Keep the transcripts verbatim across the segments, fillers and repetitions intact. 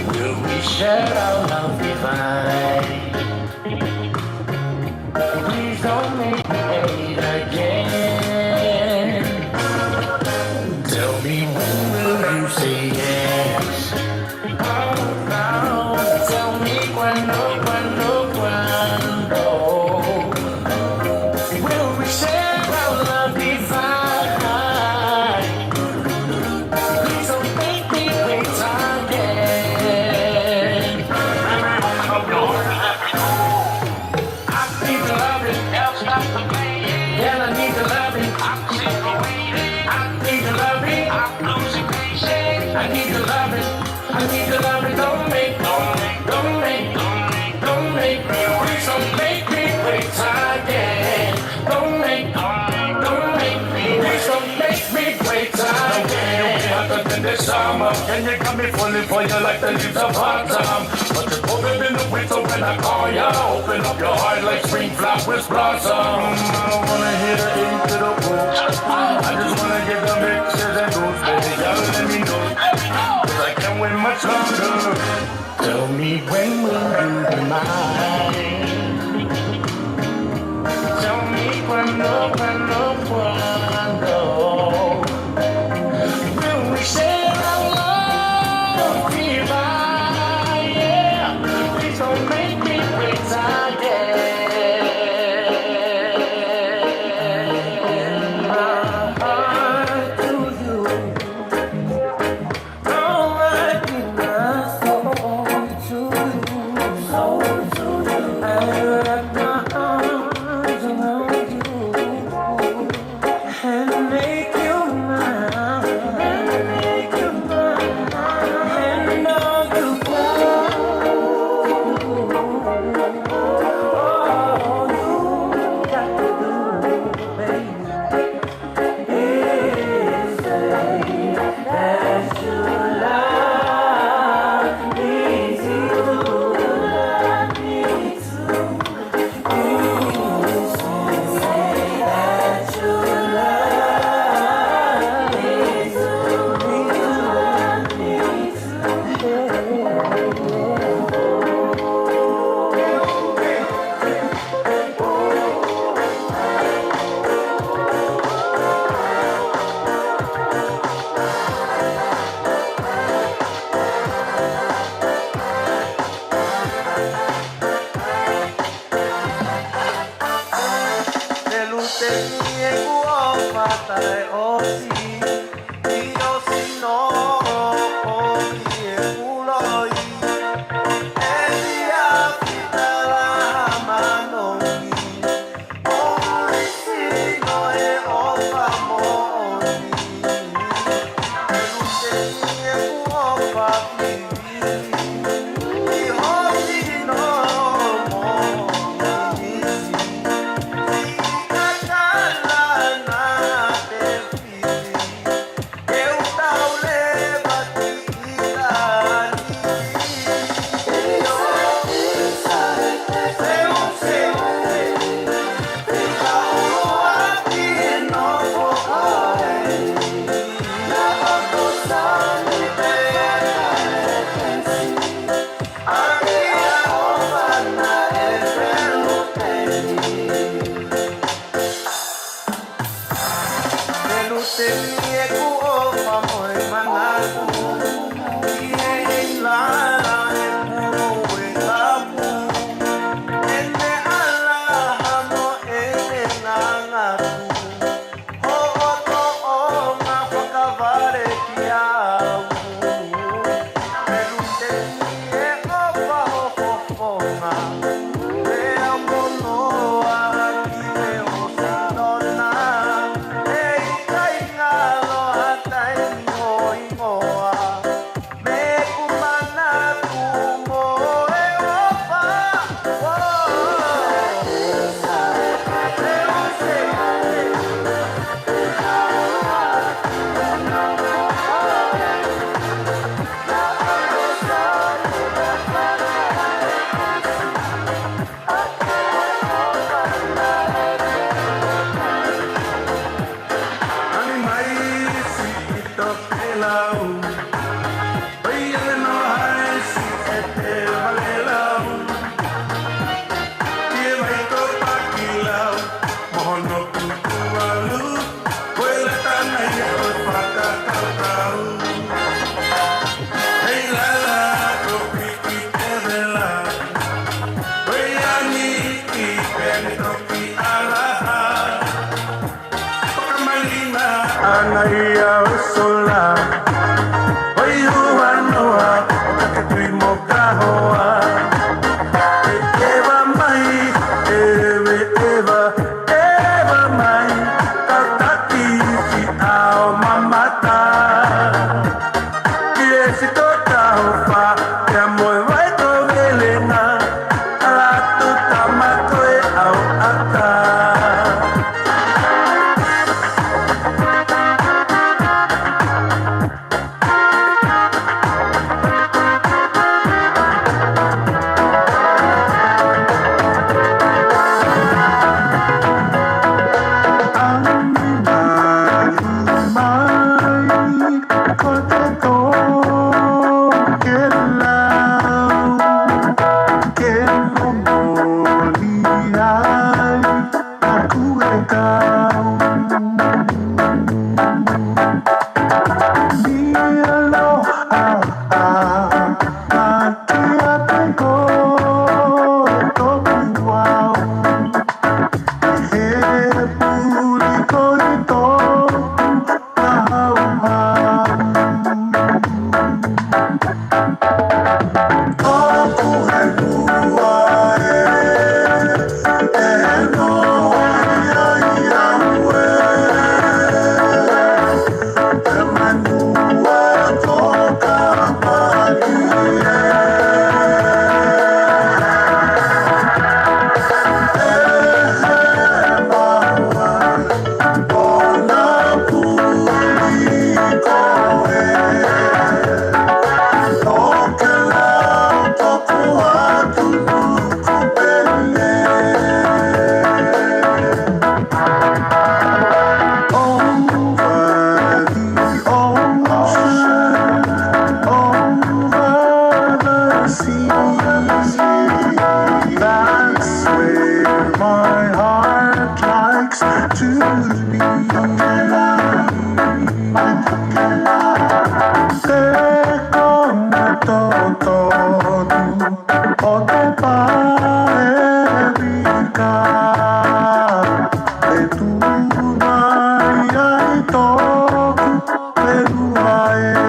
Will we share our love divine? Please don't make me wait again. Tell me, when will you say yes? Oh, no. Tell me cuándo, cuándo, cuándo. Will we share our love divine? Please don't make me wait again. I need the loving. Girl, I need the loving. I need the loving. I need the loving. I need the loving. Don't make, don't make, don't make, don't make, don't make me. Please don't make me wait again. Don't make, don't make me. Please don't make me wait again. Hotter than the summer, and you got me falling for you like the leaves of autumn. But you're cold in the winter when I call you. Open up your heart like spring flowers blossom. I don't wanna hear the end to the book. I just wanna get the mixes and blues, baby. Y'all let me know. 'Cause I can't wait much longer. Tell me, when will you be mine? Tell me cuándo, cuándo, cuándo. Will we share our love divine? Yeah. Please don't make me wait again. My heart to you. Now I give my soul to you, soul to you. I wrap my arms around you and make you mine, and make you mine, and hold you close. All you got to do, baby, Te lute ni e kuo fata e osi, i osi no o ki e kuloi, e ia fitala manongi, o isi no e ofa moʻoni. Te lute ni e kuo fata Tonu o te pae vika, e tū mai ai toku pelua e.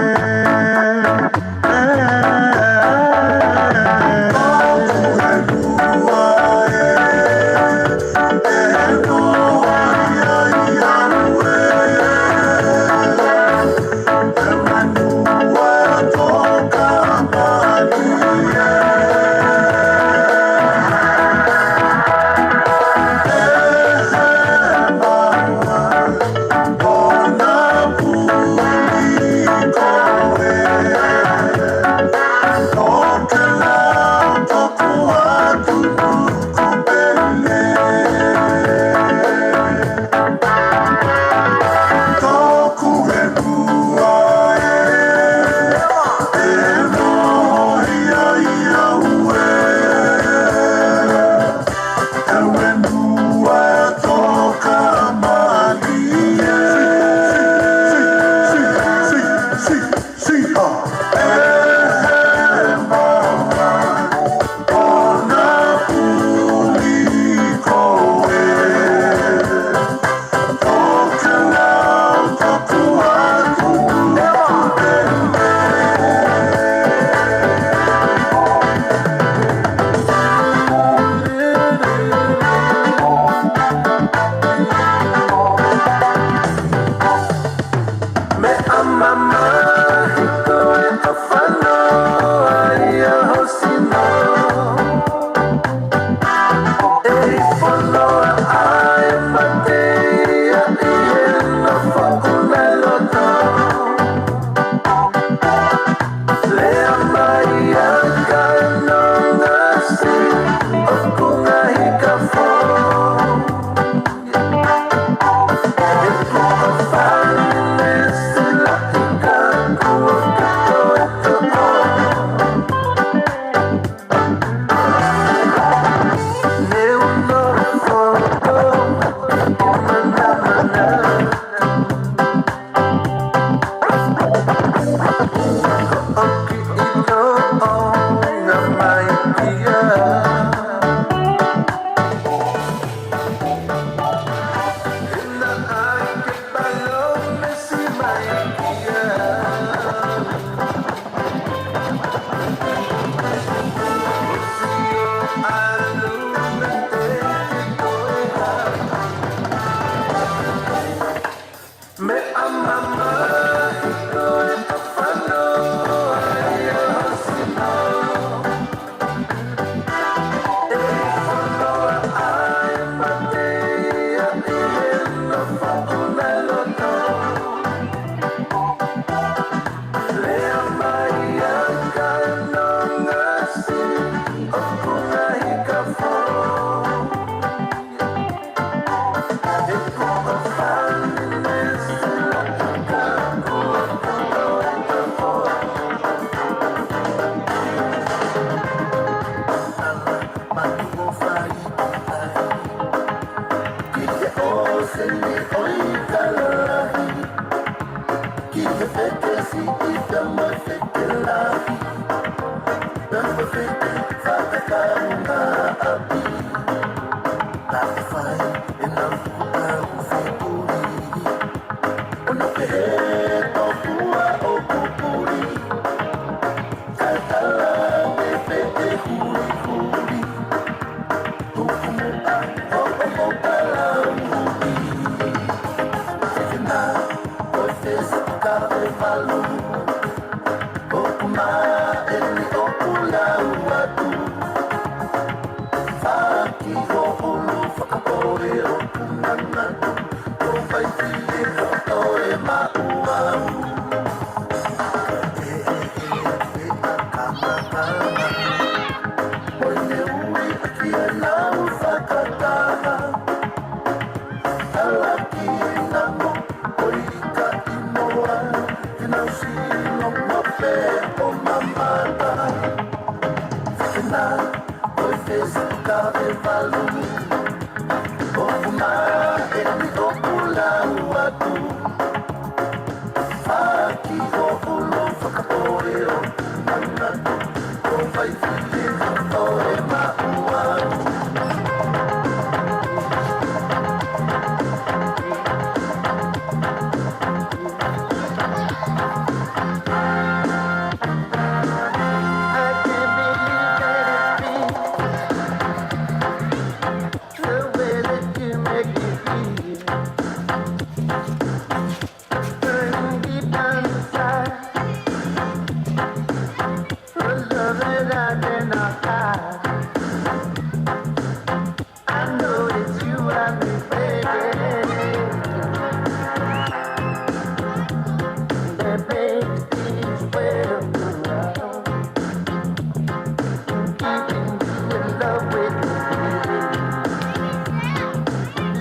I can't believe that it's me, the way that you make me feel. Burning deep down inside, a love that I cannot hide. I know it's you I need, baby. That makes things well. Keeping you in love with me.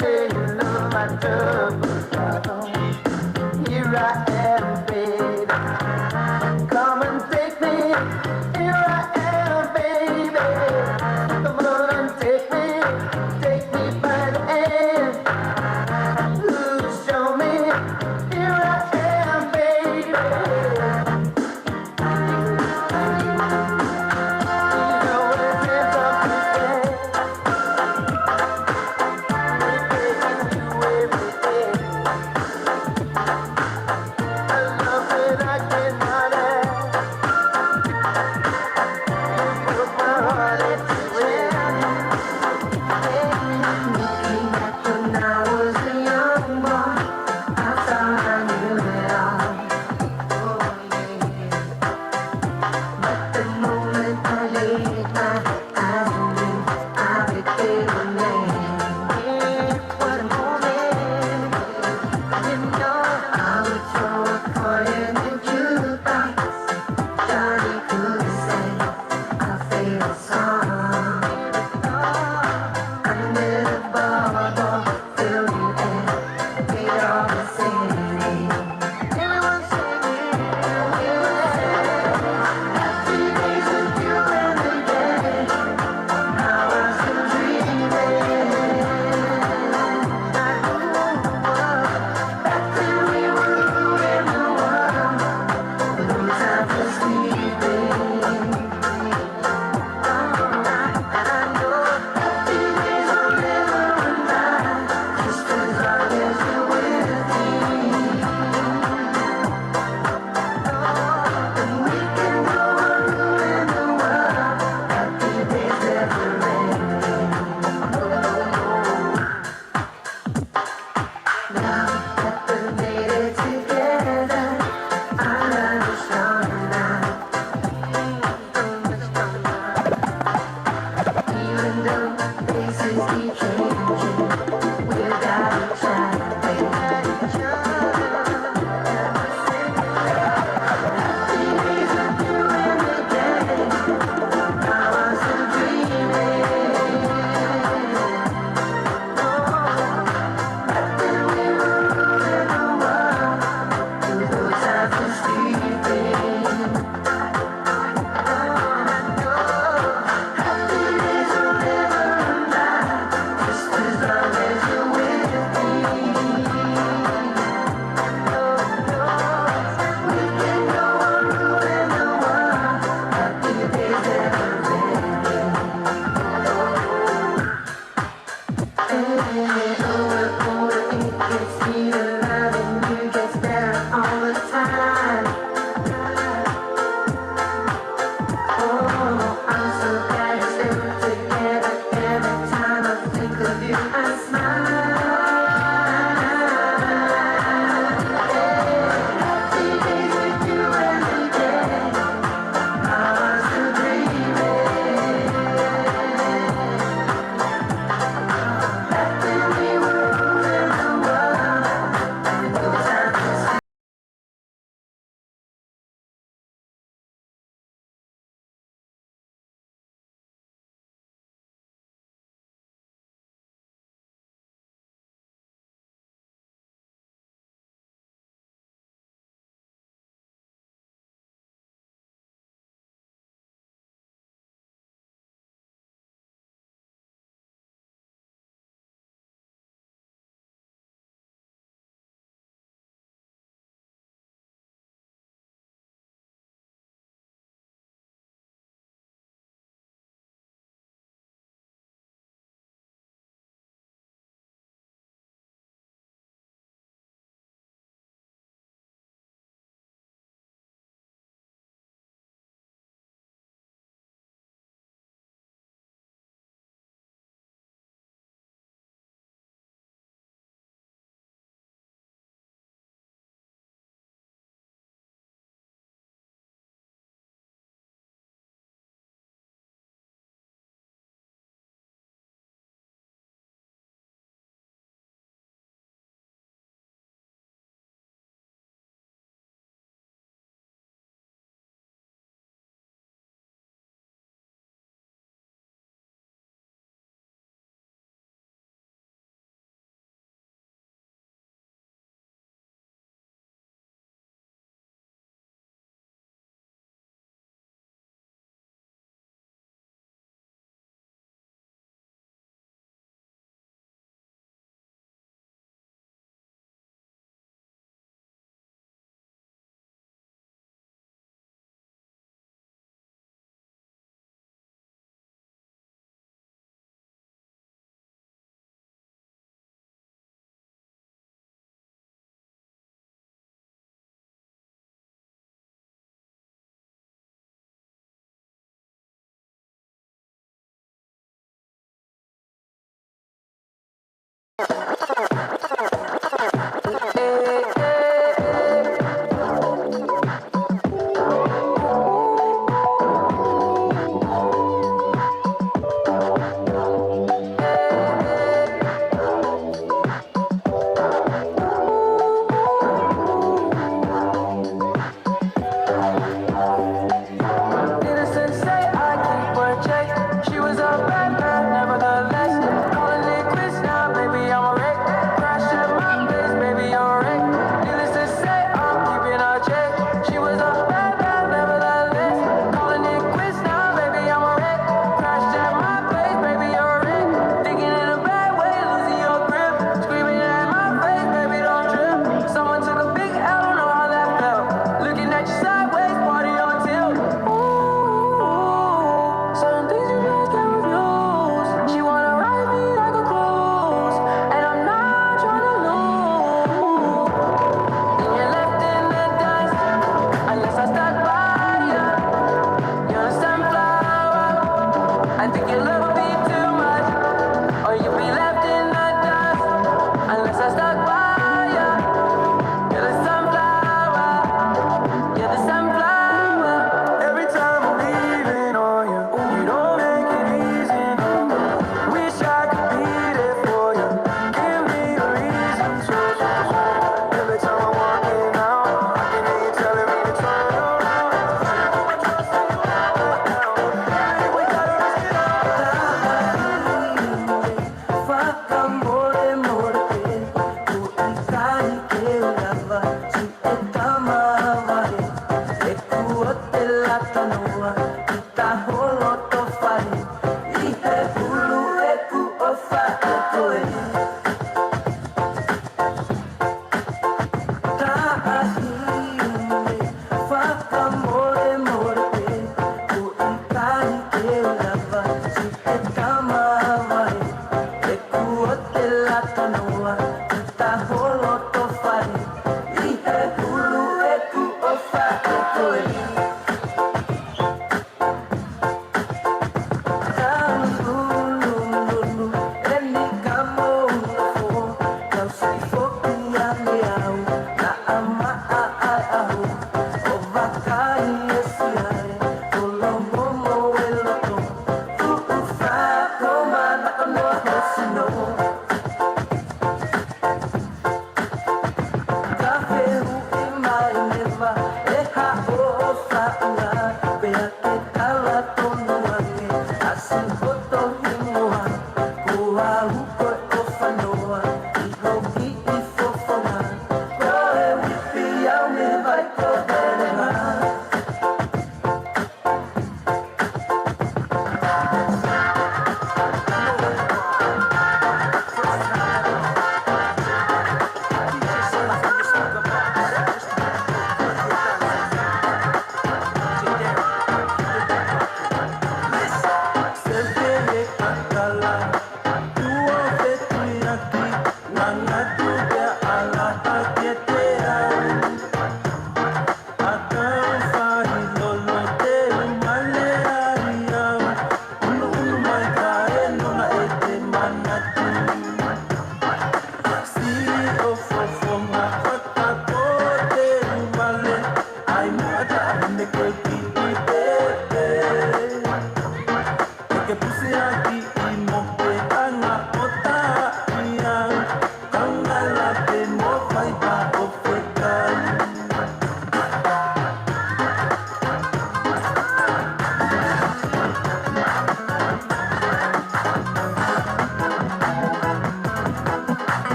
Laying all my troubles down. Here I am, baby. Come and take me. Here I am, baby. Come on and take me. Take me by the hand. Ooh, show me. Here I am, baby.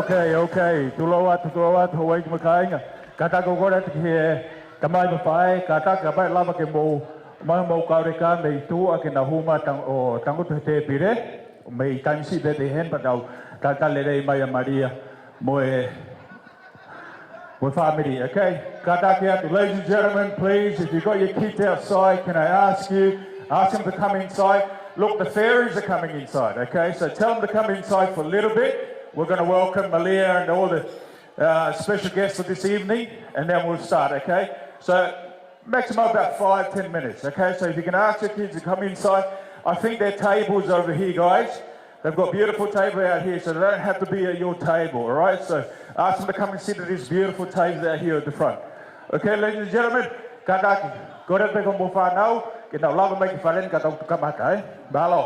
Okay, okay. Tulou atu, tulou atu, Hawaiʻi mo e kāinga. Kātaki ʻoku ou kole atu ki he tamai mo e faʻē, kātaki kapau ʻe lava ke mou, mai mou kauleka mei tuʻa ke nau hū mai tang-, ʻo tangutu he tēpile, mei taimi siʻi pē pehē ni pea tau talitali lelei mai ʻa Malia mo e, mo e fāmili, okay? Kātaki atu, ladies and gentlemen, please, if you've got your kids outside, can I ask you, ask them to come inside? Look, the fairies are coming inside, okay? So tell them to come inside for a little bit. We're gonna welcome Malia and all the uh, special guest for this evening, and then we'll start, okay? So, maximum about five, ten minutes, okay? So if you can ask your kids to come inside, I think their table's over here, guys. They've got beautiful table out here, so they don't have to be at your table, all right? So ask them to come and sit at this beautiful table out here at the front. Okay, ladies and gentlemen, kātaki, kole pē ki hoʻomou fānau, ke nau lava mai ki fale ni ka tau kamata, eh? Mālō.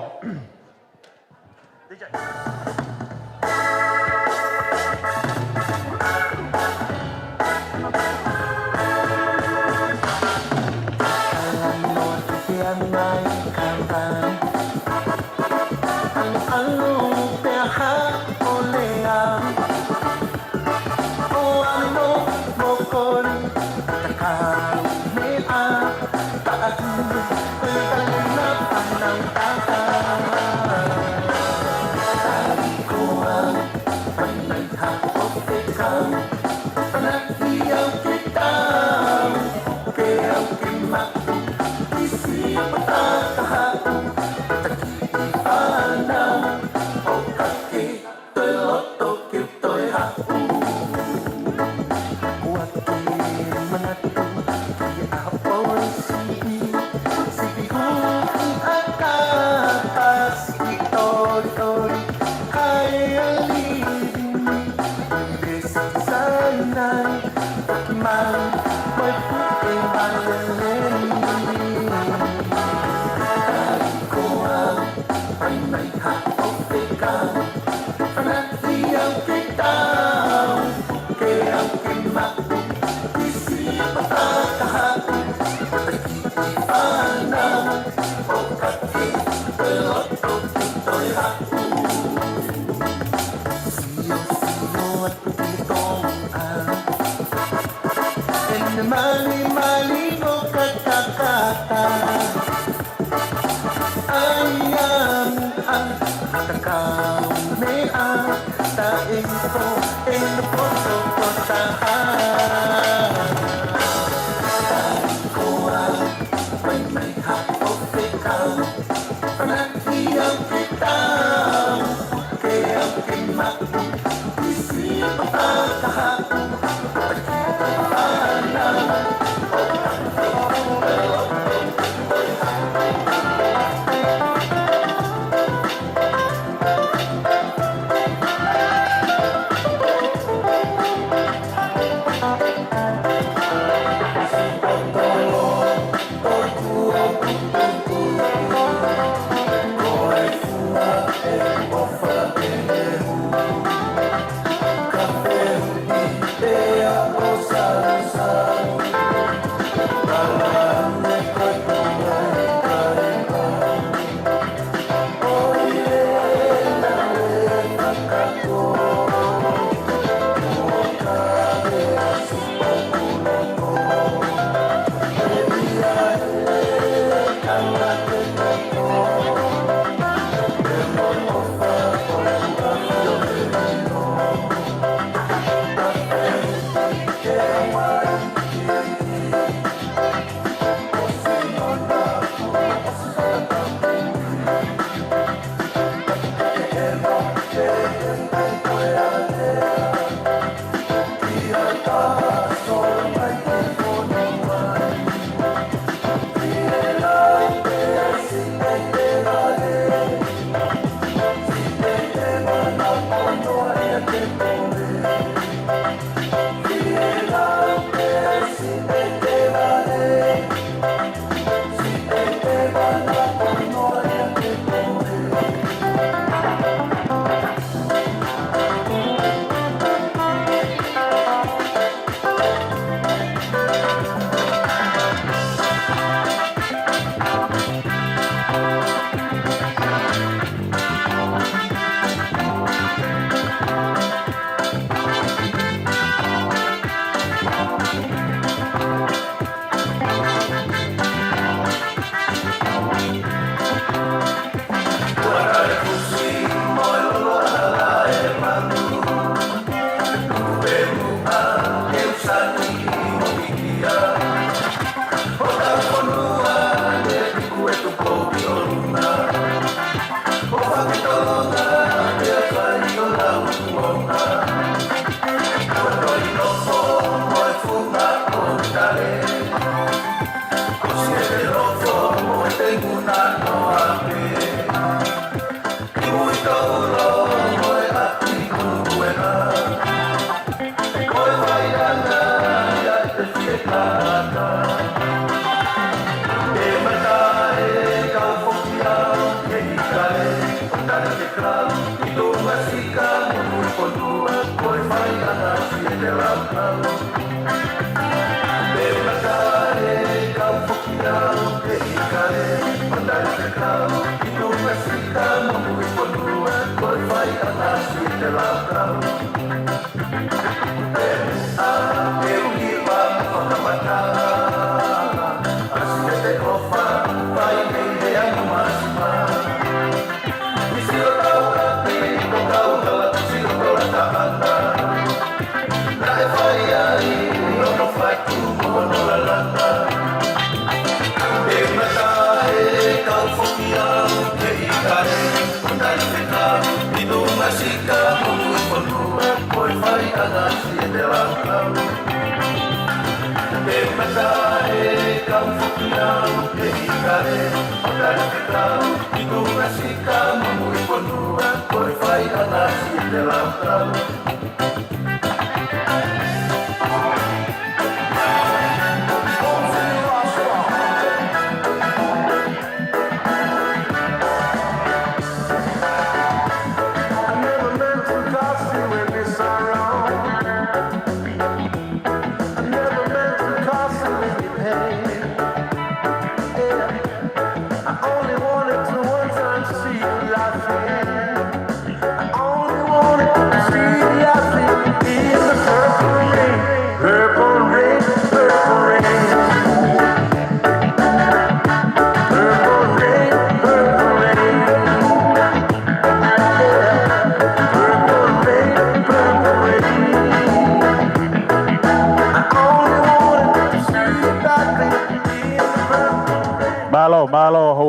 Malimali mo katakata. Ai amu a matakau me a ta e po e no poto ko taha. Takoa mai mai ha o fekau. Fanakia ke tau ke au ke maku. Isi papa kaha.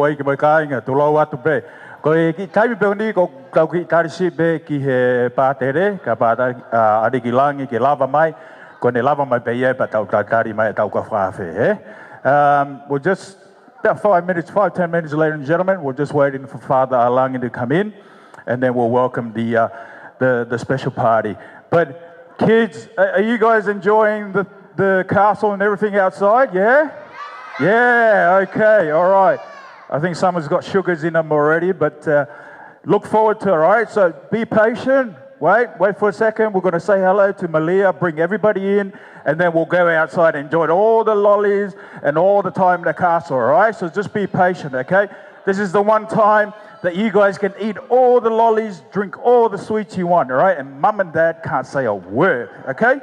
Oi, ki mo e kāinga, tulou atu pē. Ko e kiʻi taimi pē ʻeni, ko ʻetau kiʻi tali siʻi pē ki he pātele, ka pātele, ʻa, ʻAliki Langi ke lava mai, ko ʻene lava mai pē ia pea tau talitali mai ʻetau kau fakaafe, ē? Um, we'll just, about five minutes, five, ten minutes, ladies and gentlemen, we're just waiting for Father ʻAlangi to come in, and then we'll welcome the, uh, the, the special party. But kids, are, are you guys enjoying the, the castle and everything outside? Yeah? Yeah, okay, all right. I think someone's got sugars in them already, but, uh, look forward to it, all right? So be patient. Wait, wait for a second. We're gonna say hello to Malia, bring everybody in, and then we'll go outside and enjoy all the lollies and all the time in the castle, all right? So just be patient, okay? This is the one time that you guys can eat all the lollies, drink all the sweets you want, all right? And mum and dad can't say a word, okay?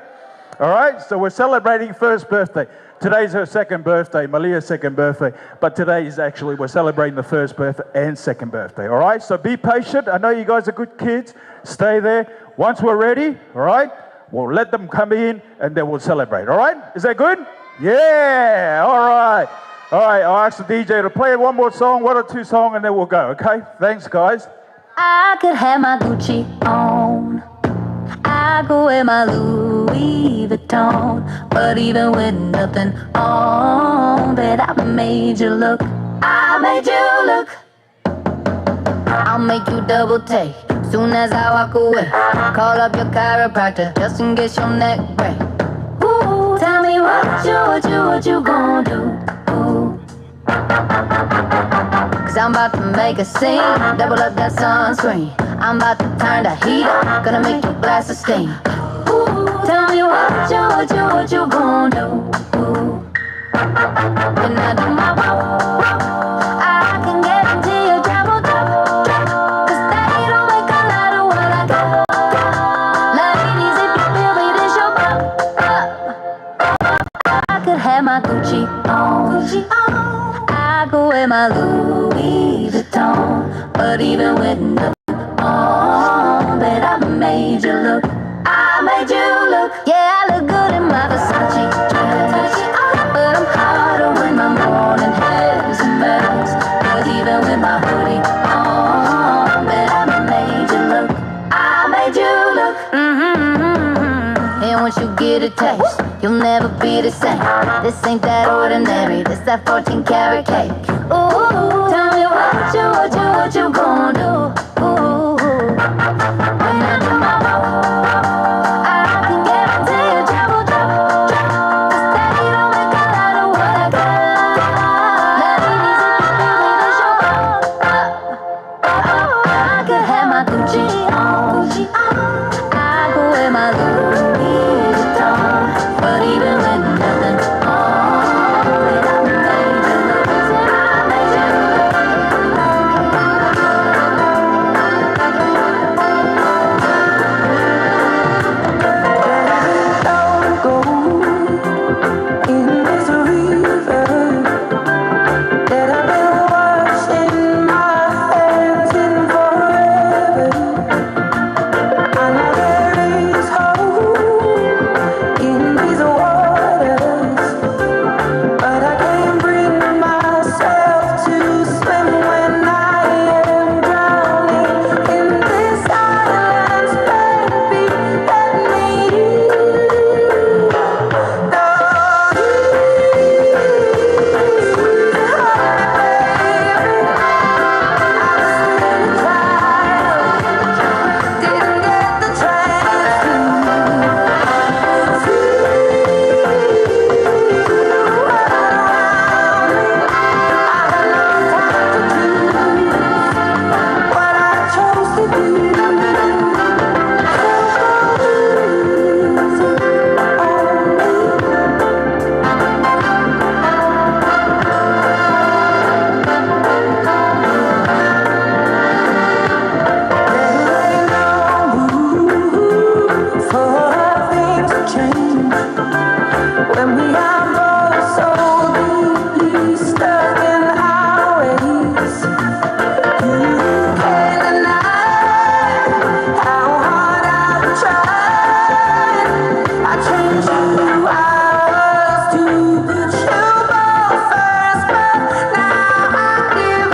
All right, so we're celebrating first birthday. Today's her second birthday, Malia's second birthday, but today is actually, we're celebrating the first birthday and second birthday, all right? So be patient. I know you guys are good kids. Stay there. Once we're ready, all right, we'll let them come in and then we'll celebrate, all right? Is that good? Yeah, all right. All right, I'll ask the D J to play one more song, one or two song, and then we'll go, okay? Thanks, guys. I could have my Gucci on. I could wear my Louis Vuitton. But even with nothing on, bet I made you look. I made you look. I'll make you double take soon as I walk away. Call up your chiropractor just in case your neck break. Ooh, tell me what you, what you, what you gonna do? Ooh. 'Cause I'm about to make a scene. Double up that sunscreen. I'm about to turn the heat up. Gonna make your glasses steam. Ooh, tell me what you, what you, what you gonna do? Ooh. When I do my walk, walk, I can guarantee you trouble, trouble, trouble. 'Cause they don't make a lot of what I got. Ladies, if you feel me, this your pop, pop. I could have my Gucci on. Gucci on. I could wear my Louis Vuitton. But even with nothing on, bet I made you look. I made you look. Yeah, I look good in my Versace dress. But I'm hotter when my morning hair's a mess. 'Cause even with my hoodie on, bet I made you look. I made you look. Mm-hmm. And once you get a taste, you'll never be the same. This ain't that ordinary, this that fourteen karat cake. Ooh, tell me what you, what you, what you gonna do? Ooh, when I do my walk, I can guarantee you trouble, trouble, trouble. 'Cause they don't make a lot of what I got. Ladies, if you feel me, this your pop, pop. I could have my Gucci on. I could wear my Louis Vuitton. But even with nothing on, I made you look. I made you look. Don't go in this river that I've been washing my hands in forever. I know there is hope in these waters, but I can't bring myself to swim when I am drowning in this silence, baby. Let me When we are both so deeply stuck in our ways, you can't deny how hard I've tried. I trained you, I was to put you both first, but now I give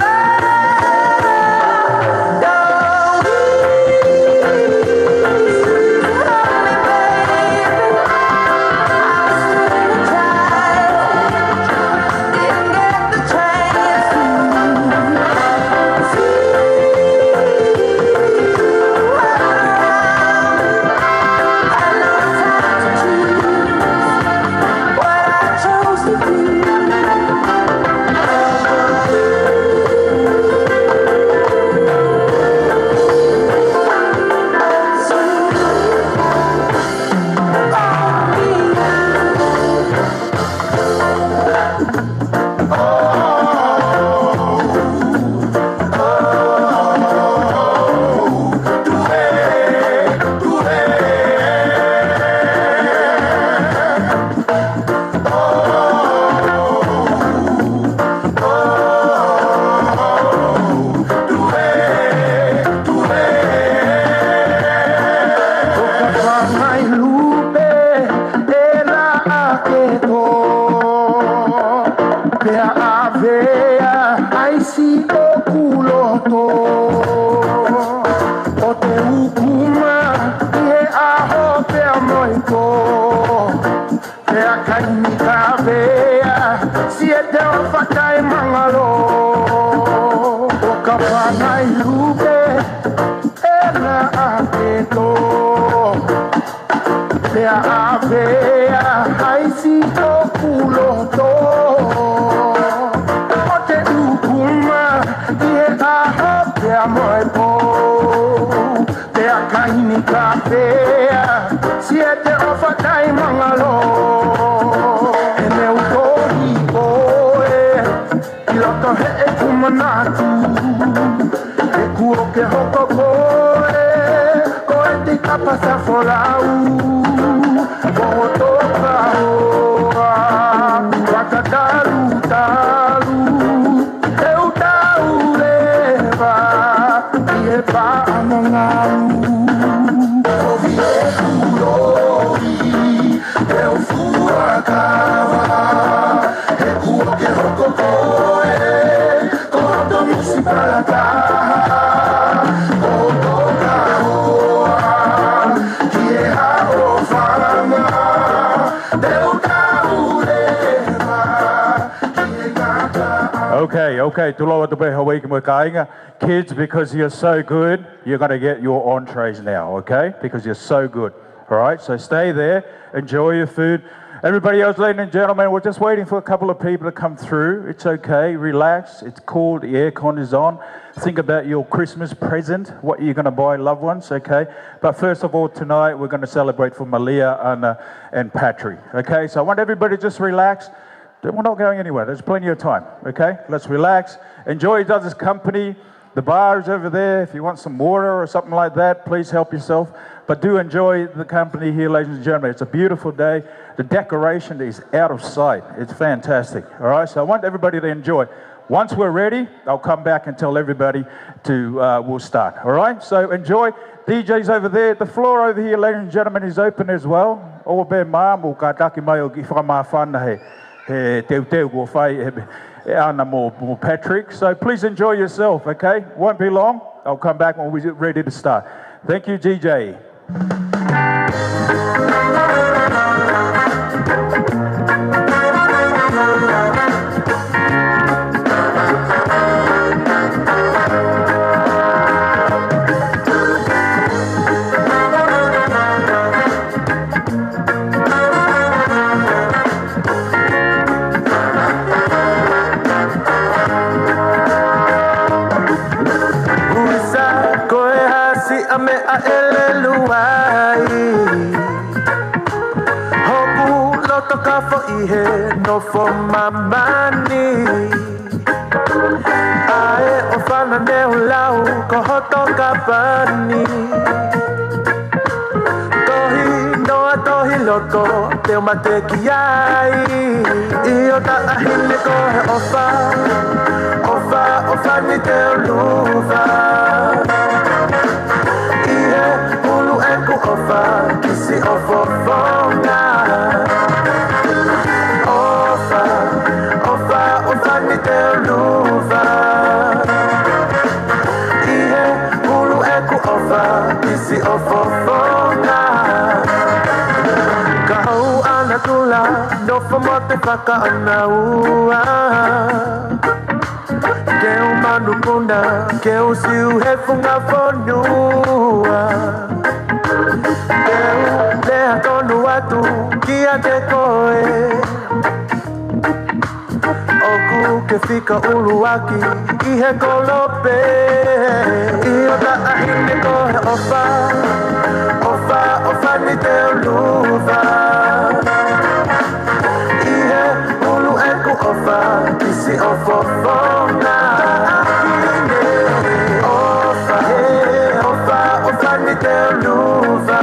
Ko, pea kaini ka pea, siete o fatai mangalo. O ka pangai lupe, e na a te to. Pea a pea, haisi o kuloto. O te ukuma, i he aho pea mo e po. Pea kaini ka pea, siete o fatai mangalo. E neu tohi koe, i loto he e kumanatu. E kuo ke hoko koe, ko e te kapa sa folau. Ko toka hoa, fakatalu talu. Teu tau leva, i e pa anangalu. Ko vi e kuloi, teu fuakava. He kuo ke hoko koe, ko to musi palata. Ko toka hoa, ki e ha o fama. Teu tau leva, Okay, okay. Tulou atu pē Hawaii ki mo e kāinga. Kids, because you're so good, you're gonna get your entrees now, okay? Because you're so good. All right, so stay there, enjoy your food. Everybody else, ladies and gentlemen, we're just waiting for a couple of people to come through. It's okay, relax. It's cool, the aircon is on. Think about your Christmas present, what you're gonna buy loved ones, okay? But first of all, tonight we're gonna celebrate for Malia, Anna, and Patrick, okay? So I want everybody to just relax. We're not going anywhere. There's plenty of time, okay? Let's relax. Enjoy each other's company. The bar is over there. If you want some water or something like that, please help yourself. But do enjoy the company here, ladies and gentlemen. It's a beautiful day. The decoration is out of sight. It's fantastic, all right? So I want everybody to enjoy. Once we're ready, I'll come back and tell everybody to, uh, we'll start, all right? So enjoy. D J's over there. The floor over here, ladies and gentlemen, is open as well. O be ma mo ka taki mai o ki fakamafana he he teuteu kuo fai ʻe, ʻe Ana mo, mo Patrick. So please enjoy yourself, okay? Won't be long. I'll come back when we're ready to start. Thank you, D J. Uisa ko e hā siʻa meʻa ʻe lelu ai. Hoku loto kafo ʻi he nofo mamani. ʻA e ʻofa naʻa neu lau ko hoto kapani. Tohi noa, tohi loto, te u mate ki ai. ʻI ho taʻahine ko e ʻofa, ʻofa, ʻofa ni te u luva. ʻI he ʻulu ʻeku ʻofa, kisi ʻo fofonga. ʻOfa, ʻofa, ʻofa ni te u luva. ʻI he ʻulu ʻeku ʻofa, kisi ʻo fofonga. Ka hau ana tula, nofo mo te fakaʻanaua. Ke u manupuna, ke u siu he funga fonua. Ke u lea tonu atu kiate koe. ʻOku ke fika ʻuluaki ʻi he kolope. ʻI ho taʻahine ko e ʻofa, ʻofa, ʻofa ni te u luva. ʻI he ʻulu ʻeku ʻofa, kisi ʻo fofonga. ʻOfa, ʻofa, ʻofa ni te u luva.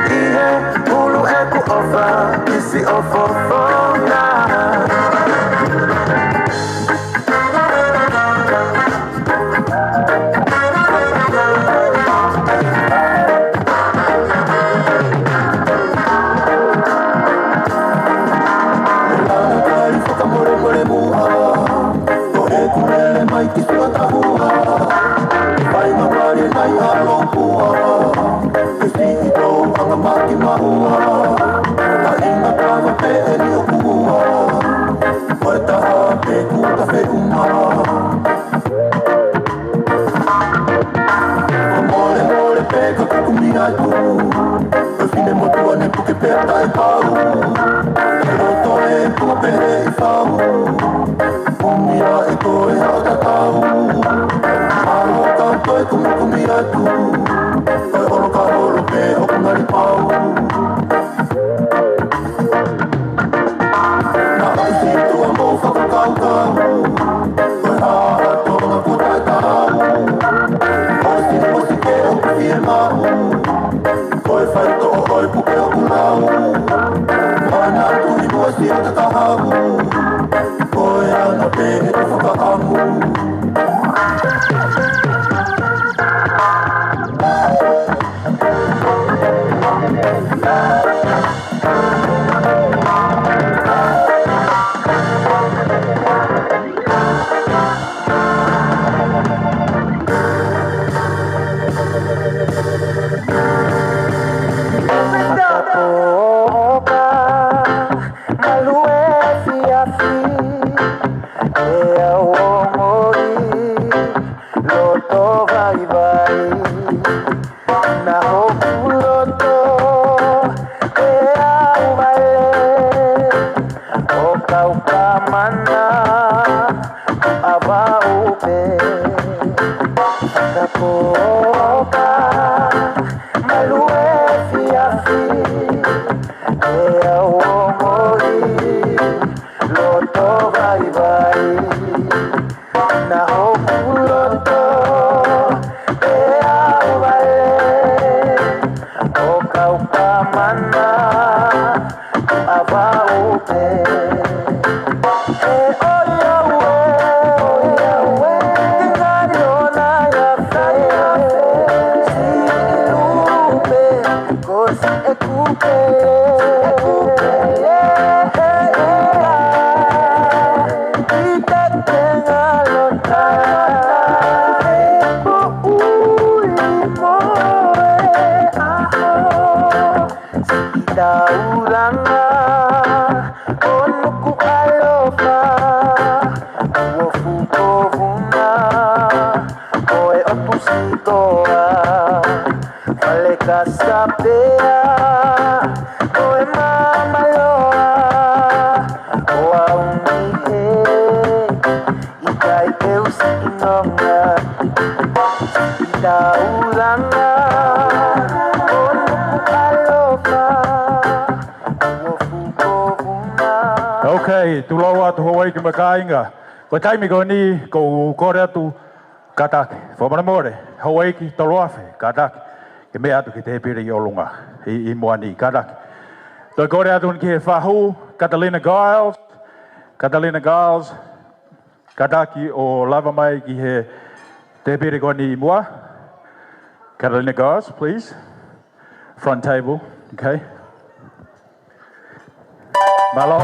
ʻI he ʻulu ʻeku ʻofa, kisi ʻo fofonga. Anga maki maua, ka ina kava pe eni o kua. Ko e taha pe kuta feuma. Mole mole pe ka kumi atu. Ko e fine motuʻa ne puke pe taʻepau. Ko e loto e kua pe he i fau. Kumi a e ko e haka tau. Alo ka ko e kumi kumi atu. Ko e olo ka olo pe o kunari pau. Na ai si tua mo fakakaukau. Ko e hā Tonga ko taʻetau. Ko e sini mo si ke o pia mau. Ko e fai toʻo ko e puke o kulau. Mana tui mo si o te kahau. Ko e ana pe e fakahamu. Poka, malu e fiafi, e au ongoʻi, loto vaivai. Na hoku loto, e au vale, ʻo kau ka mana, ʻa vau pe. Ka poka, malu e fiafi, e au ongoʻi, loto vaivai. Na hoku loto, e au vale, ʻo kau ka mana, ʻa vau pe. E ʻoi au ē, ʻoi au ē, ngari ona ia fai a fai, si lupe, ko si e kupe, e kupe, e, e, e, a. I te tenga lota, ko ui mo e aho. Taulanga, ʻo nuku alofa, ʻo fuko vuna, ʻo e ʻotu sitoa, fale ka sapea, ʻo e mamaloa, ʻo au ni he. ʻIkai te u siʻi nonga, taulanga, ʻo nuku alofa, ʻo fuko vuna. Okay, tulou atu Houʻeiki mo e kāinga. Ko e taimi ko eni, ʻoku ou kole atu, kātaki. Fakamolemole, Houʻeiki, tolu afe, kātaki. Ke meʻa atu ki he tēpile ʻi ʻolunga, ʻi, ʻi muʻa ni, kātaki. Toe kole atu ki he fahu, Catalina Giles. Catalina Giles. Kātaki ʻo lava mai ki he tēpile ko eni ʻi muʻa. Catalina Giles, please. Front table, okay. Mālō.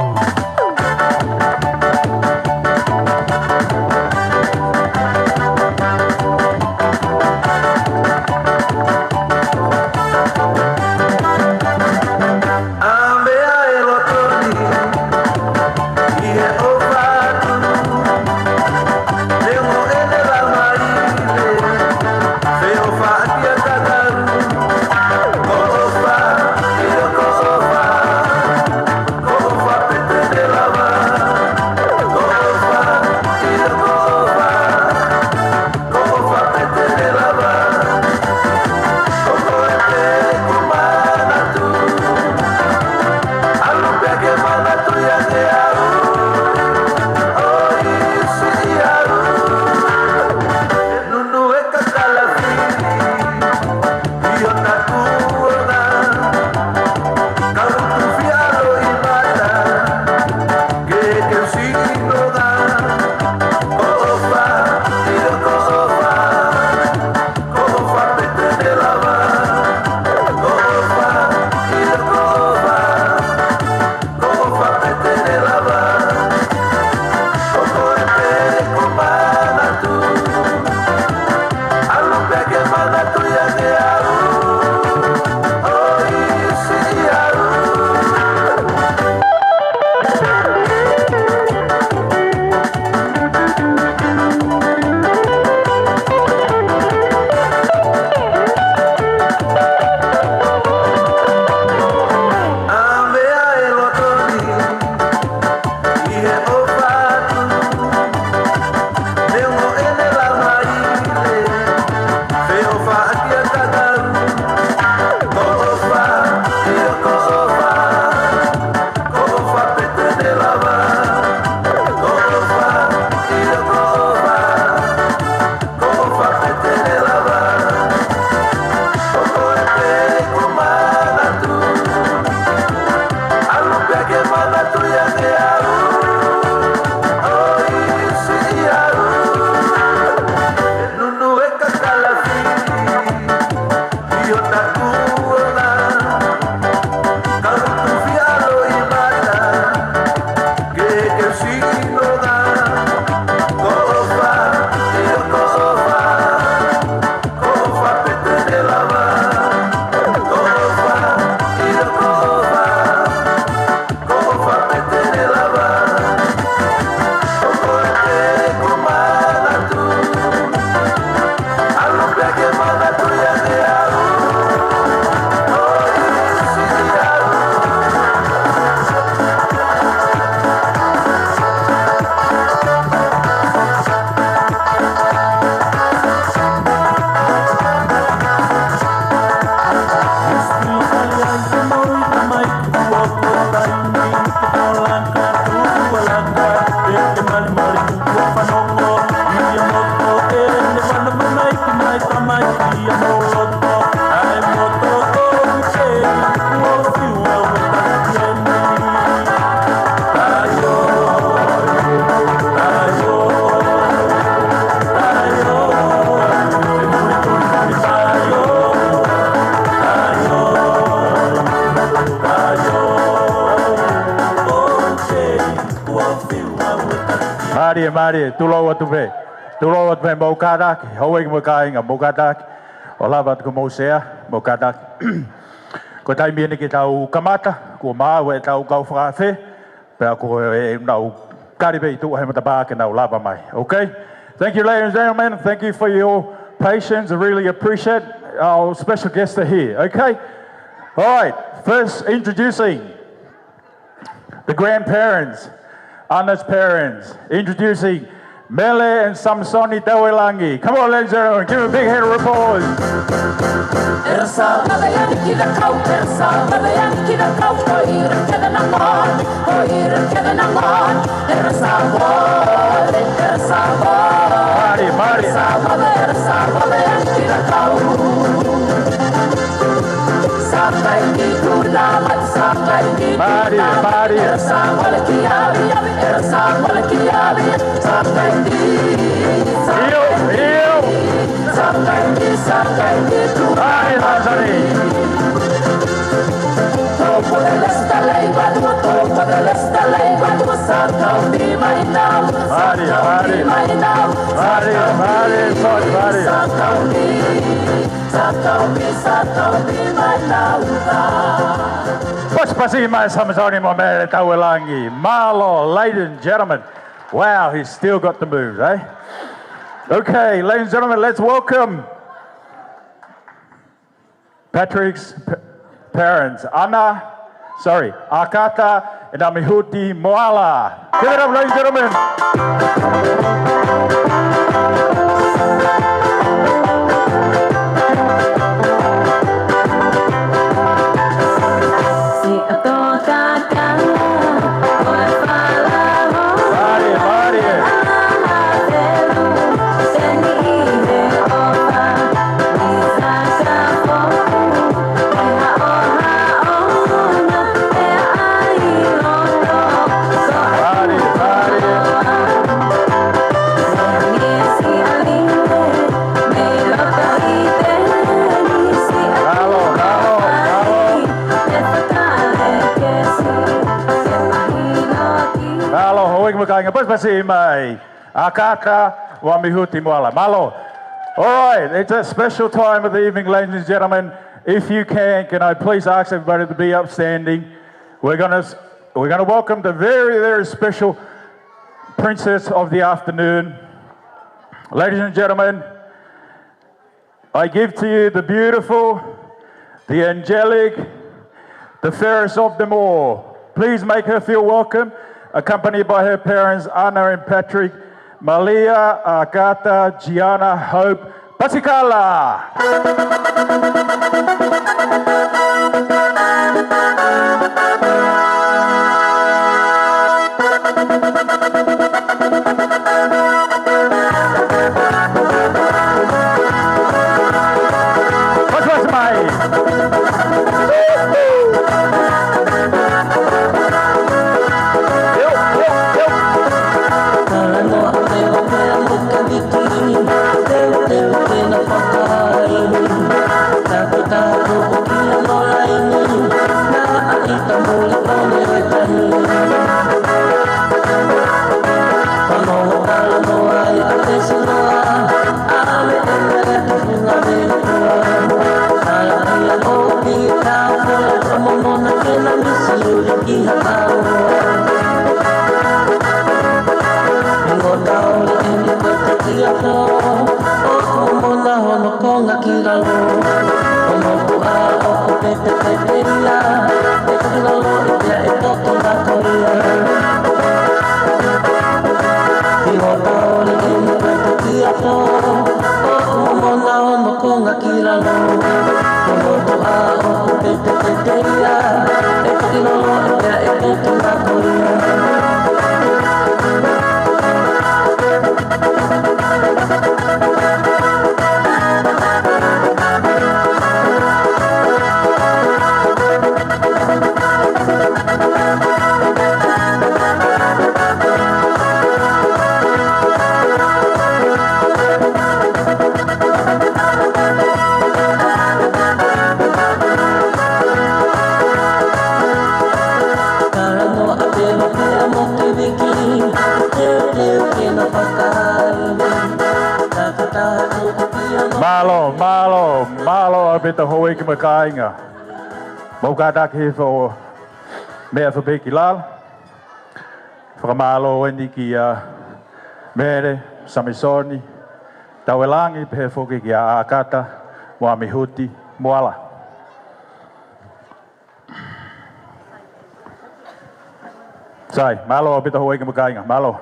Mālie, mālie, tulou atu pē. Tulou atu pē, mou kātaki, houʻeiki mo e kāinga, mou kātaki. ʻO lava atu ko mou sea, mou kātaki. Ko e taimi eni ke tau kamata, kuo maau ʻetau kau fakaafe, pea ko e nau kali pē ʻi tuʻa he matapā ke nau lava mai. Okay? Thank you, ladies and gentlemen. Thank you for your patience. I really appreciate our special guests are here. Okay? All right. First, introducing the grandparents, Ana's parents, introducing Mele and Samisoni Tauelangi. Come on, ladies and gentlemen, give a big hand of applause. Mālie, mālie. Mālie, mālie. ʻIo, ʻio. Mālie, mālie. Mālie, mālie, mālie, mālie, mālie. Pasipasi mai Samisoni mo Mele Tauelangi. Mālō, ladies and gentlemen. Wow, he's still got the moves, eh? Okay, ladies and gentlemen, let's welcome Patrick's p-, parents, Ana, sorry, ʻAkata and ʻAmihuti Moala. Give it up, ladies and gentlemen. Mālie, mālie. Mālie, mālie. Mālō, mālō, mālō. Mālō, houʻeiki mo e kāinga, pasipasi mai ʻAkata mo ʻAmihuti Moala. Mālō. All right, it's a special time of the evening, ladies and gentlemen. If you can, can I please ask everybody to be upstanding? We're gonna s-, we're gonna welcome the very, very special princess of the afternoon. Ladies and gentlemen, I give to you the beautiful, the angelic, the fairest of them all. Please make her feel welcome, accompanied by her parents, Ana and Patrick, Malia, ʻAkata, Gianna, Hope, Pasikala. Pita Houʻeiki mo e kāinga. Mou kātaki hifo ʻo meʻa hifo pē ki lalo. Fakamālō eni kia Mele, Samisoni, Tauelangi, pehē foki kia ʻAkata, mo ʻAmihuti, mo Ala. Sai, mālō ʻaupito Houʻeiki mo e kāinga, mālō.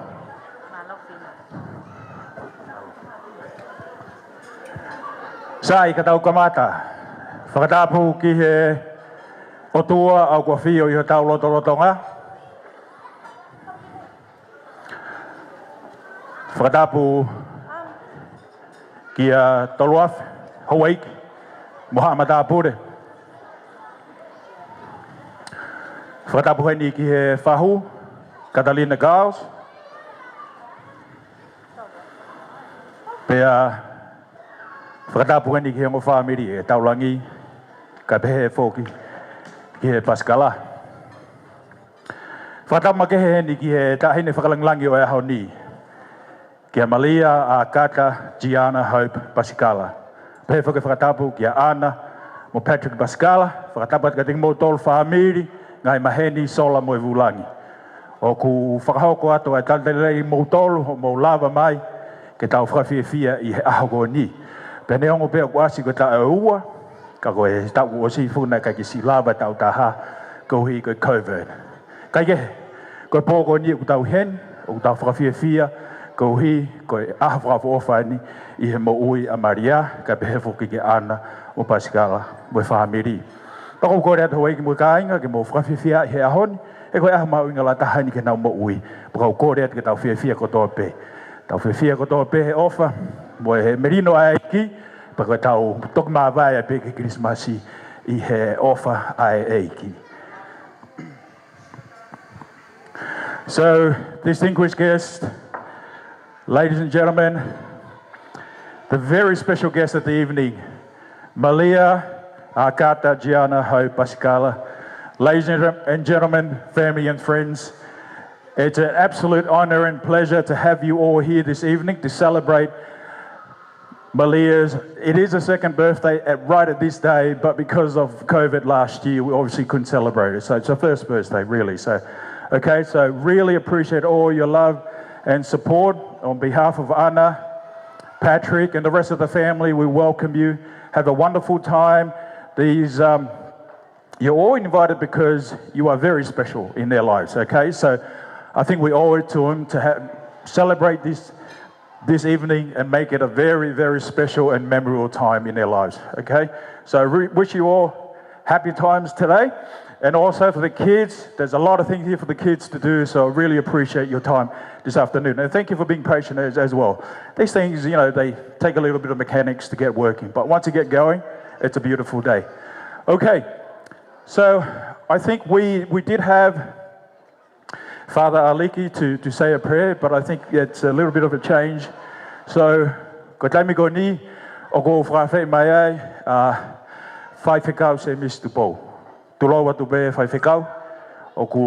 Sai, ka tau kamata. Fakatapu ki he ʻOtua ʻoku ʻafio ʻi hotau lotolotonga. Fakatapu kia Toluafe Houʻeiki mo haʻa matāpule. Fakatapu heni ki he fahu, Katalina Giles. Pea fakatapu heni ki he ongo fāmili, ʻe Tauelangi, kae pehē foki ki he Pasikala. Fakatapu makehe heni ki he taʻahine fakalāngilangi ʻo e ʻaho ni, kia Malia ʻAkata Gianna Hope Pasikala. Pehē foki e fakatapu kia ʻAna mo Patrick Pasikala, fakatapu atu kiate kimoutolu fāmili, ngaahi maheni, Sola mo e Vulangi. ʻOku fakahoko atu ʻa e talitali lelei ʻa kimoutolu, hoʻomou lava mai ke tau fakafiefia ʻi he ʻaho ko eni. Pea neongo pē ʻoku ʻasi ko e taʻu ʻe ua, ka ko e taʻu kuo ʻosi foki naʻe ʻikai ke siʻi lava e taʻu taha, koeʻuhi ko e COVID. Kae kehe, ko e pō ko eni ʻoku tau ʻi heni, ʻoku tau fakafiefia, koeʻuhi ko e ʻaho fakaʻofoʻofa eni ʻi he moʻui ʻa Malia, kae pehē foki kia ʻAna mo Pasikala mo e fāmili. Pea ʻoku ou kole atu Houʻeiki mo e kāinga ke mou fakafiefia ʻi he ʻaho ni, he ko e ʻaho mahuʻinga lahi taha eni ki heʻenau moʻui. Pea ʻoku ou kole atu ke tau fiefia kotoa pē. Tau fiefia kotoa pē he ʻofa mo e melino ʻa e ʻEiki, pea ko e tau toki māvae pē ki he Kilisimasi ʻi he ʻofa ʻa e ʻEiki. So, distinguished guests, ladies and gentlemen, the very special guest of the evening, Malia ʻAkata Gianna Hope Pasikala. Ladies and gentlemen, family and friends, it's an absolute honor and pleasure to have you all here this evening to celebrate Malia's, it is a second birthday at, right at this day, but because of COVID last year, we obviously couldn't celebrate it. So it's her first birthday, really. So, okay, so really appreciate all your love and support. On behalf of ʻAna, Patrick, and the rest of the family, we welcome you. Have a wonderful time. These, um, you're all invited because you are very special in their lives, okay? So I think we owe it to them to ha-, celebrate this this evening and make it a very, very special and memorable time in their lives, okay? So I re-, wish you all happy times today. And also for the kids, there's a lot of things here for the kids to do, so I really appreciate your time this afternoon. And thank you for being patient as, as well. These things, you know, they take a little bit of mechanics to get working, but once you get going, it's a beautiful day. Okay, so I think we, we did have Father Aliki to, to say a prayer, but I think it's a little bit of a change. So, ko e taimi ko eni, ʻoku ou fakaafeʻi mai ai, ʻa Faifekau Semisi Tupou. Tulou atu pē Faifekau, ʻoku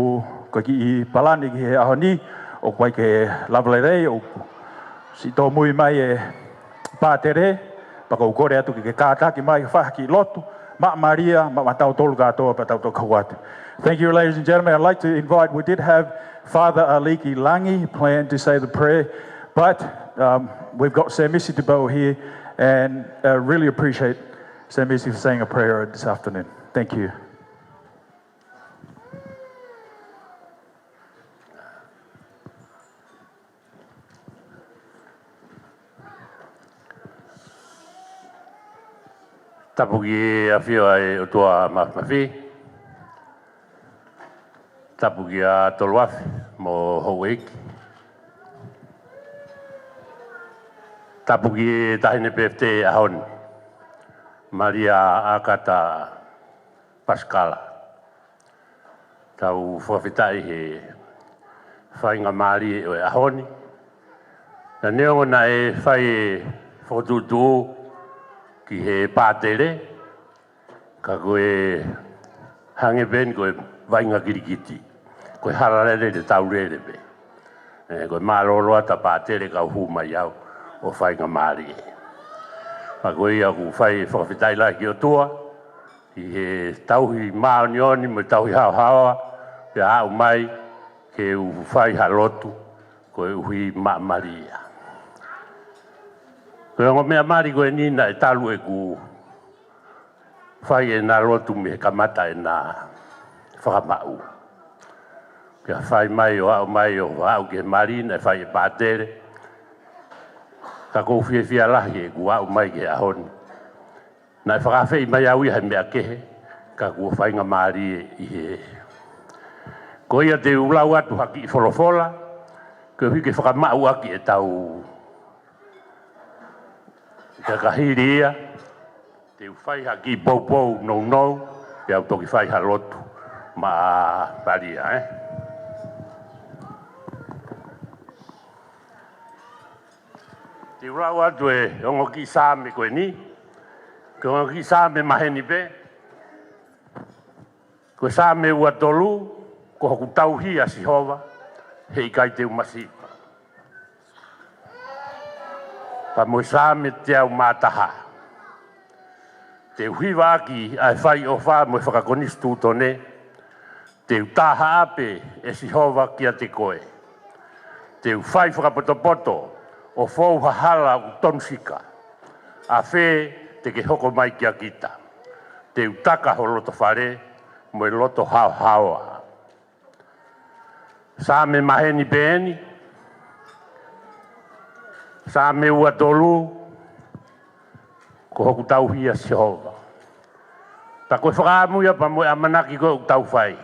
ko e kiʻi palani ki he ʻaho ni, ʻoku ʻikai ke lava lelei, ʻoku siʻi tōmui mai e pātele, pea ʻoku ou kole atu ke ke kātaki mai, fai ha kiʻi lotu maʻa Malia, maʻa tautolu kātoa pea tau toki hoko atu. Thank you, ladies and gentlemen. I'd like to invite, we did have Father Aliki Langi planned to say the prayer, but, um, we've got Semisi Tupou here, and, uh, really appreciate Semisi for saying a prayer this afternoon. Thank you. Tapu ki he ʻafio ʻa e ʻOtua Māfimafi. Tapu kia Toluafe mo Houʻeiki. Tapu ki he taʻahine pēfitē ʻaho ni, Malia ʻAkata Pasikala. Tau fakafetaʻi he faingamālie ʻo e ʻaho ni. Naʻe neongo naʻe fai e fokotuʻutuʻu ki he pātele, ka ko e hangē pē eni ko e vaʻinga kilikiti. Ko e hala lele te tau lele pē. ʻE, ko e mālōlō atu ʻa pātele kau hū mai au ʻo faingamālie. Pea ko ia ʻoku fai e fakafetaʻi lahi ki he ʻOtua ʻi he tauhi māʻoniʻoni mo e tauhi haohaoa, pea aʻu mai ke u fai ha lotu koeʻuhi maʻa Malia. Ko e ongo meʻa mali ko eni naʻe talu ʻeku fai ʻena lotu mei he kamata ʻena fakamaʻu. Pea fai mai ʻo aʻu mai ʻo aʻu ki he mali naʻe fai ʻe Pātele. Ka ʻoku ou fiefia lahi ʻeku aʻu mai ki he ʻaho ni. Naʻe fakaafeʻi mai au ia he meʻa kehe, ka kuo faingamālie ʻi he. Ko ia te u lau atu ha kiʻi folofola, koeʻuhi ke fakamaʻu ʻaki ʻetau. Pea ka hili ia, te u fai ha kiʻi poupou nounou, pea u toki fai ha lotu maʻa Malia, ē. Te u lau atu e ongo kiʻi Saame ko eni, ko e ongo kiʻi Saame maheni pē, ko e Saame ua tolu, ko hoku tauhi ʻa Sihova, heʻikai te u masiva. Pea mo e Saame teau mā taha. Te u hivaʻaki ʻa e fai ʻofa mo e fakakonisitūtone, te u taha ʻapē ʻe Sihova kiate koe. Te u fai fakapotopoto ʻo fou ha hala ʻoku tonu sika. ʻAfē te ke hoko mai kia kita. Te u taka ho loto fale mo e loto haohaoa. Saame maheni pē eni. Saame ua tolu, ko hoku tauhi ʻa Sihova. Pea ko e fakaʻamu ia pea mo e ʻamanaki ko ē ʻoku tau fai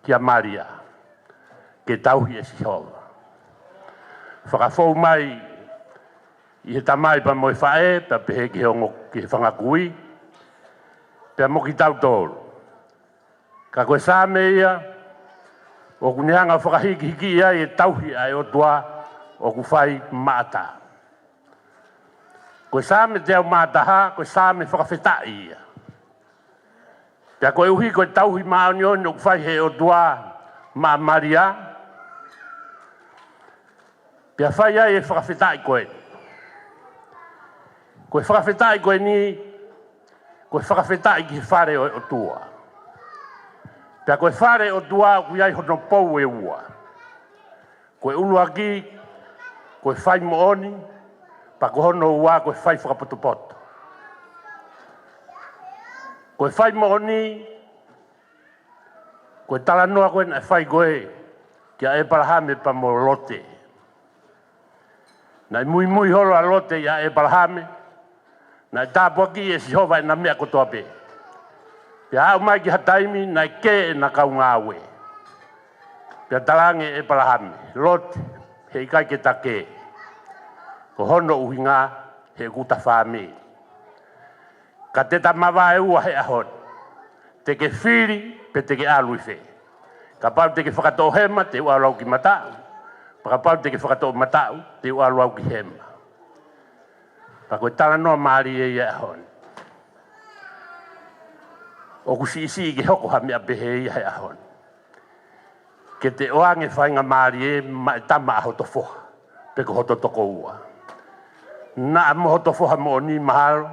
kia Malia, ke tauhi ʻe Sihova. Fakafou mai ʻi he tamai pea mo e faʻē, pea pehē ki he ongo, ki he fanga kui, pea mo kitautolu. Ka ko e Saame ia ʻoku ne hanga ʻo fakahikihiki ai e tauhi ʻa e ʻOtua ʻoku fai maʻata. Ko e Saame teau mā taha, ko e Saame fakafetaʻi ia. Pea koeʻuhi ko e tauhi māʻoniʻoni ʻoku fai he ʻOtua maʻa Malia, pea fai ai e fakafetaʻi ko ē. Ko e fakafetaʻi ko eni, ko e fakafetaʻi ki he fale ʻo e ʻOtua. Pea ko e fale ʻo e ʻOtua ʻoku ʻi ai hono pou ʻe ua. Ko e ʻuluaki, ko e fai moʻoni, pea ko hono ua, ko e fai fakapotopoto. Ko e fai moʻoni, ko e talanoa ko ē naʻe fai ko ē kia ʻEpalahame pea mo Lote. Naʻe muimui holo ʻa Lote ʻia ʻEpalahame, naʻe tāpuakiʻi ʻe Sihova ʻena meʻa kotoa pē. Pea aʻu mai ki ha taimi naʻe kē ʻena kau ngāue. Pea talaange ʻe ʻEpalahame, Lote, heʻikai ke ta kē. Ko hono ʻuhinga he ʻoku ta fāmili. Ka te ta mavae ua he ʻaho ni. Te ke fili pe te ke ʻalu ʻi fē. Kapau te ke fakatoʻo hema, te u ʻalu au ki mataʻu. Pea kapau te ke fakatoʻo mataʻu, te u ʻalu au ki hema. Pea ko e talanoa mālie ia he ʻaho ni. ʻOku siʻisiʻi ke hoko ha meʻa pehē ia he ʻaho ni. Ke te ʻoange faingamālie maʻa e tama ʻa hoto foha, pe ko hoto tokoua. Naʻa mo hoto foha moʻoni mahalo,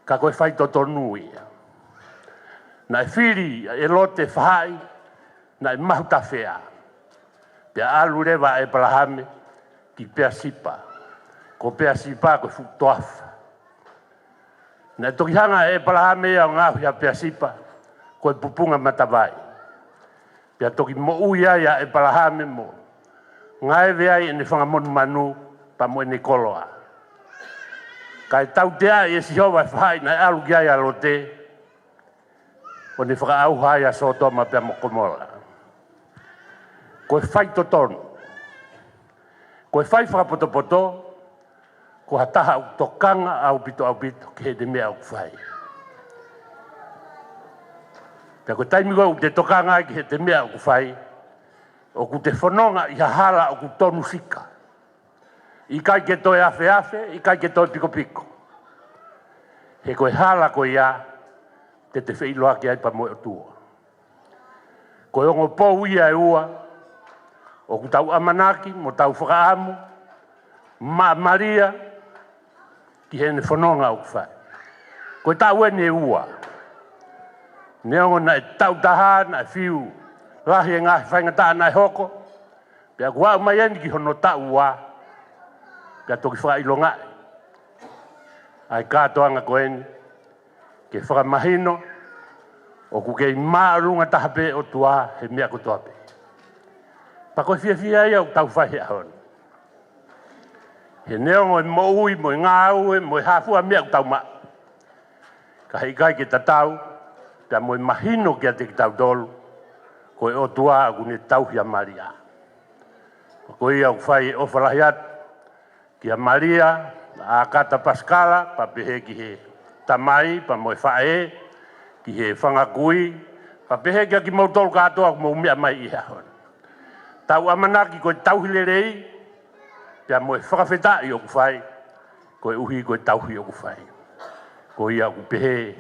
ka ko e faitotonu ia. Naʻe fili ʻe Lote faʻahi, naʻe mahu tafea. Pea ʻalu leva ʻa ʻEpalahame ki Peasipa. Ko Peasipa ko e fuʻu toafa. Naʻe toki hanga ʻe ʻEpalahame ia ʻo ngaohi ʻa Peasipa ko e pupunga matavai. Pea toki moʻui ai ʻa ʻEpalahame mo ngaeve ai ʻene fanga monumanu pea mo ʻene koloa. Kae tauteaʻi ʻe Sihova e faʻahi naʻe ʻalu ki ai ʻa Lote, ʻo ne fakaʻauha ai ʻa Sōtoma pea mo Komola. Ko e faitotonu. Ko e fai fakapotopoto, ko ha taha ʻoku tokanga ʻaupito ʻaupito ki heʻene meʻa ʻoku fai. Pea ko e taimi ko ē ʻoku te tokanga ai ki heʻete meʻa ʻoku fai, ʻoku te fononga ʻi ha hala ʻoku tonu sika. ʻIkai ke toe afeafe, ʻikai ke toe pikopiko. He ko e hala ko ia, te te feʻiloaki ai pea mo e ʻOtua. Ko e ongo pou ia ʻe ua, ʻoku tau ʻamanaki mo tau fakaʻamu, maʻa Malia, ki heʻene fononga ʻoku fai. Ko e taʻu eni ʻe ua. Neongo naʻe taʻu taha, naʻe fiu lahi e ngaahi faingataʻa naʻe hoko, pea kuo aʻu mai eni ki hono taʻu ua, pea toki fakaʻilongaʻi ʻa e kātoanga ko eni, ke fakamahino ʻoku kei māʻolunga taha pē ʻOtua he meʻa kotoa pē. Pea ko e fiefia ia ʻoku tau fai he ʻaho ni. He neongo e moʻui mo e ngāue mo e hā fua meʻa ʻoku tau maʻu, ka heʻikai ke tatau pea mo e mahino kiate kitautolu ko e ʻOtua ʻoku ne tauhi ʻa Malia. Ko ia ʻoku fai e ʻofa lahi atu kia Malia ʻAkata Pasikala, pea pehē ki he tamai pea mo e faʻē, ki he fanga kui, pea pehē kia kimoutolu kātoa ʻoku mou meʻa mai ʻi he ʻaho ni. Tau ʻamanaki ko e tauhi lelei pea mo e fakafetaʻi ʻoku fai, koeʻuhi ko e tauhi ʻoku fai. Ko ia ʻoku pehē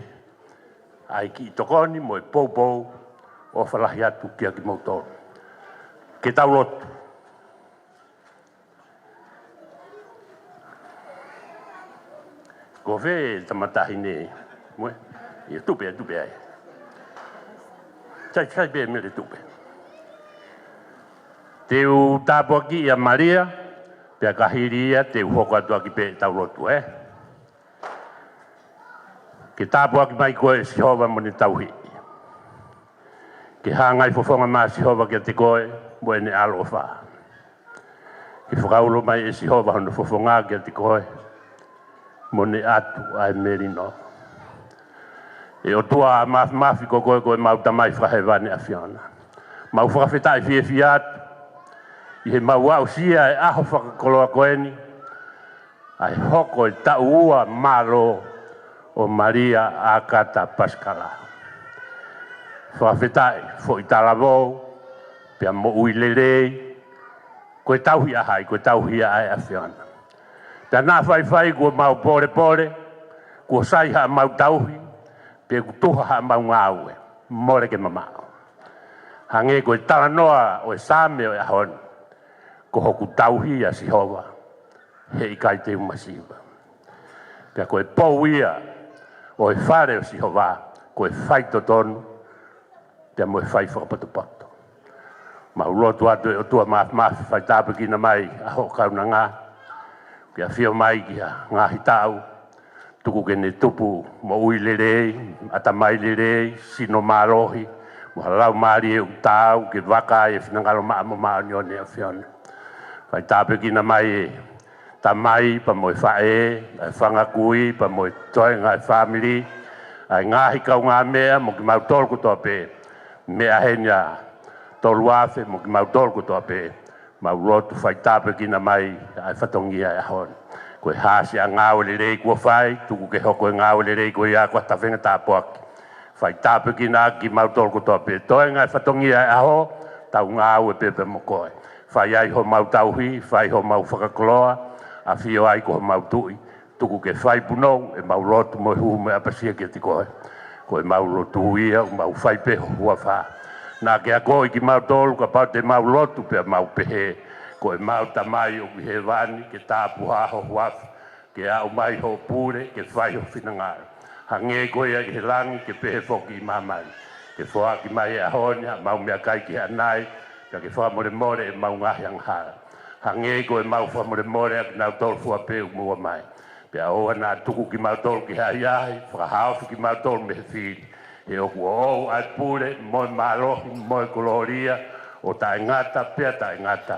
ʻa e kiʻi tokoni mo e poupou, ʻofa lahi atu kia kimoutolu. Ke tau lotu. Ko fē tama taʻahine? Mo e? ʻIo, tupe, tupe ai. Sai, sai pē Mele, tupe. Te u tāpuakiʻi ʻa Malia, pea ka hili ia te u hoko atu ʻaki pē ʻetau lotu, ē? Ke tāpuaki mai koe ʻe Sihova mo ne tauhi. Ke hāngai fofonga mai ʻa Sihova kiate koe mo ʻene ʻaloʻofa. Ke fakaulo mai ʻe Sihova hono fofonga kiate koe, mo ne ʻatu ʻa e melino. ʻE ʻOtua Māfimafi, ko koe ko ʻemau Tamai Fakahēvani ʻAfiona. Mau fakafetaʻi fiefia atu ʻi heʻemau aʻusia e ʻaho fakakoloa ko eni, ʻa e hoko e taʻu ua mālō ʻo Malia ʻAkata Pasikala. Fakafetaʻi, foʻi talavou, pea moʻui lelei, ko e tauhi ʻa hai? Ko e tauhi ia ʻa e ʻAfiona. Pea naʻa faifai kuo mau polepole, kuo sai haʻamau tauhi, pe kuo tuha haʻamau ngāue, mole ke mamaʻo. Hangē ko e talanoa ʻo e Saame ʻo e ʻaho ni, ko hoku tauhi ʻa Sihova, heʻikai te u masiva. Pea ko e pou ia ʻo e fale ʻo Sihova, ko e faitotonu, pea mo e fai fakapotopoto. Mau lotu atu ʻe ʻOtua Māfimafi, fai tāpuekina mai ʻa hoʻo kaunanga, ke ʻafio mai ki ha ngaahi taʻu, tuku ke ne tupu moʻui lelei, ʻatamai lelei, sino mālohi, mo ha laumālie ʻoku taau ke vaka ai e finangalo maʻa mo māʻoniʻoni ʻa e ʻAfiona. Fai tāpuekina mai e tamai pea mo e faʻē, ʻa e fanga kui pea mo e toenga e fāmili, ʻa e ngaahi kaungāmeʻa mo kimautolu kotoa pē, meʻa heni ʻa Toluafe mo kimautolu kotoa pē, mau lotu fai tāpuekina mai ʻa e fatongia e ʻaho ni. Ko e hā siʻa ngāue lelei kuo fai, tuku ke hoko e ngāue lelei ko ia ko ha tafenga tāpuaki. Fai tāpuekina kimautolu kotoa pē, toenga e fatongia e ʻaho, tau ngāue pē pea mo koe. Fai ai homau tauhi, fai homau fakakoloa, ʻafio ai ko homau Tuʻi, tuku ke fai punou ʻemau lotu mo e huhu mo e ʻapasia kiate koe. Ko ʻemau lotu ia, mau fai pē ho huafa. Naʻa ke akoʻi kimautolu kapau te mau lotu pea mau pehē, ko ʻemau Tamai ʻoku ʻi hēvani, ke tāpuhā ho huafa, ke aʻu mai hoʻo pule, ke fai ho finangalo. Hangē ko ia ʻi he langi, ke pehē foki ʻi māmani. Ke foaki mai he ʻaho ni haʻamau meʻakai ki he ʻanai, pea ke fakamolemole ʻemau ngaahi angahala, hangē ko ʻemau fakamolemole ʻa kinautolu fua pē ʻoku meʻa mai. Pea ʻoua naʻa tuku kimautolu ki he ʻahiʻahi, fakahaofi kimautolu mei he fili. He ʻoku ʻoʻou ʻa e pule, mo e mālohi, mo e kolōlia, ʻo taʻengata pea taʻengata.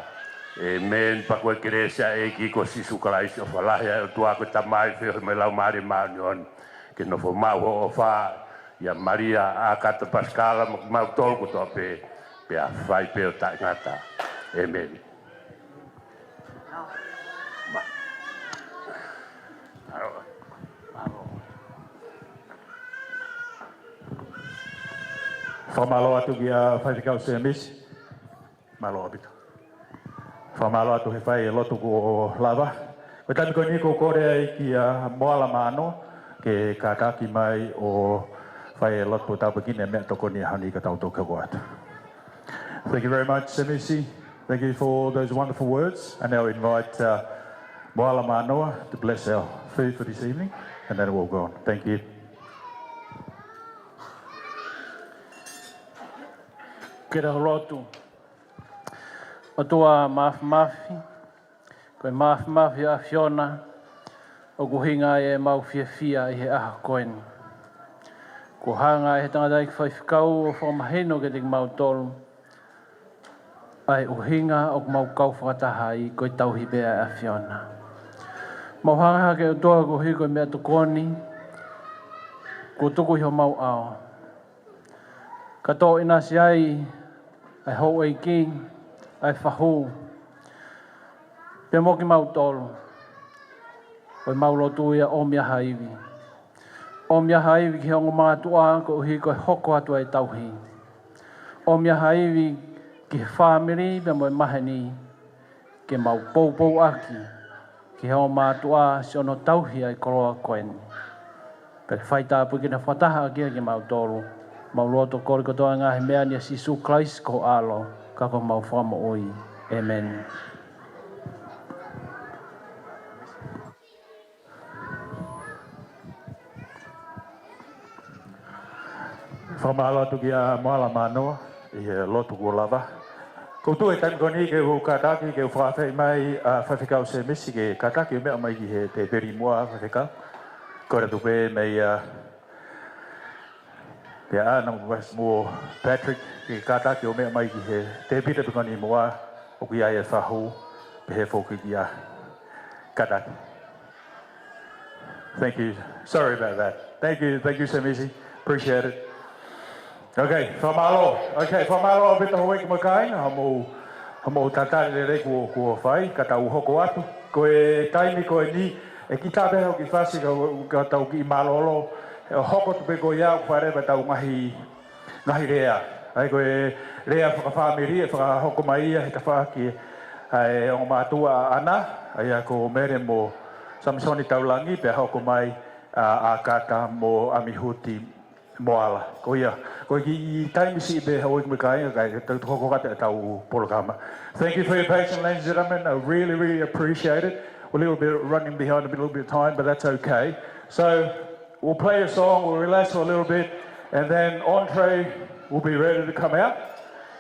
ʻĒmeni. Pea ko e kelesi ʻa e ʻEiki ko Sīsū Kalaisi, ʻofa lahi ʻa e ʻOtua ko e Tamai, feohi mo e Laumālie Māʻoniʻoni, ke nofo maʻu hoʻo ʻofa ʻia Malia ʻAkata Pasikala mo kimautolu kotoa pē, pea fai pē ʻo taʻengata. ʻĒmeni. Fakamālō atu kia Faifekau Sēmisi. Mālō ʻaupito. Fakamālō atu he fai e lotu kuo lava. Ko e taimi ko eni ʻoku ou kole ai kia Moala Mānoa ke kātaki mai ʻo fai e lotu tāpuekina e meʻatokoni ʻaho ni ka tau toki hoko atu. Thank you very much, Semisi. Thank you for those wonderful words. And now invite uh, Moala Mānoa to bless our Food for this evening, and then we'll go on. Thank you. Ke tau lotu. ʻOtua Māfimafi, ko e māfimafi ʻa e ʻAfiona ʻoku ʻuhinga ai ʻemau fiefia ʻi he ʻaho ko eni. Kuo hanga ʻe he tangataʻeiki faifekau ʻo fakamahino kiate kimautolu ʻa e ʻuhinga ʻoku mau kau fakataha ai, ko e tauhi pē ʻa e ʻAfiona. Mau hanga hake, ʻOtua, koeʻuhi ko e meʻatokoni kuo tuku ʻi homau ʻao, ka toʻo ʻinasi ai ʻa e houʻeiki, ʻa e fahu, pea mo kimautolu. Ko ʻemau lotu ia, ʻomi ʻa ha ivi. ʻOmi ʻa ha ivi ki he ongo mātuʻa koeʻuhi ko e hoko atu ʻa e tauhi. ʻOmi ʻa ha ivi ki he fāmili pea mo e maheni, ke mau poupouaki ki he ongo mātuʻa siʻono tauhi ʻa e koloa ko eni. Pea ke faitāpuekina fakataha ʻaki ia kimautolu. Mau lotu ʻo kole kotoa e ngaahi meʻa ni ʻia Sīsū Kalaisi ko ho ʻAlo, ka ko homau Fakamoʻui. ʻĒmeni. Fakamālō atu kia Moala Manoa ʻi he lotu kuo lava. Ko u tuʻu he taimi ko eni ke u kātaki ke u fakaafeʻi mai ʻa Faifekau Semisi ke kātaki ʻo meʻa mai ki he tēpile muʻa, Faifekau. Ko e tuʻu pē mei a Pea ʻana mo Patrick ke kātaki ʻo meʻa mai ki he tēpile pē ko eni muʻa, ʻoku ʻi ai e fahu, pehē foki kia Kataki. Thank you. Sorry about that. Thank you. Thank you, Semisi. Appreciate it. Okay, fakamālō. Okay, fakamālō ʻaupito houʻeiki mo e kāinga, hoʻomou, hoʻomou tatali lelei kuo, kuo fai, ka tau hoko atu. Ko e taimi ko eni, ʻe kita pē hoki fasi ka, ka tau kiʻi mālōlō, ʻe hoko atu pē ko ia ʻoku fai leva ʻetau ngaahi, ngaahi lea. ʻA ia ko e lea fakafāmili ʻe fakahoko mai ia he tafaʻaki ʻa e ongo mātuʻa ʻaʻana, ʻa ia ko Mele mo Samisoni Taulangi, pea hoko mai ʻa, ʻa Kata mo ʻAmihuti Moala. Ko ia, ko e kiʻi taimi siʻi pē houʻeiki mo e kāinga kae tau hoko atu ʻetau polokalama. Thank you for your patience, ladies and gentlemen. I really, really appreciate it. We're a little bit running behind a little bit of time, but that's okay. So we'll play a song, we'll relax for a little bit, and then Andre will be ready to come out.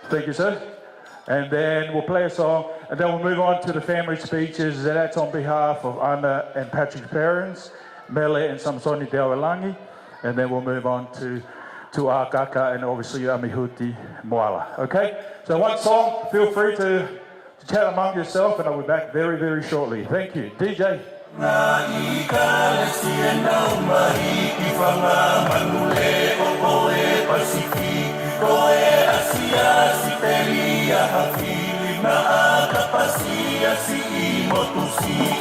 Thank you, sir. And then we'll play a song, and then we'll move on to the family speeches. That's on behalf of Ana and Patrick's parents, Mele and Samisoni Taulangi, and then we'll move on to, to ʻa Kata and obviously ʻAmihuti Moala. Okay? So one song, feel free to, to chat among yourself, and I'll be back very, very shortly. Thank you. D J. Ngaahi kalesi ʻenau mahi ki fanga manu leʻo ʻo e Pasifiki, ko e ʻAsia, Sitelia, Hafili, Naʻa, Kapasia, siʻi motu siʻi.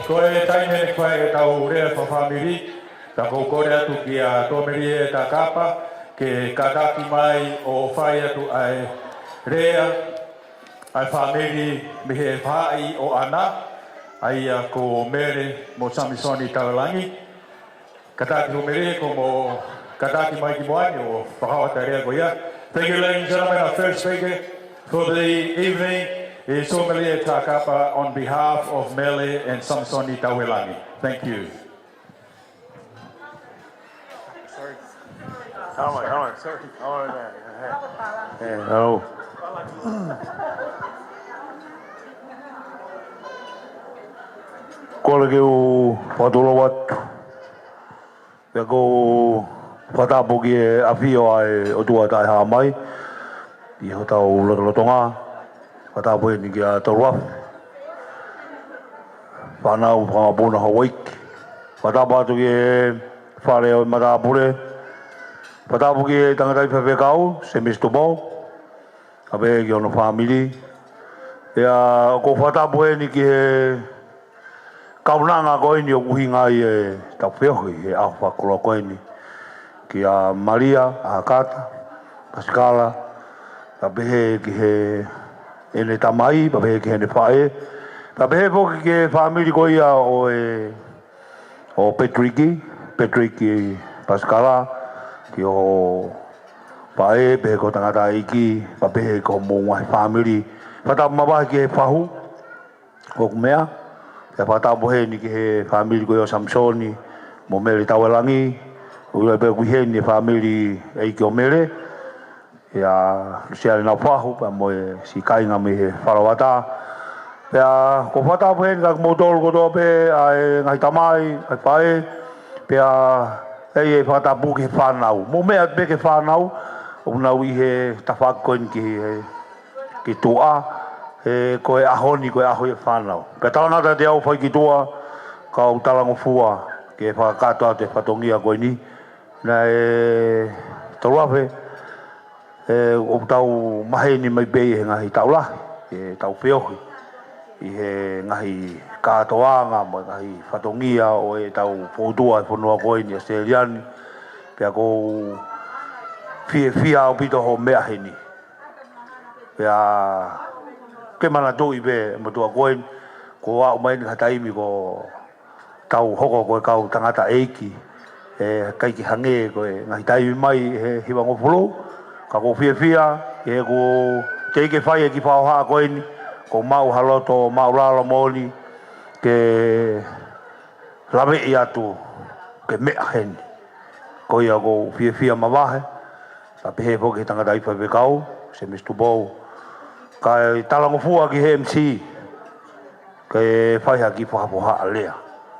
Ko e taimi eni ko e tau lea fakafāmili, pea ʻoku ou kole atu kia Tuʻamelie Takapa ke kātaki mai ʻo fai atu ʻa e lea ʻa e fāmili mei he faʻē ʻo ʻAna, ʻa ia ko Mele mo Samisoni Tauelangi. Kātaki Tuʻamelie, ko mo kātaki mai ki muʻa ni ʻo fakaʻosi ʻa e lea ko ia. Thank you, ladies and gentlemen. Our first speaker for the evening is Tuʻamelie Takapa on behalf of Mele and Samisoni Tauelangi. Thank you. Sorry. All right, all right, sorry. All right, man. Hey, hello. Kole ke u fakatulou atu. Pea ʻoku ou fakatapu ki he ʻafio ʻa e ʻOtua Taʻehāmai ʻi hotau lotolotonga. Fakatapu heni kia Toluafe, fānau, fanga mokopuna, houʻeiki. Fakatapu atu ki he fale ʻo e matāpule. Fakatapu ki he tangataʻi faifekau, Semisi Tupou, pehē ki hono fāmili. Pea ʻoku ou fakatapu heni ki he kaunanga ko eni ʻoku ʻuhinga ai ʻetau feohi he ʻaho fakakoloa ko eni, kia Malia, ʻAkata, Pasikala, pea pehē ki heʻene tamai, pea pehē ki heʻene faʻē, pea pehē foki ki he fāmili ko ia ʻo e, ʻo Petiliki, Petiliki Pasikala, ki hoʻo faʻē, pehē ki ho tangataʻeiki, pea pehē ki homou ngaahi fāmili. Fakatapu mavahe ki he fahu ʻoku meʻa, pea fakatapu heni ki he fāmili ko ia ʻo Samisoni mo Mele Tauelangi, ʻoku ʻi ai pē ʻoku ʻi heni e fāmili ʻeiki ʻo Mele, ʻia Lusiale Naufahu, pea mo e siʻi kāinga mei he Falavata. Pea ʻoku ou fakatapu heni kia kimoutolu kotoa pē, ʻa e ngaahi tamai, ʻa e faʻē, pea ʻi ai e fakatapu ki he fānau. Mou meʻa pē ki he fānau, ʻoku nau ʻi he tafaʻaki ko eni ki he, ki tuʻa, he ko e ʻaho ni, ko e ʻaho ia ʻo e fānau. Pea talangata atu au fai ki tuʻa, kau talangofua ke fakakakato atu e fatongia ko eni. Naʻe Toluafe, ʻoku tau maheni mai pē ʻi he ngaahi taʻu lahi, ʻetau feohi ʻi he ngaahi kātoanga mo e ngaahi fatongia ʻo ʻetau fōtua he fonua ko eni ʻAositelēlia ni. Pea ʻoku ou fiefia ʻaupito hoʻo meʻa heni. Pea ke manatuʻi pē, motuʻa ko eni, kuo aʻu mai eni ha taimi kuo tau hoko ko e kau tangataʻeiki, ʻe ʻikai ke hangē ko e ngaahi taimi mai he hivangofulu, ka ʻoku ou fiefia, he ʻoku teʻeki ke fai e kiʻi fakahohaʻa ko eni, ʻoku ou maʻu ha loto māʻulalo moʻoni ke laveʻi atu ke meʻa heni. Ko ia ʻoku ou fiefia mavahe, pea pehē foki ki he tangataʻi faifekau, Semisi Tupou, kae talangofua ki he M C, ke fai ha kiʻi fakahohaʻa lea.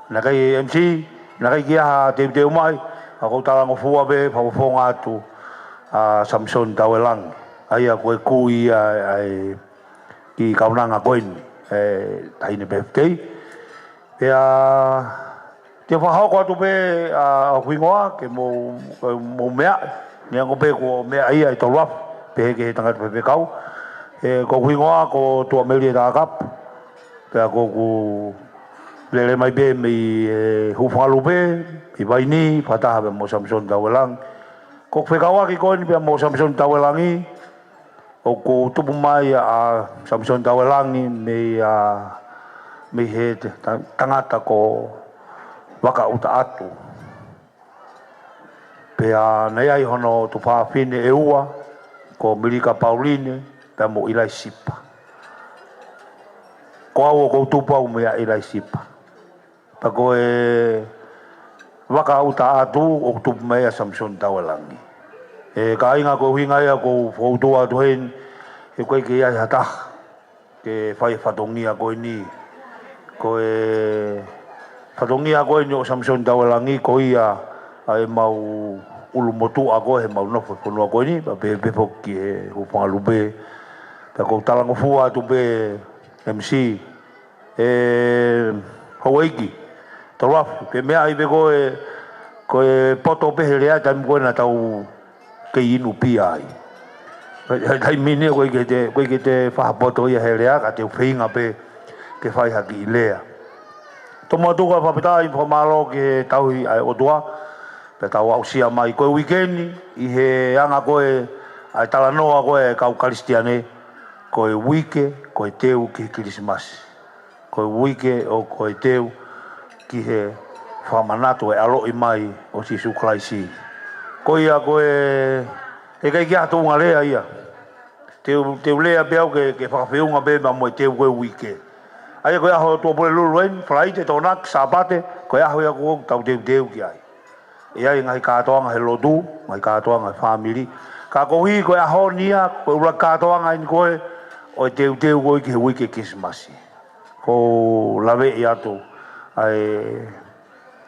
Naʻe ʻikai M C, naʻe ʻikai ke ʻi ai ha teuteu mai, ka ʻoku ou talangofua pē fakafofonga atu ʻa Samisoni Tauelangi. ʻA ia ko e kui ia ʻa e kiʻi kaunanga ko eni, ʻe, taʻahine pē fitei. Pea te u fakahoko atu pē ʻa hoku hingoa ke mou, ke mou meʻa, neongo pē kuo meʻa ia ʻe Toluafe, pehē ki he tangataʻi faifekau. ʻE, ko hoku hingoa ko Tuʻamelie Takapa. Pea ʻoku ou lele mai pē mei, ʻe, Huʻufangalupe, mei Vaini, fakataha pē mo Samisoni Tauelangi. Ko hoku fekauʻaki ko eni pea mo Samisoni Tauelangi, ʻoku tupu mai ʻa Samisoni Tauelangi mei, ʻa, mei he te-, ta-, tangata ko Vakautaʻatu. Pea naʻe ʻi ai hono tuofāfine ʻe ua, ko Milika Pauline, pea mo ʻIlaisipa. Ko au ʻoku ou tupu au meia ʻIlaisipa. Pea ko e Vakautaʻatu ʻoku tupu mai ʻa Samisoni Tauelangi. ʻE kāinga, ko e ʻuhinga ia ʻoku ou fōtua atu heni, he ʻoku ʻikai ke ʻi ai ha taha ke fai e fatongia ko eni. Ko e fatongia ko eni ʻo Samisoni Tauelangi, ko ia ʻa e mau ʻulumotuʻa ko ē he mau nofo he fonua ko eni, pea pehē pē foki ki he Huʻufangalupe. Pea ʻoku ou talangofua atu pē M C, ʻe, houʻeiki Toluafe, ke meaʻi pē ko e, ko e poto pē he lea, taimi ko ē naʻa tau kei inu pia ai. He, he taimi ni ʻoku ʻikai ke te, ʻoku ʻikai ke te fakapoto ia he lea, ka te u feinga pē ke fai ha kiʻi lea. Tomuʻa tuku ʻa e fakafetaʻi mo e fakamālō ki he tauhi ʻa e ʻOtua, pea tau aʻusia mai ko e uike ni, ʻi he anga ko ē ʻa e talanoa ko ē ʻa e kau Kalisitiane, ko e uike ko e teu ki he Kilisimasi. Ko e uike ʻo ko e teu ki he fakamanatu e ʻaloʻi mai ʻo Sīsū Kalaisi. Ko ia ko e, heʻikai ke ʻi ai ha tuʻunga lea ia. Te u, te u lea pē au ke, ke fakafeʻunga pē mo e teu ko e uike. ʻA ia ko e ʻaho Tuʻapulelulu eni, Falaite, Tokonaki, Sāpate, ko e ʻaho ia ʻoku tau teuteu ki ai. ʻE ʻi ai e ngaahi kātoanga he lotu, ngaahi kātoanga he fāmili. Ka koeʻuhi ko e ʻaho ni ia, ko e ʻuluaki kātoanga eni ko ē ʻo e teuteu ko ē ki he uike Kilisimasi. ʻOku ou laveʻi atu ʻa e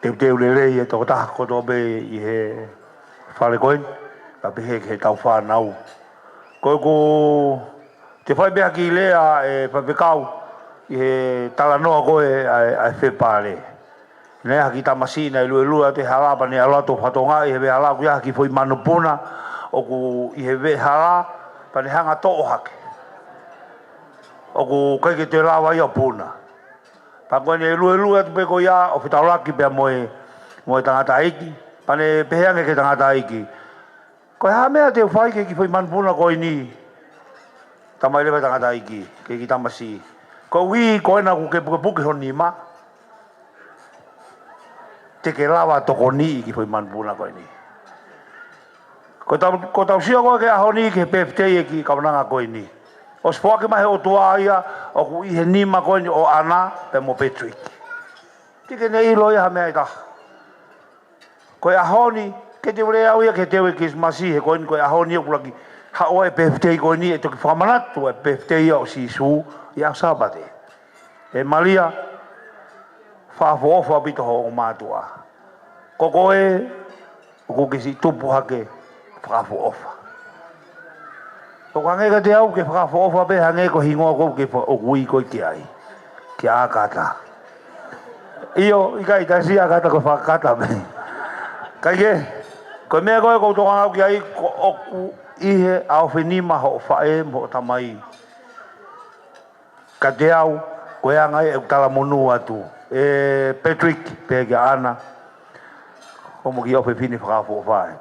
teuteu lelei ʻa e tokotaha kotoa pē ʻi he fale ko eni, kae pehē ki heʻetau fānau. Ko ʻeku, te u fai pē ha kiʻi lea ʻe Faifekau ʻi he talanoa ko ē ʻa e, ʻa e fepale. Naʻe ʻi ai ha kiʻi tamasiʻi naʻe luelue atu he hala pea ne ʻalu atu ʻo fakatokangaʻi he veʻehala ʻoku ʻi ai ha kiʻi foʻi manupuna ʻoku ʻi he veʻehala pea ne hanga ʻo toʻo hake. ʻOku ʻikai ke toe lava ia ʻo puna. Pea ko ʻene luelue atu pē ko ia ʻo fetaulaki pea mo e, mo e tangataʻeiki, pea ne pehē ange ki he tangataʻeiki, ko e hā e meʻa te u fai ki he kiʻi foʻi manupuna ko eni? Talamai leva ʻe he tangataʻeiki ki he kiʻi tamasiʻi, koeʻuhi ko ena ʻoku ke pukepuke ho nima, te ke lava ʻo tokoniʻi e kiʻi foʻi manupuna ko eni. Ko ʻetau, ko ʻetau sio ko ē ki he ʻaho ni ki he pēfitei ʻa e kiʻi kaunanga ko eni, ʻosi foaki mai ʻe he ʻOtua ia ʻoku ʻi he nima ko eni ʻo ʻAna pea mo Patrick. Teʻeki ke ne ʻilo ia ha meʻa ʻe taha. Ko e ʻaho ni, ʻikai te u lea au ia ki he teu ʻa e Kilisimasi, he ko eni ko e ʻaho ni ʻoku ʻuluaki haʻu ai e pēfitei ko eni, ʻe toki fakamanatu e pēfitei ia ʻo Sīsū ʻi he ʻaho Sāpate. ʻE Malia, fakaʻofoʻofa ʻaupito hoʻo mātuʻa. Ko koe ʻoku ke siʻi tupu hake fakaʻofoʻofa. ʻOku hangē kiate au ke fakaʻofoʻofa pē hangē ko e hingoa ko ē ʻoku ke fa-, ʻoku ui koe ki ai, kia ʻAkata. ʻIo, ʻikai, taʻe siʻi ʻAkata, ko e Fakakata pē. Kae kehe, ko e meʻa ko ē ʻoku ou tokanga au ki ai, ko ʻoku ʻi he ʻaofinima hoʻo faʻē mo hoʻo tamai. Kiate au, ko e anga ia ʻeku talamonū atu, ʻe Patrick, pea kia ʻAna, ko hoʻomo kiʻi ʻofefine fakaʻofoʻofa ē.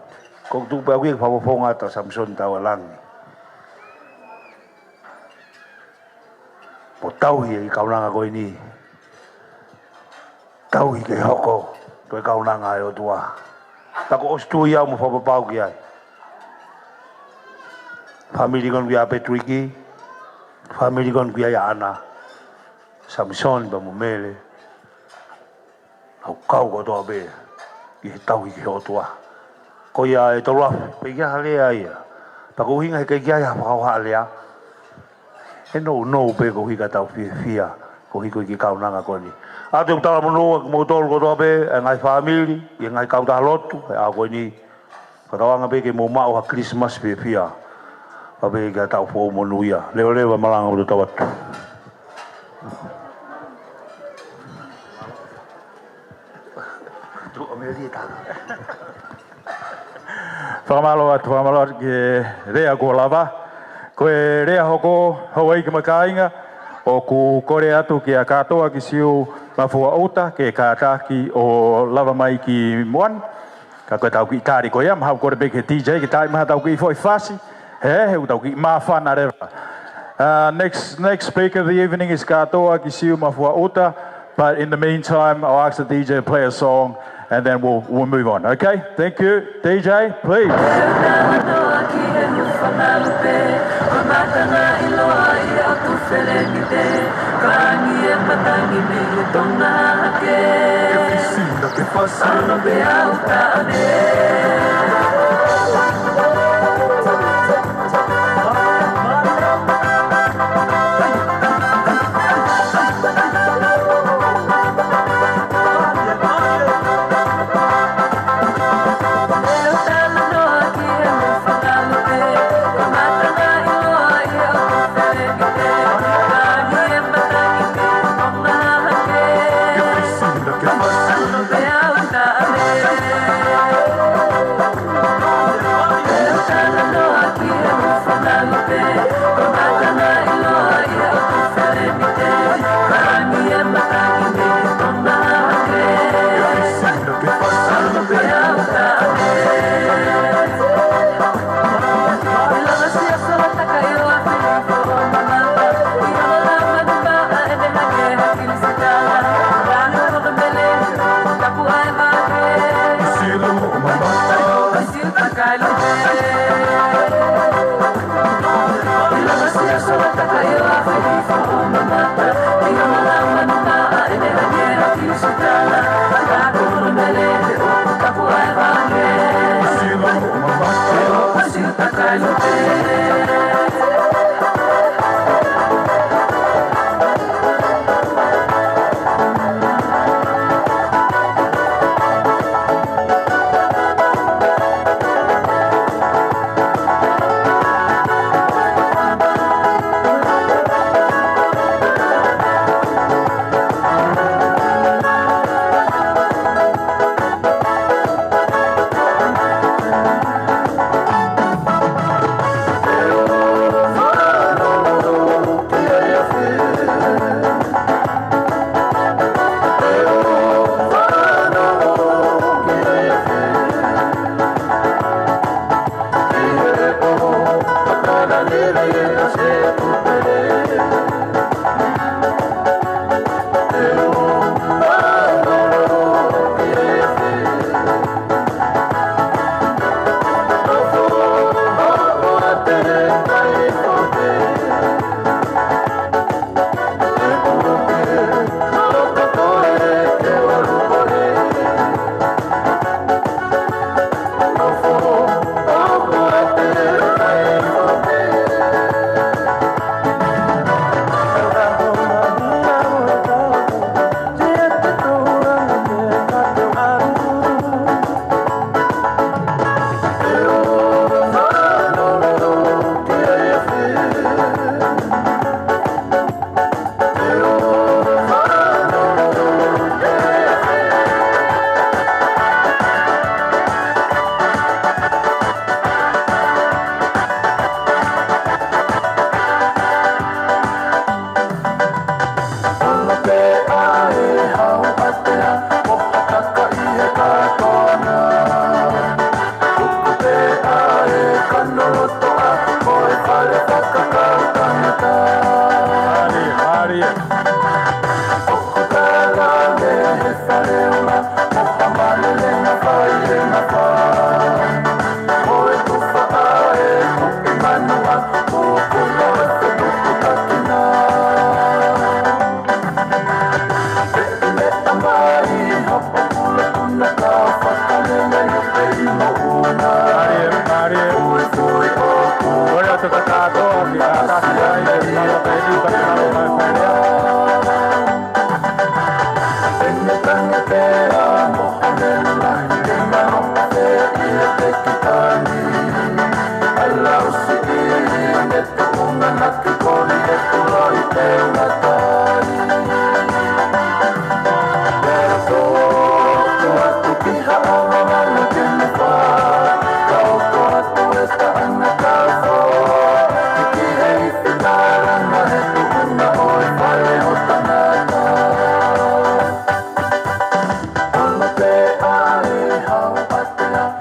ʻOku ou tuku pē au ki he fakafofonga ʻa Samisoni Taualangi. Mo tauhi e kiʻi kaunanga ko eni. Tauhi ke hoko ko e kaunanga ʻa e ʻOtua. Pea kuo ʻosi tui au mo fakapapau ki ai. Fāmili ko eni ʻoku ʻi ai ʻa Patrick, fāmili ko eni ʻoku ʻi ai ʻa ʻAna, Samisoni pea mo Mele. ʻOku kau kotoa pē ʻi he tauhi ki he ʻOtua. Ko ia ʻe Toluafe, pea ʻikai ha lea ia. Pea ko e ʻuhinga he ʻikai ke ʻi ai ha fakahohaʻa lea, ʻe nounou pē koeʻuhi ka tau fiefia koeʻuhi ko e kiʻi kaunanga ko eni. ʻOatu ʻeku talamonū kiate kimoutolu kotoa pē, ʻa e ngaahi fāmili, ʻa e ngaahi kautaha lotu he ʻaho ko eni. Fakatauange pē ke mou maʻu ha Kilisimasi fiefia, pea pehē ki ha taʻu foʻou monūʻia. Leveleva e malanga ʻo e tau atu. Fakamālō atu, fakamālō atu ki he lea kuo lava. Ko e lea hoko, houʻeiki mo e kāinga, ʻoku kole atu kia Kātoa ki Siu Mafua ʻUta ke kātaki ʻo lava mai ki muʻa ni. Ka ko ʻetau kiʻi tali ko ia, mahalo kole pē ki he D J ke tali mai haʻatau kiʻi foʻi fasi. He, he ʻoku tau kiʻi māfana leva. Uh, next, next speaker of the evening is Kātoa ki Siu Mafua ʻUta. But in the meantime, I'll ask the D J to play a song and then we'll, we'll move on. Okay? Thank you. D J, please.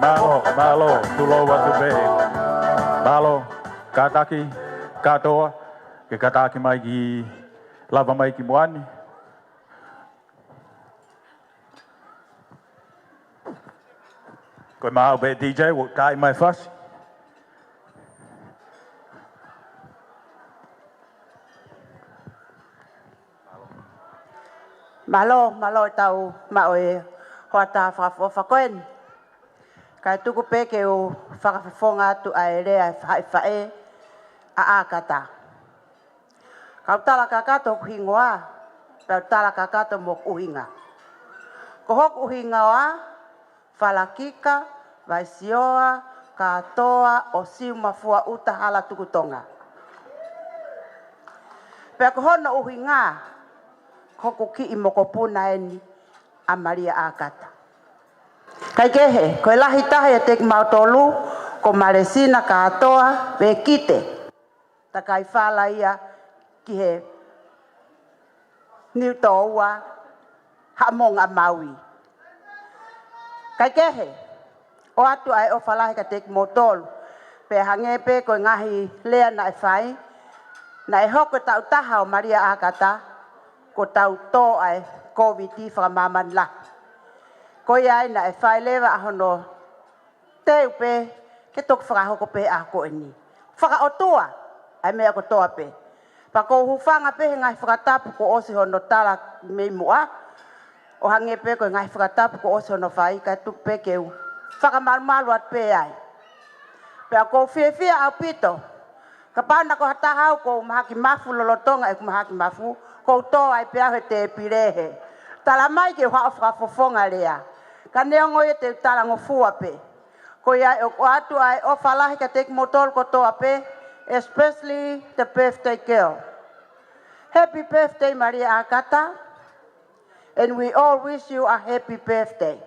Mālō, mālō, tulou atu pē. Mālō, kātaki kātoa, ke kātaki mai ki, lava mai ki muʻa ni. Ko e maau pē D J, ʻo tai mai fasi. Mālō, mālō e tau maʻu e hoʻatā fakaʻofoʻofa ko eni. Kae tuku pē ke u fakafofonga atu ʻa e lea ʻa e faʻē ʻa ʻAkata. Kau tala kakato hoku hingoa, pea u tala kakato mo hoku ʻuhinga. Ko hoku ʻuhinga ʻa Falakika Vaisioa Kātoa ʻo Siumafua ʻUta Hala Tukutonga. Pea ko hono ʻuhinga, ko hoku kiʻi mokopuna eni ʻa Malia ʻAkata. Kaikehe, ko e lahi taha ʻiate kimautolu, ko Malesina Kātoa Vekite. Takai fala ia ki he Niutōua Haʻamonga Maui. Kaikehe, ʻoatu ʻa e ʻofa lahi kiate kimoutolu. Pea hangē pē ko e ngaahi lea naʻe fai, naʻe hoko e taʻu taha ʻo Malia ʻAkata, ko e taʻu tō ʻa e Kōviti fakamāmani lahi. Ko ia ai naʻe fai leva ʻa hono teu pē, ke toki fakahoko pē ʻa ko eni. Fakaʻotua, ʻa e meʻa kotoa pē. Pea ʻoku ou hūfanga pē he ngaahi fakatapu kuo ʻosi hono tala mei muʻa, ʻo hangē pē ko e ngaahi fakatapu kuo ʻosi hono fai, kae tuku pē ke u fakamalumalu atu pē ai. Pea ʻoku ou fiefia ʻaupito, kapau naʻa ko ha taha au ʻoku ou mahaki mafu lolotonga ʻeku mahaki mafu, ʻoku ou tō ai pē au he tēpile he. Tala mai ke u haʻu ʻo fakafofonga lea. Ka neongo ia te u talangofua pē. Ko ia ʻoku ʻoatu ʻa e ʻofa lahi kiate kimoutolu kotoa pē, especially the birthday girl. Happy birthday, Malia ʻAkata, and we all wish you a happy birthday.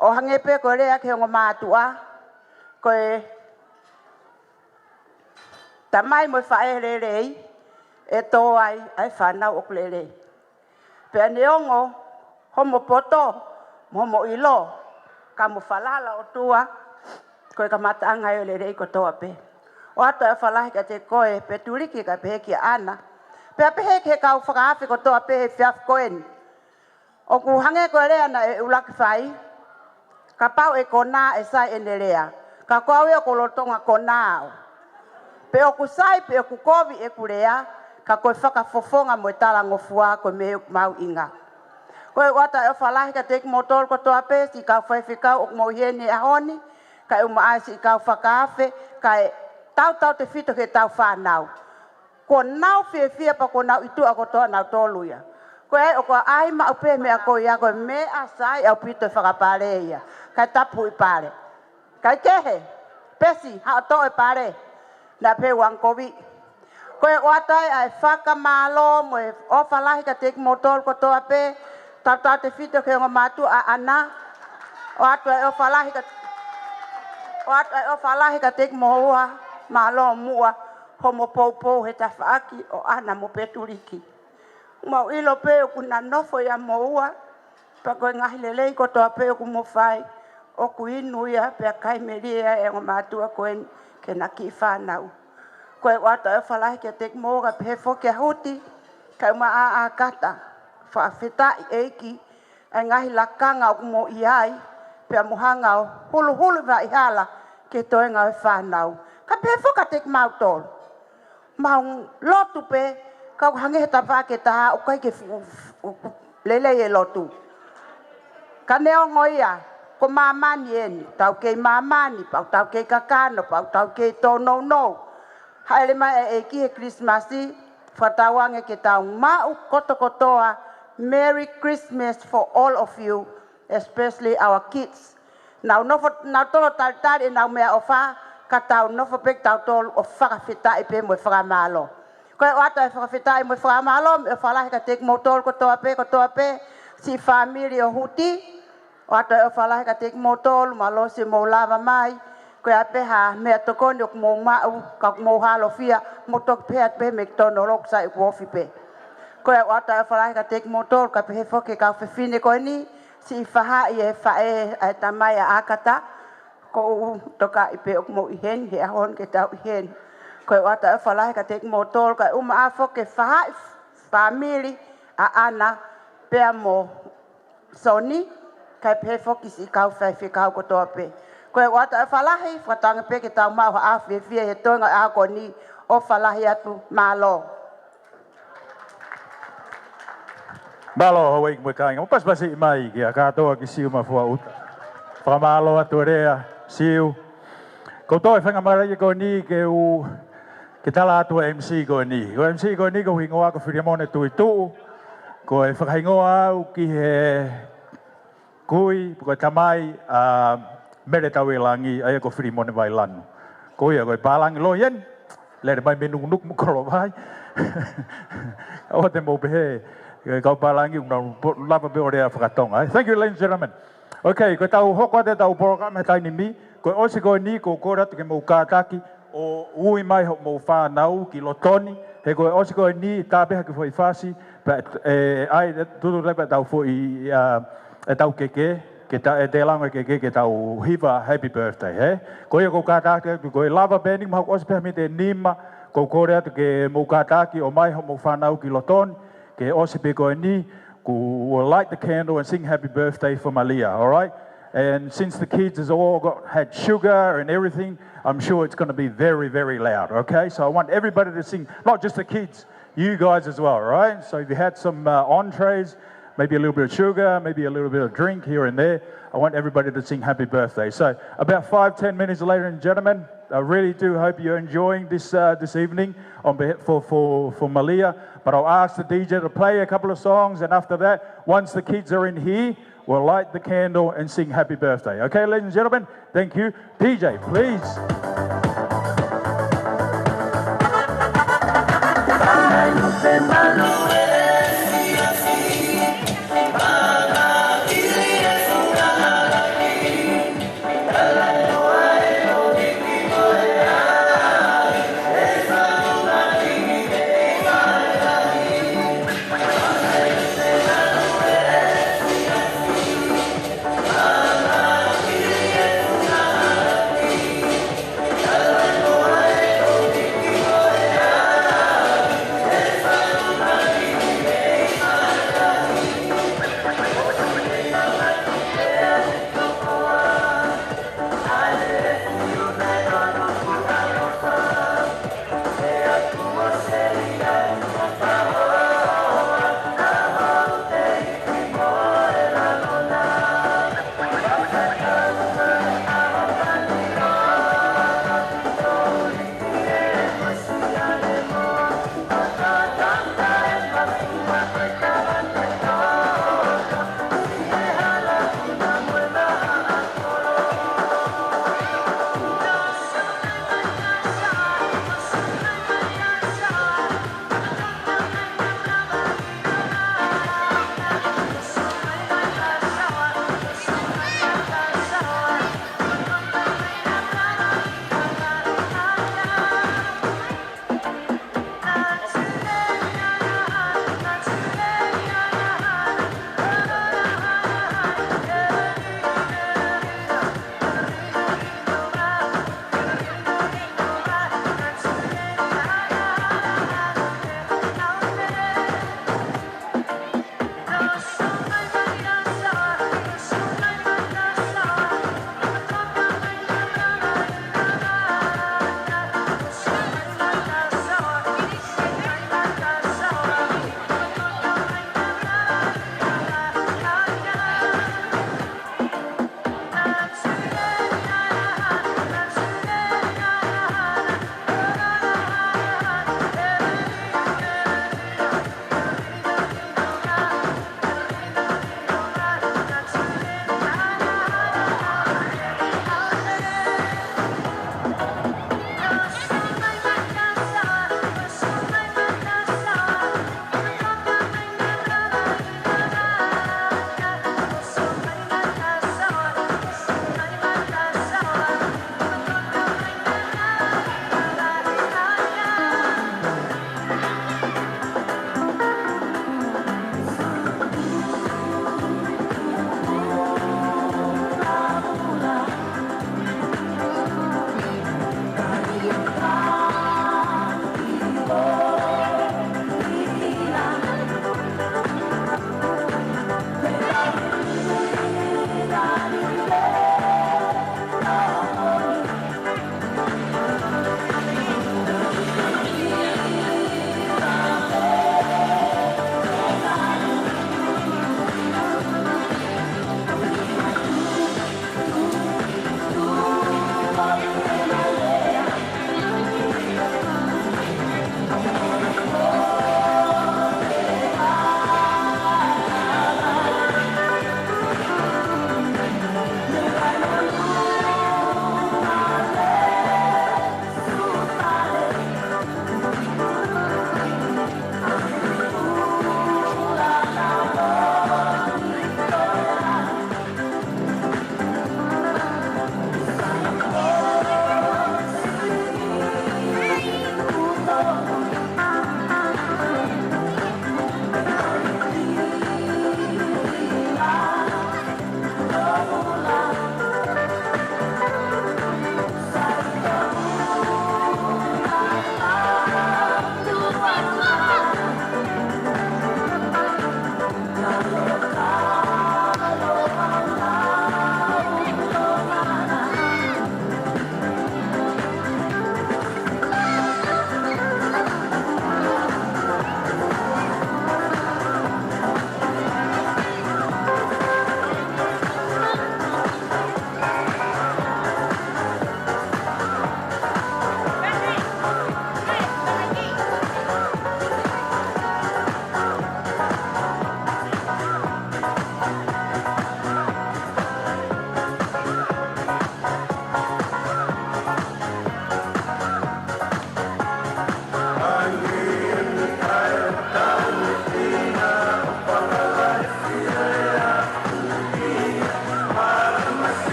ʻO hangē pē ko e lea ki he ongo mātuʻa, ko e tamai mo e faʻē lelei, ʻe tō ai ʻa e fānau ʻoku lelei. Pea neongo homo poto mo homo ʻilo, ka mo falala ʻOtua, ko e kamataʻanga ʻo e lelei kotoa pē. ʻOatu ʻa e ʻofa lahi kiate koe Petuliki, kae pehē kia ʻAna, pea pehē ki he kau fakaafe kotoa pē he efiafi ko eni. ʻOku hangē ko e lea naʻe ʻuluaki fai, kapau ʻe konā ʻe sai ʻene lea. Ka ko au ia ʻoku ou lolotonga konā au. Pe ʻoku sai, pe ʻoku kovi ʻeku lea, ka ko e fakafofonga mo e talangofua ko e meʻa ʻoku mahuʻinga. Ko e ʻoatu ʻa e ʻofa lahi kiate kimoutolu kotoa pē, siʻi kau faifekau ʻoku mou ʻi heni he ʻaho ni, kae ʻumaʻā siʻi kau fakaafe, kae tautautefito ki heʻetau fānau. Kuo nau fiefia pea kuo nau ʻi tuʻa kotoa nautolu ia. Ko ia ʻoku ʻai maʻu pē meʻa ko ia, ko e meʻa sai ʻaupito e fakapale ia. Kae tapu ʻi pale. Kae kehe, Pesi, haʻo toʻo e pale. Naʻa pehē ʻoku ange kovi. Ko e ʻoatu ʻa e fakamālō mo e ʻofa lahi kiate kimoutolu kotoa pē, tautautefito ki he ongo mātuʻa ʻa ʻAna. ʻOatu ʻa e ʻofa lahi ka, ʻoatu ʻa e ʻofa lahi kiate kimoua, mālō muʻa homo poupou he tafaʻaki ʻo ʻAna mo Petuliki. Mau ʻilo pē ʻoku na nofo ʻia moua, pea ko e ngaahi lelei kotoa pē ʻoku mo fai, ʻoku inu ia pea kai melie ʻa e ongo mātuʻa ko eni ki heʻena kiʻi fānau. Ko e ʻoatu ʻa e ʻofa lahi kiate kimoua kae pehē foki kia Huti, kae ʻumaʻā ʻAkata, fakafetaʻi ʻEiki, ʻa e ngaahi lakanga ʻoku mo ʻi ai, pea mo hanga ʻo huluhulu vaʻihala ki he toenga ʻo e fānau. Kae pehē foki kiate kimautolu. Mau lotu pē, ka ʻoku hangē he tafaʻaki ʻe taha ʻoku ʻikai ke fu-, fu-, fu-, lelei e lotu. Ka neongo ia, ko māmani eni, tau kei māmani, pea tau kei kakano, pea tau kei tōnounou. Hāʻele mai ʻa e ʻEiki he Kilisimasi, fakatauange ke tau maʻu kotokotoa, Merry Christmas for all of you, especially our kids. Nau nofo, nau tolo talitali ʻenau meʻaʻofa, ka tau nofo pē kitautolu ʻo fakafetaʻi pē mo e fakamālō. Ko e ʻoatu ʻa e fakafetaʻi mo e fakamālō, mo e ʻofa lahi kiate kimoutolu kotoa pē, kotoa pē, siʻi fāmili ʻo Huti, ʻoatu ʻa e ʻofa lahi kiate kimoutolu, mālō siʻi mou lava mai, ko ia pē ha meʻatokoni ʻoku mou maʻu, ka ʻoku mou halofia, mou toki pehē atu pē mei Tonoloku sai ʻoku ofi pē. Ko e ʻoatu ʻa e ʻofa lahi kiate kimoutolu, kae pehē foki ki he kau fefine ko eni, siʻi faʻahi ʻe faʻē ʻa e tamai ʻa ʻAkata, ʻoku ou tokaʻi pē ʻoku mou ʻi heni, he ʻaho ni ke tau ʻi heni. Ko e ʻoatu ʻa e ʻofa lahi kiate kimoutolu, kae ʻumaʻā foki ki he faʻahi fāmili ʻa ʻAna, pea mo Soni, kae pehē foki siʻi kau faifekau kotoa pē. Ko e ʻoatu ʻa e ʻofa lahi, fakatauange pē ke tau maʻu ha ʻaho fiefia he toenga ʻo e ʻaho ko eni, ʻofa lahi atu, mālō. Mālō, houʻeiki mo e kāinga. Mou pasipasi mai kia Kātoa ki Siu Mafuaʻuta. Fakamālō atu e lea, Siu. Ko e toe faingamālie ko eni ke u, ke tala atu e M C ko eni. Ko e M C ko eni ko hoku hingoa ko Filimone Tuʻituʻu. Ko e fakahingoa au ki he kui, ko e tamai, ʻa Mele Tauilangi, ʻa ia ko Filimone Vailanu. Ko ia, ko e pālangi loi eni, lele mai mei Nukunuku mo Kolovai. ʻOua te mou pehē, ko e kau pālangi, ʻoku nau po-, lava pē ʻo lea fakatonga, eh? Thank you, ladies and gentlemen. Okay, ko ʻetau hoko atu ʻetau polokalama he taimi ni, ko e ʻosi ko eni, ʻoku ou kole atu ke mou kātaki, ʻo ui mai hoʻomou fānau ki loto ni, he ko e ʻosi ko eni, tā pē ha kiʻi foʻi fasi, pea, ʻe, ʻai, tutu tai pea tau foʻi, ʻa, ʻetau keke, ke ta-, ʻe tēlango e keke, ke tau hiva happy birthday, he? Ko ia ʻoku ou kātaki atu, ko e lava pē eni, mahalo kuo ʻosi pē ha miniti ʻe nima, ʻoku ou kole atu ke mou kātaki, ʻomai hoʻomou fānau ki loto ni, ke ʻosi pē ko eni, ʻoku, we'll light the candle and sing happy birthday for Malia, all right? And since the kids has all got, had sugar and everything, I'm sure it's gonna be very, very loud, okay? So I want everybody to sing, not just the kids, you guys as well, right? So if you had some, uh, entrees, maybe a little bit of sugar, maybe a little bit of drink here and there, I want everybody to sing happy birthday. So about five, ten minutes, ladies and gentlemen, I really do hope you're enjoying this, uh, this evening on behalf for, for, for Malia. But I'll ask the D J to play a couple of songs, and after that, once the kids are in here, we'll light the candle and sing happy birthday. Okay, ladies and gentlemen, thank you. D J, please.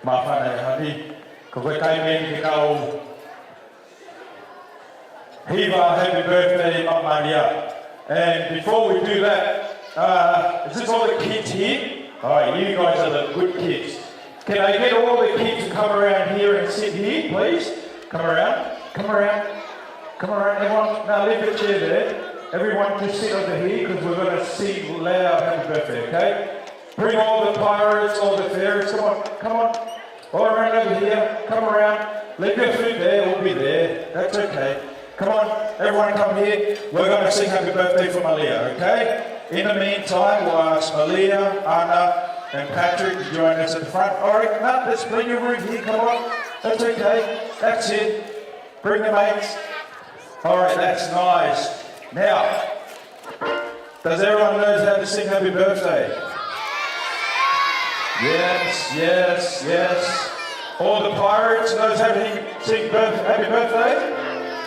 Māfana e hani. Ko e taimi eni ke tau hiva happy birthday maʻa Malia. And before we do that, uh, is this all the kids here? All right, you guys are the good kids. Can I get all the kids to come around here and sit here, please? Come around, come around, come around, everyone. Now leave the chair there. Everyone just sit over here because we're gonna sing loud happy birthday, okay? Bring all the pirates, all the fairies. Come on, come on. All around over here. Come around. Leave your food there. We'll be there. That's okay. Come on, everyone come here. We're gonna sing happy birthday for Malia, okay? In the meantime, we'll ask Malia, Anna, and Patrick to join us at the front. All right, no, there's plenty of room here. Come on. That's okay. That's it. Bring the mates. All right, that's nice. Now, does everyone knows how to sing happy birthday? Yes, yes, yes. All the pirates knows how to sing birth, happy birthday?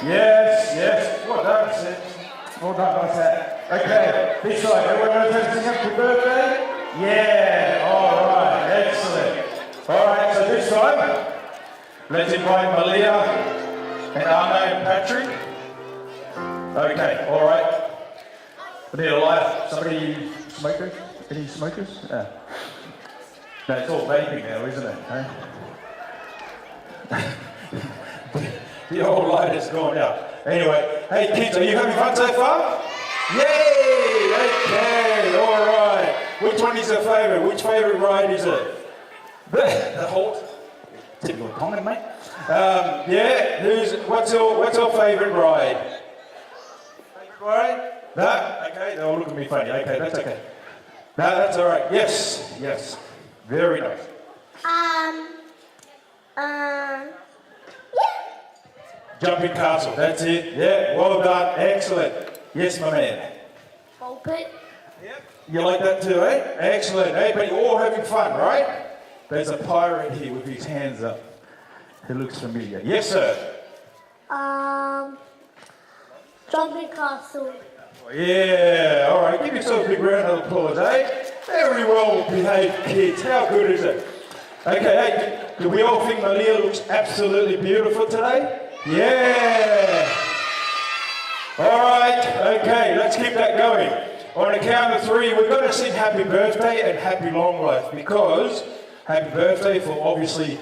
Yes, yes. Well done, Sid. Well done, nice hat. Okay, this side. Everyone knows how to sing happy birthday? Yeah, all right, excellent. All right, so this time, let's invite Malia and Arno and Patrick. Okay, all right. We need a lighter. Somebody, smokers? Any smokers? Yeah. No, it's all vaping now, isn't it? Eh? The old lighter's gone out. Anyway, hey kids, are you having fun so far? Yay! Okay, all right. Which one is your favourite? Which favourite ride is it? The, the whole typical Tongan, mate. Um, yeah, who's what's your what's your favourite ride? Favourite ride? That? Okay, they'll look at me funny. Okay, that's okay. No, that's all right. Yes, yes. Very nice. Um, um, yeah. Jumping castle, that's it. Yeah, well done. Excellent. Yes, my man. Pulpit. Yep. You like that too, eh? Excellent. Hey, but you're all having fun, right? There's a pirate here with his hands up. He looks familiar. Yes, sir. Um, jumping castle. Yeah, all right. Give yourself a big round of applause, eh? Very well behaved kids. How good is it? Okay, hey, do we all think Malia looks absolutely beautiful today? Yeah. All right, okay, let's keep that going. On a count of three, we're gonna sing happy birthday and happy long life because happy birthday for obviously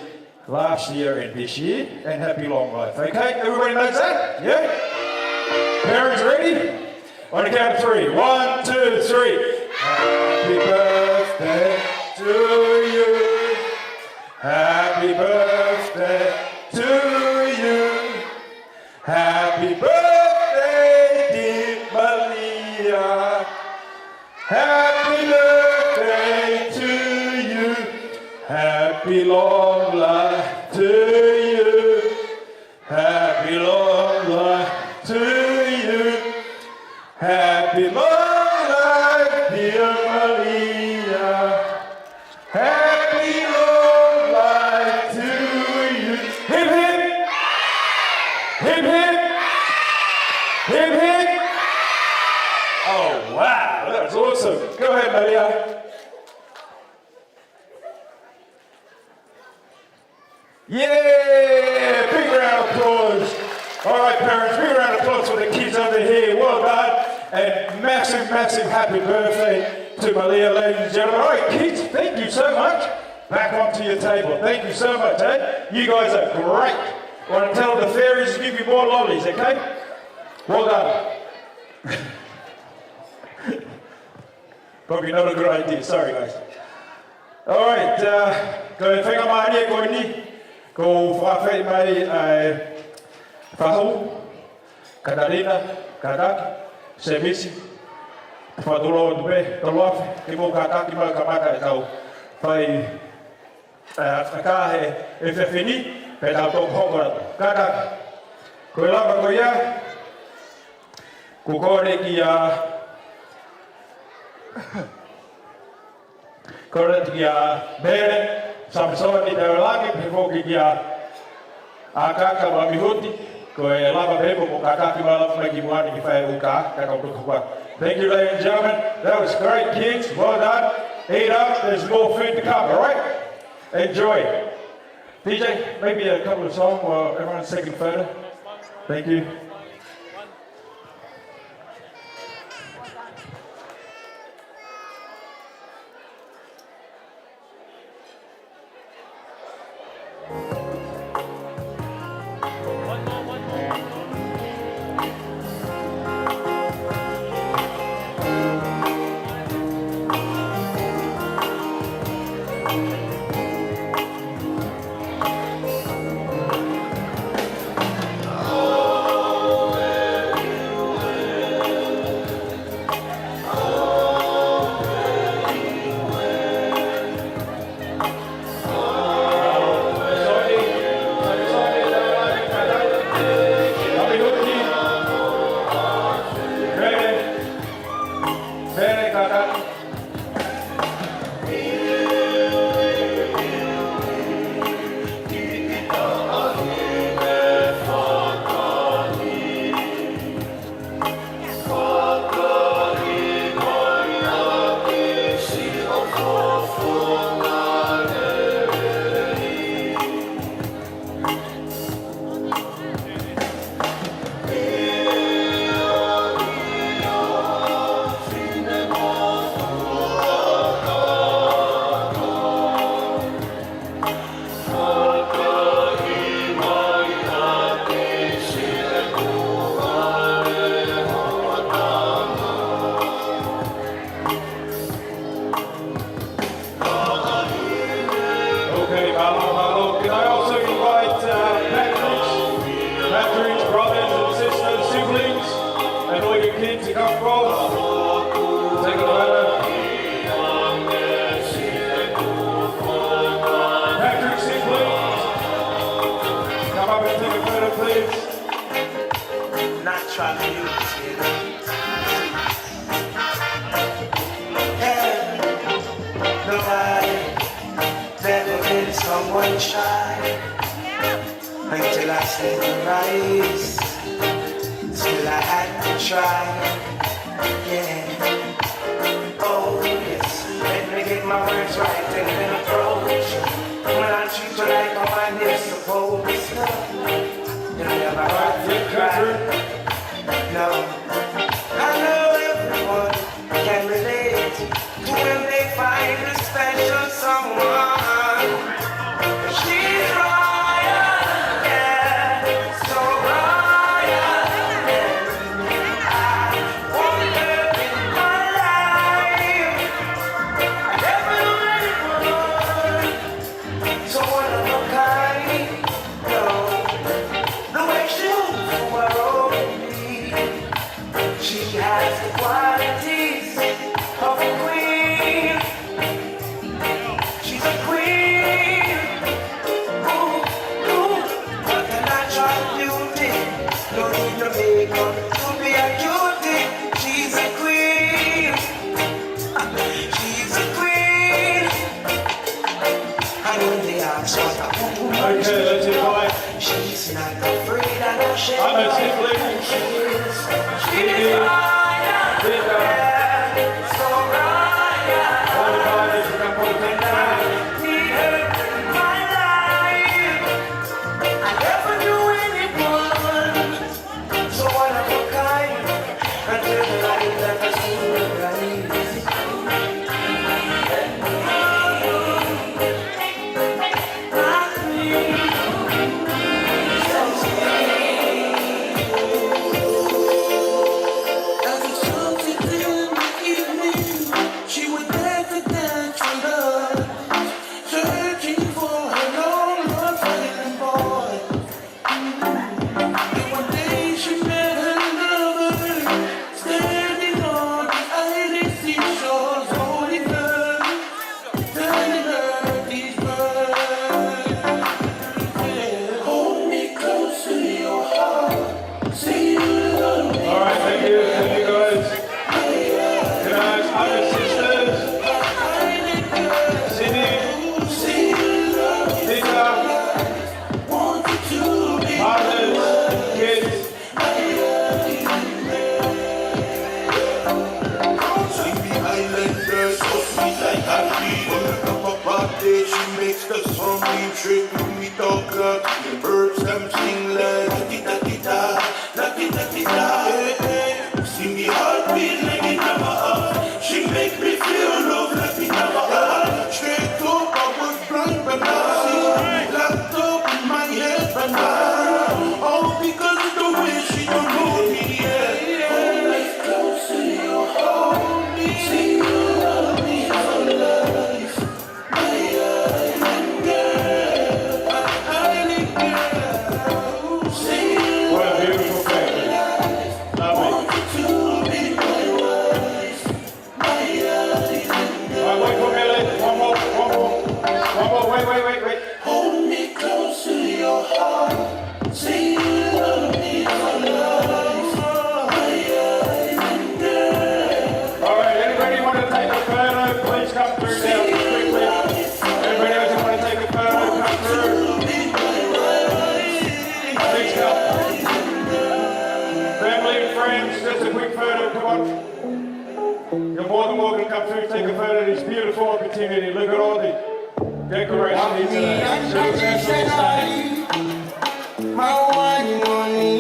last year and this year, and happy long life. Okay, everybody knows that? Yeah? Parents ready? On a count of three. One, two, three. Happy birthday to you. Happy birthday to you. Happy birthday, dear Malia. Happy birthday to you. Happy long life to you. Happy long life to you. Happy long life, dear Malia. Happy long life to you. Hip, hip. Hip, hip. Hip, hip. Oh, wow, that was awesome. Go ahead, Malia. Yeah, big round of applause. All right, parents, big round of applause for the kids over here. Well done. And massive, massive happy birthday to Malia, ladies and gentlemen. All right, kids, thank you so much. Back onto your table. Thank you so much, eh? You guys are great. I want to tell the fairies to give you more lollies, okay? Well done. Probably not a good idea. Sorry, guys. All right, uh, ko e faingamālie ko eni, ʻoku ou fakaafeʻi mai ʻa e fahu, Katalina, kātaki, Semisi, fakatulou atu pē, tolu afe, ke mou kātaki mai kamata ʻetau fai, uh, fakataha he efiafi ni, pea tau toki hoko atu. Kātaki. Ko e lava ko ia, ʻoku ou kole kia Kole atu kia Mele Samisoni Teulangi, pehē foki kia ʻAkaka Mamihuti, ko e lava pē mo kātaki mai lava mai ki muʻa ni ke fai e uka, ka tau toki hoko atu. Thank you, ladies and gentlemen. That was great, kids. Well done. Eat up. There's more food to come, all right? Enjoy. D J, maybe a couple of songs or everyone second photo. Thank you. Okay, mālō, mālō. Can I also invite, uh, Patrick's, Patrick's brothers and sisters, siblings, and all your kids to come forward? Take a photo. Patrick's siblings, come up and take a photo, please. Not trying to use it. Hey, nobody never been someone shy until I see the rise. Still I had to try. Yeah. Oh yes. Let me get my words right and then approach. When I treat you like a man is supposed to, you never have to cry. No. I know everyone can relate to when they find a special someone. She's royal, yeah, so royal, yeah. I want her in my life. I never knew anyone so one of a kind, no. The way she moves around me, she has the qualities of a queen. She's a queen. Ooh, ooh, what a natural beauty. No need to make up to be a cutie. She's a queen. She's a queen. And when they ask what a woman is, okay, let's invite, she's not afraid and ashamed. I'm a siblings. She is. She is. Linda. So royal. All the brothers from Portland. I need her in my life. I never knew anyone so one of a kind until the light that I see rise. Straight to me talk like the birds, I'm sing like la ti ta ti ta, la ti ta ti ta, eh, eh. See me heartbeat like it never off. She make me feel love like it never off. Straight up, I was blind but now I see. Locked up in my head but now I know. All because of the way she don't know me, yeah. Hold me close to your heart. See you love me for life. What a beautiful family. Lovely. All right, wait for a minute. One more, one more. One more, wait, wait, wait, wait. Hold me close to your heart. Say you love me for life. My island girl. All right, anybody want to take a photo, please come through now, just quickly. Anybody else want to take a photo, come through. Please come. Family and friends, just a quick photo, come on. You're more than welcome to come through, take a photo of this beautiful opportunity. Look at all the decoration here today. Love me unconditionally, my one and only.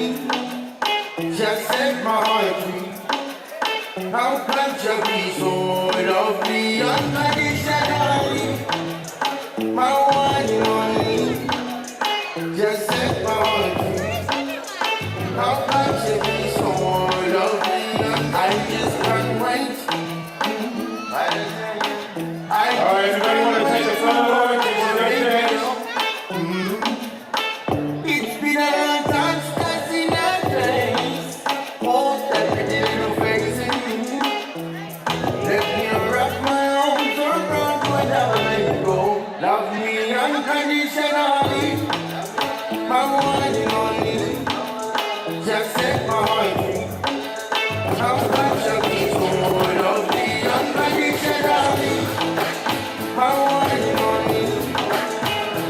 Just set my heart free. How could you be so lovely unconditionally? My one and only. Just set my heart free. How could you be so lovely? I just can't wait. I, I All right, everybody want to take a photo? This is your chance. It's been a long time since I seen her face. Oh, that pretty little face. Let me wrap my arms around you and never let you go. Love me unconditionally, my one and only. Just set my heart free. How could you be so lovely unconditionally? My one and only.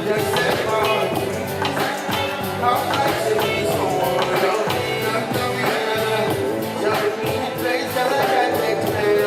Just set my heart free. How could you be so lovely unconditionally? Just let me take a look at it, baby.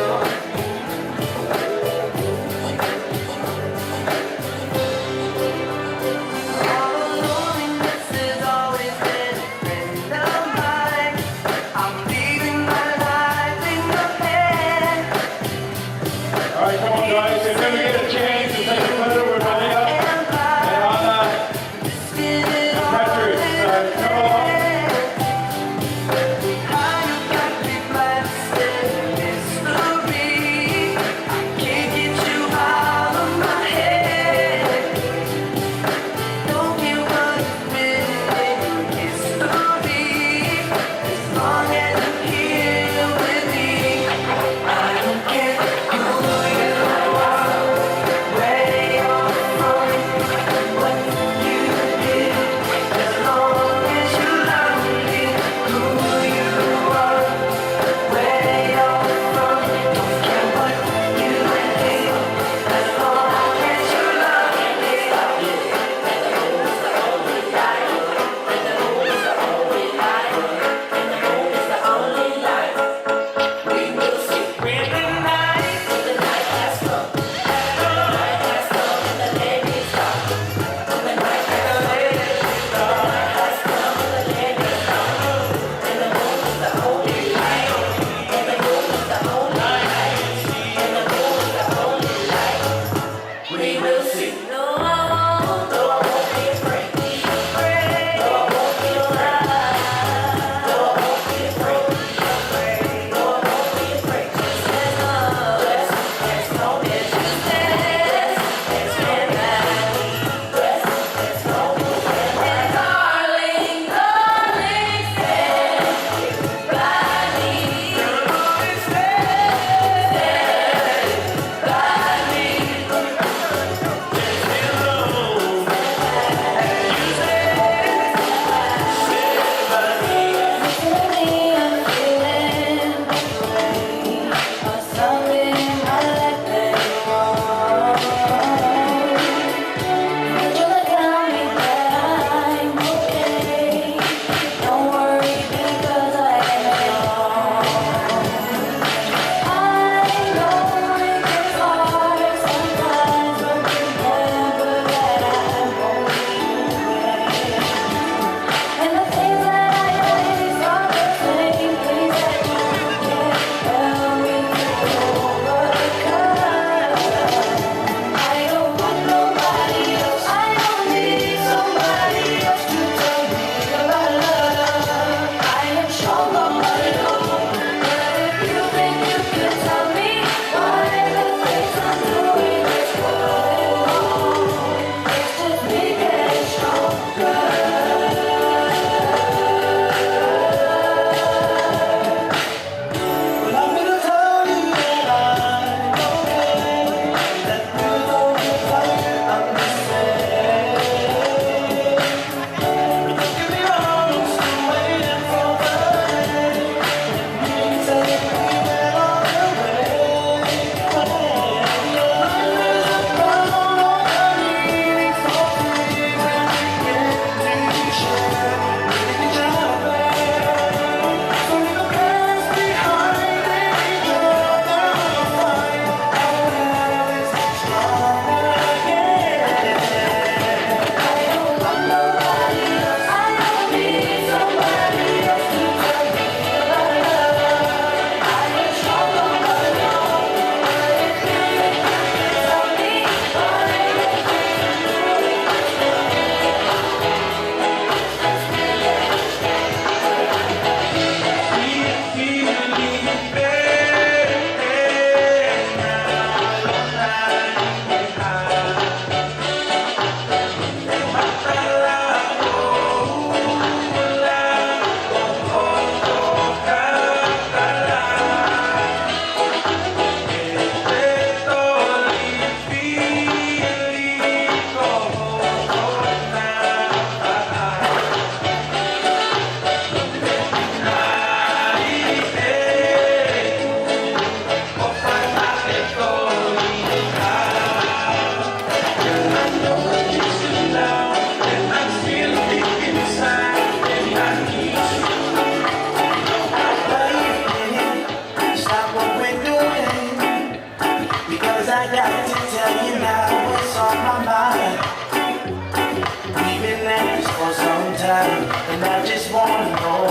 And I just wanna know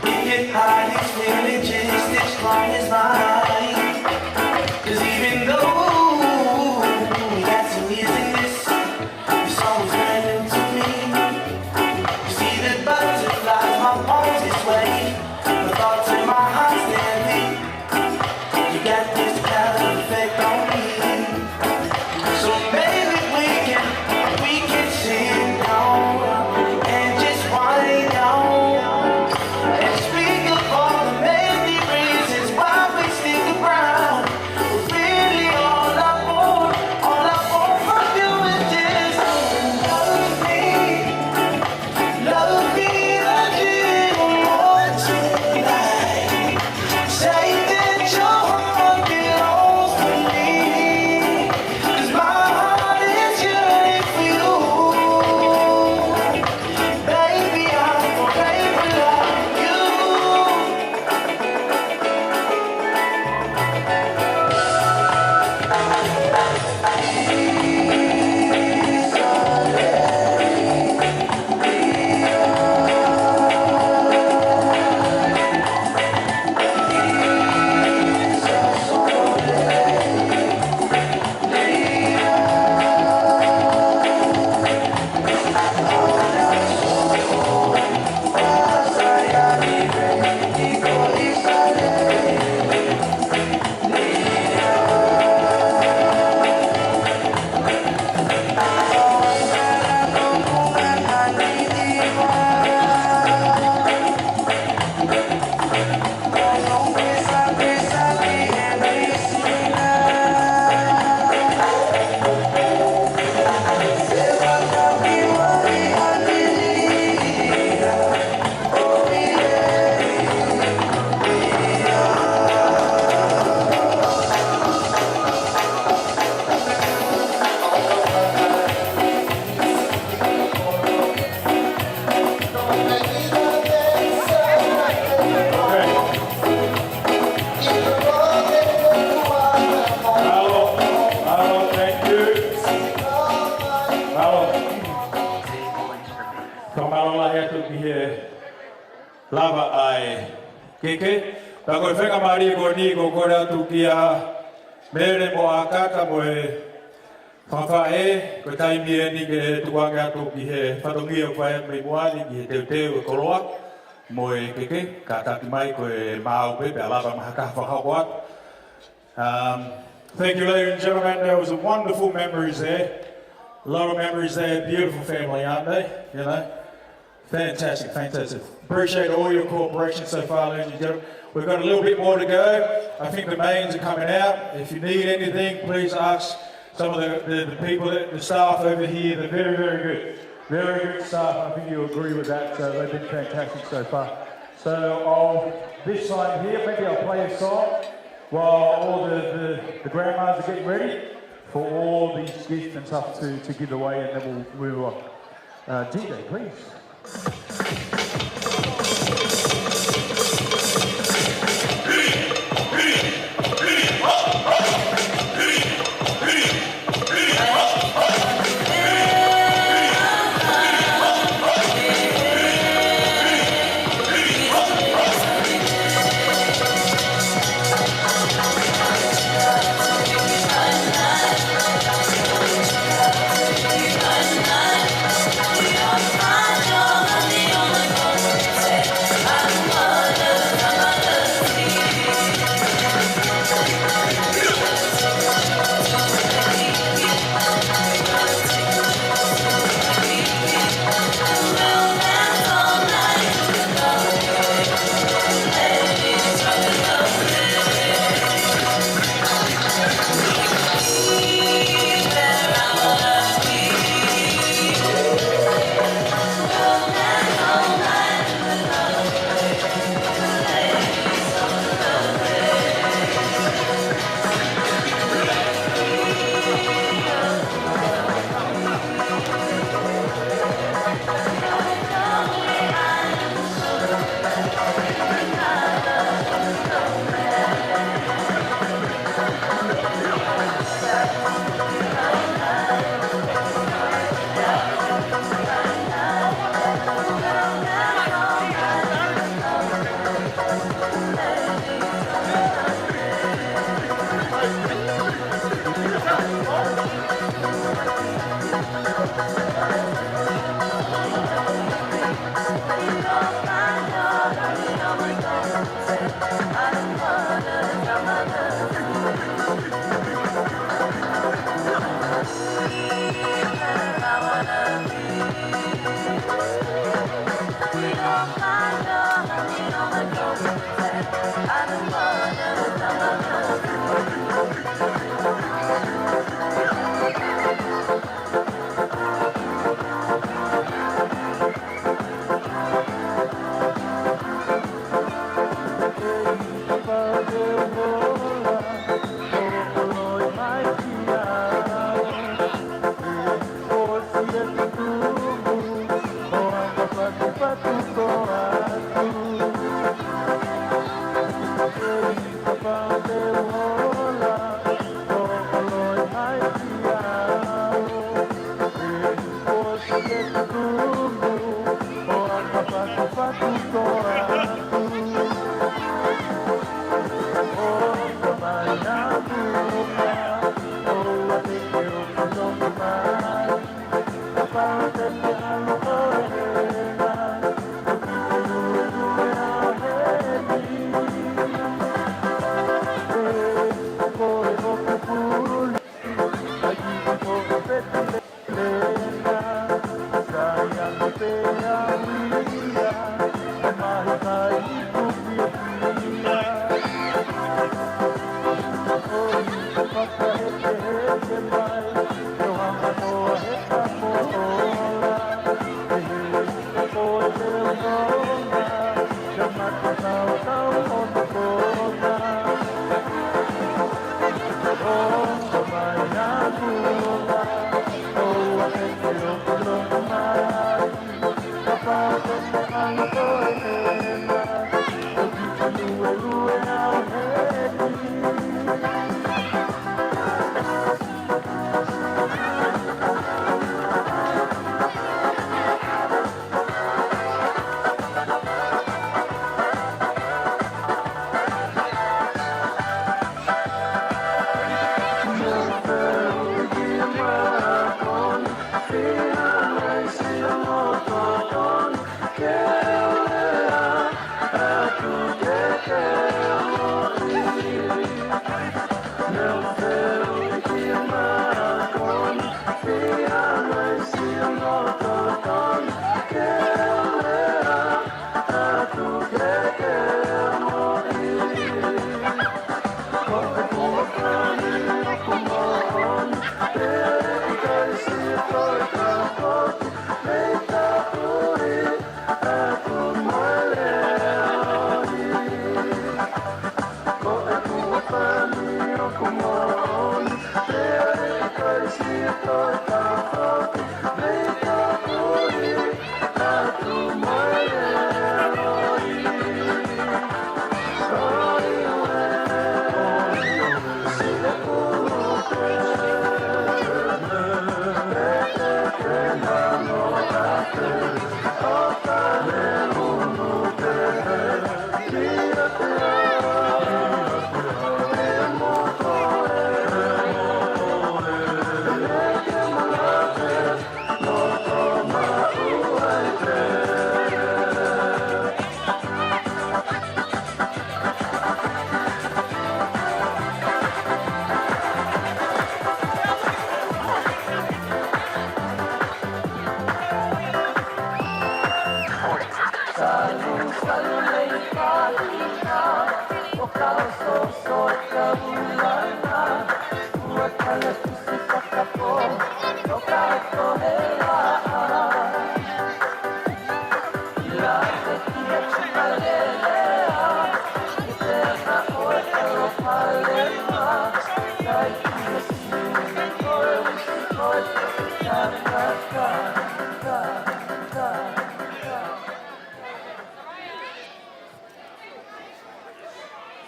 if your heart is feeling just as strong as mine. 'Cause even though we had some years in this, it's always random to me. You see the butterflies, my palms this way, my thoughts and my heart standing. You got this kind of effect on me. So maybe we can, we can sit down and just wind down and speak of all the many reasons why we stick around. But really all I want, all I want from you is just love me. Love me a little more tonight. Say that your heart belongs to me. 'Cause my heart is yearning for you. Baby, I'm forever loving you. Mālō, mālō, thank you. Mālō. Fakamālō lahi atu ki he lava ʻa e keke. Pea ko e faingamālie ko eni ʻoku ou kole atu kia Mele mo ʻAkata mo e fakafaʻē, ko e taimi eni ke tukuange atu ki he fatongia ʻoku fai atu mei muʻa ni ki he teuteu e koloa mo e keke, kātaki mai ko e maau pē pea lava mai ha taha fakahoko atu. Um, thank you, ladies and gentlemen. There was a wonderful memories there. A lot of memories there. Beautiful family, aren't they? You know? Fantastic, fantastic. Appreciate all your cooperation so far, ladies and gentlemen. We've got a little bit more to go. I think the mains are coming out. If you need anything, please ask some of the, the, the people, the staff over here. They're very, very good. Very good staff. I think you agree with that. So they've been fantastic so far. So I'll, this side here, maybe I'll play a song while all the, the, the grandmas are getting ready for all these gifts and stuff to, to give away, and then we'll move on. Uh, D J, please.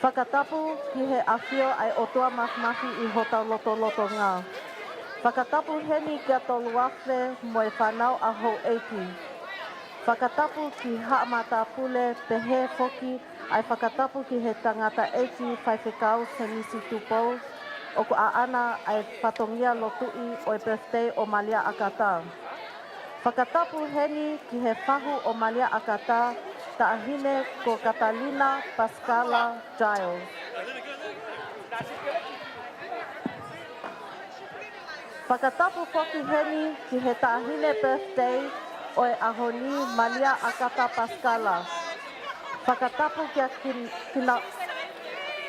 Fakatapu ki he ʻafio ʻa e ʻOtua Mafimafi ʻi hotau lotolotonga. Fakatapu heni kia Toluafe mo e fānau ʻa houʻeiki. Fakatapu ki Haʻa Matāpule, pehē foki ʻa e fakatapu ki he tangataʻeiki faifekau Semisi Tupou, ʻoku ʻaʻana ʻa e fatongia lotuʻi ʻo e birthday ʻo Malia ʻAkata. Fakatapu heni ki he fahu ʻo Malia ʻAkata, taʻahine ko Katalina Pasikala Giles. Fakatapu foki heni ki he taʻahine birthday ʻo e ʻaho ni, Malia ʻAkata Pasikala. Fakatapu kia kin-, kina-,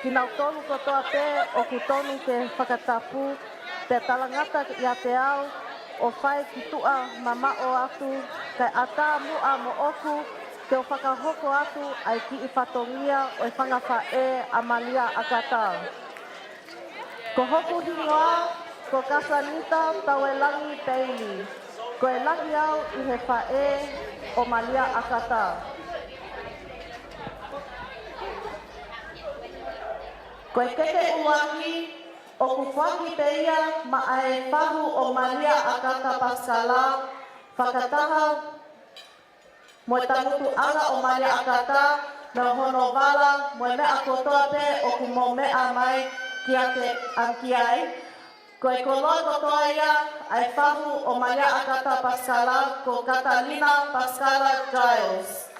kinautolu kotoa pē ʻoku tonu ke fakatapu, pea talangata ʻiate au ʻo fai ki tuʻa mamaʻo atu, kae ʻatā muʻa moʻoku ke u fakahoko atu ʻa e kiʻi fatongia ʻo e fanga faʻē ʻa Malia ʻAkata. Ko hoku hingoa ko Kasanita Tauelangi Peili. Ko e lahi au ʻi he faʻē ʻo Malia ʻAkata. Ko e keke ʻuluaki ʻoku foaki pē ia maʻa e fahu ʻo Malia ʻAkata Pasikala, fakataha mo e tangutuʻanga ʻo Maliaʻakata, mo hono vala, mo e meʻa kotoa pē ʻoku mou meʻa mai kiate, ʻa, ki ai. Ko e koloa kotoa ia ʻa e fahu ʻo Maliaʻakata Pasikala, ko Katalina Pasikala Giles.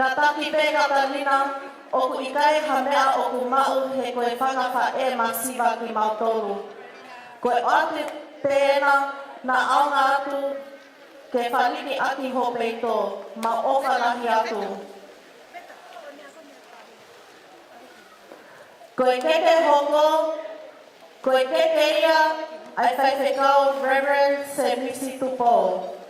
Kātaki pē Katalina, ʻoku ʻikai ha meʻa ʻoku maʻu he ko e fanga faʻē masiva kimautolu. Ko e ʻoatu pē ena naʻa ʻaonga atu ke faliki ʻaki ho peito, mau ʻofa lahi atu. Ko e keke hoko, ko e keke ia ʻa e Faifekau Reverend Semisi Tupou.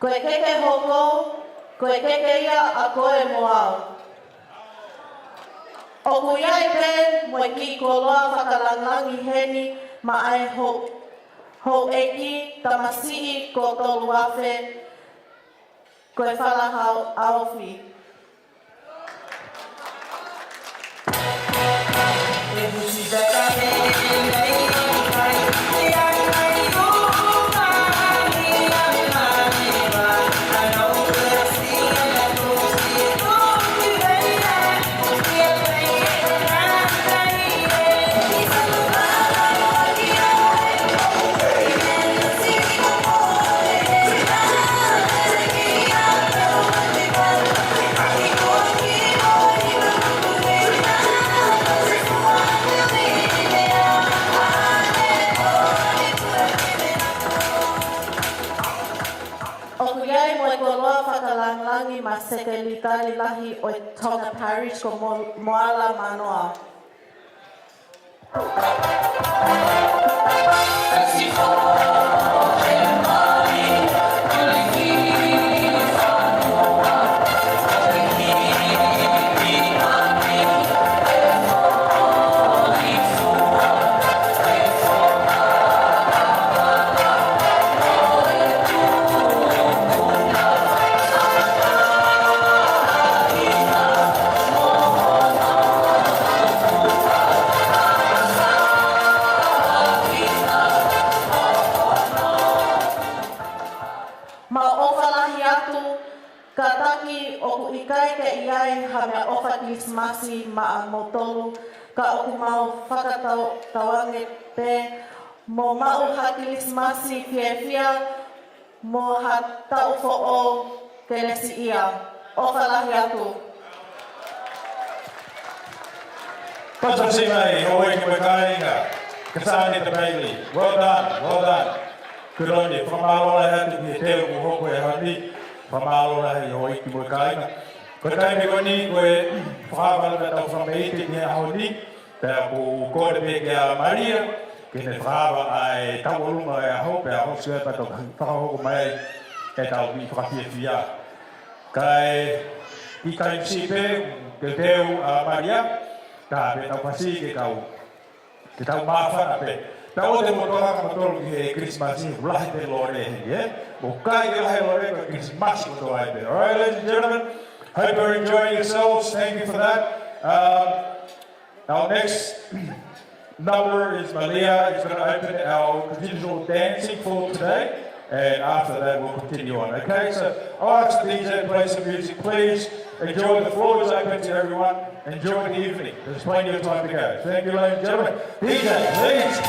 Ko e keke hoko, ko e keke ia ʻa koe mo au. ʻOku ʻi ai pē mo e kiʻi koloa fakalāngilangi heni maʻa e hou-, houʻeiki tamasiʻi ko Toluafe, ko e Fala Hau-, Aofi. ʻOku ʻi ai mo e koloa fakalāngilangi maʻa e Sekelitali Lahi ʻo e Tonga Parish ko Mo-, Moala Manoa. Mau ʻofa lahi atu, kātaki ʻoku ʻikai ke ʻi ai ha meʻaʻofa Kilisimasi maʻa moutolu, ka ʻoku mau fakatau-, tauange pē mo maʻu ha Kilisimasi fiefia mo ha taʻu foʻou kelesiʻia. ʻOfa lahi atu. Pata si mai, houʻeiki mo e kāinga, Kasane Tapaili. Well done, well done. Good on you. Fakamālō lahi atu ki he teu kuo hoko he ʻaho ni. Fakamālō lahi houʻeiki mo e kāinga. Ko e taimi ko eni, ko e fakaava ʻetau fakameʻite ki he ʻaho ni. Pea ʻoku ou kole pē kia Malia ke ne fakaava ʻa e tauʻolunga ʻo e ʻaho, pea hoko atu pea toki fakahoko mai ʻetau kiʻi fakafiefia. Kae ʻikai siʻi pē ke teu ʻa Malia, ka pē tau fasi ke kau, ke tau māfana pē. Pea ʻoua te mou tokanga kimoutolu ki he Kilisimasi, lahi pē lole heni, ē? Mou kai ke lahi lole, ko e Kilisimasi kotoa ai pē. All right, ladies and gentlemen, hope you're enjoying yourselves. Thank you for that. Um, Our next number is Malia is gonna open our traditional dancing for today, and after that we'll continue on. Okay, so I'll ask the D J to play some music, please. Enjoy, the floor is open to everyone. Enjoy the evening. There's plenty of time to go. Thank you, ladies and gentlemen. D J, please.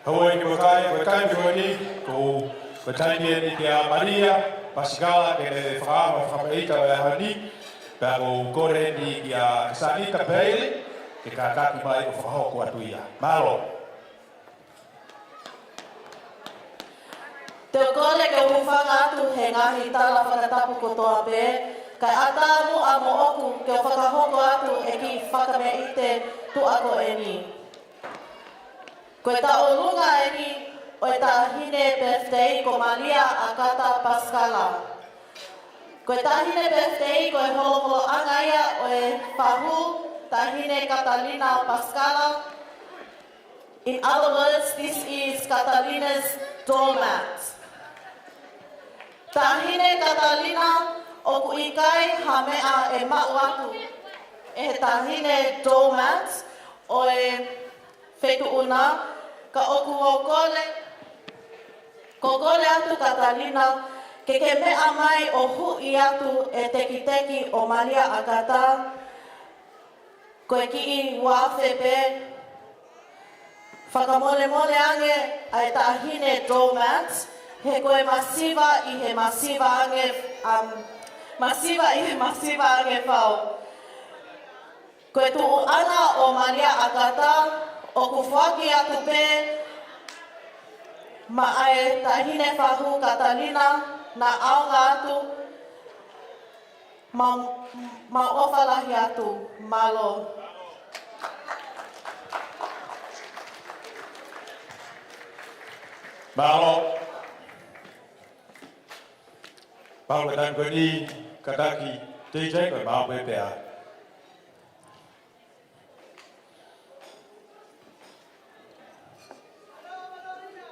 Houʻeiki mo e kakai, ko e taimi ko eni, ko e taimi eni kia Malia Pasikala ke ne fakaava fakapaita ʻo e ʻaho ni, pea ko e kole eni kia Sanita Peili, ke kātaki mai ʻo fakahoko atu ia. Mālō. Te u kole ke u hūfanga atu he ngaahi tala fakatapu kotoa pē, kae ʻatā muʻa moʻoku ke u fakahoko atu e kiʻi fakameʻite tuʻa ko eni. Ko e taʻolunga eni ʻo e taʻahine birthday ko Malia ʻAkata Pasikala. Ko e taʻahine birthday ko e holoholoʻanga ia ʻo e fahu, Taʻahine Katalina Pasikala. In other words, this is Catalina's doormat. Taʻahine Katalina, ʻoku ʻikai ha meʻa ʻe maʻu atu ʻe he taʻahine doormat ʻo e feituʻu na, ka ʻoku ou kole, ʻoku ou kole atu Katalina, ke ke meʻa mai ʻo huʻi atu e tekiteki ʻo Malia ʻAkata, ko e kiʻi uafe pē, fakamolemole ange ʻa e taʻahine doormat, he ko e masiva ʻi he masiva ange, um, masiva ʻi he masiva ange fau. Ko e tuʻunga ʻo Malia ʻAkata, ʻoku foaki atu pē maʻa e taʻahine fahu Katalina, naʻa ʻaonga atu, mau, mau ʻofa lahi atu, mālō. Mālō. Mālō ka tanu ko eni, kātaki, T J, ko e mau pē pea.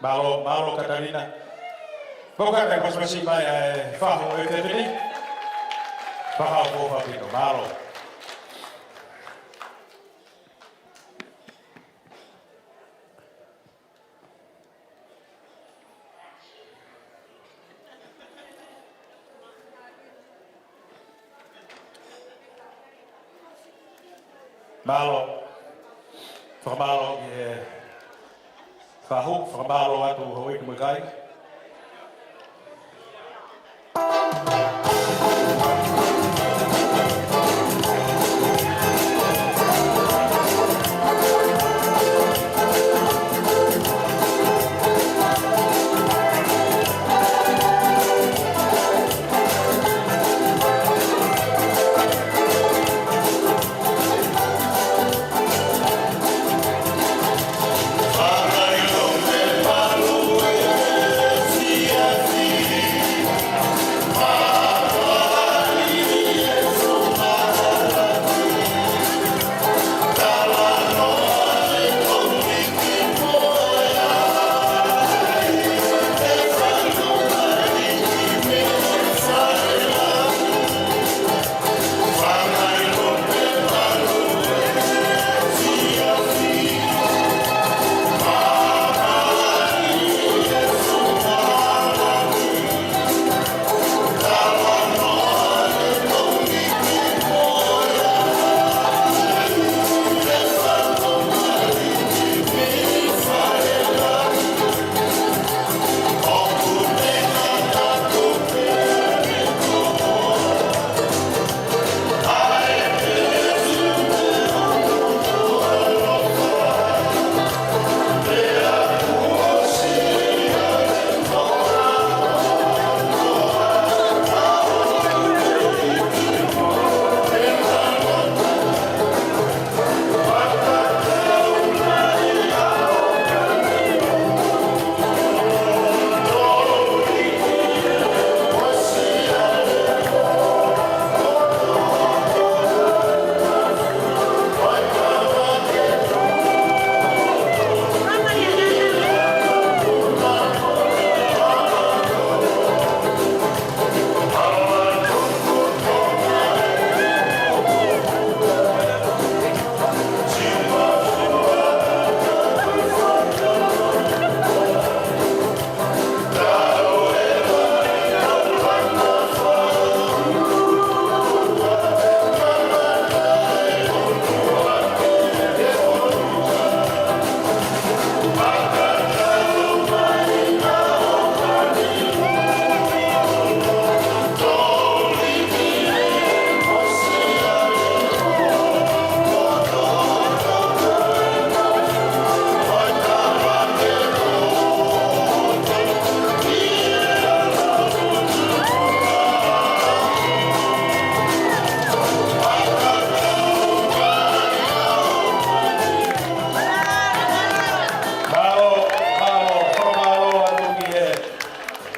Mālō, mālō Katalina. Ko e kātaki pasipasi mai ʻa e fahu ʻo e fefine. Fakahoko ʻofa pito, mālō. Mālō. Fakamālō ki he fahu, fakamālō atu houʻeiki mo e kakai.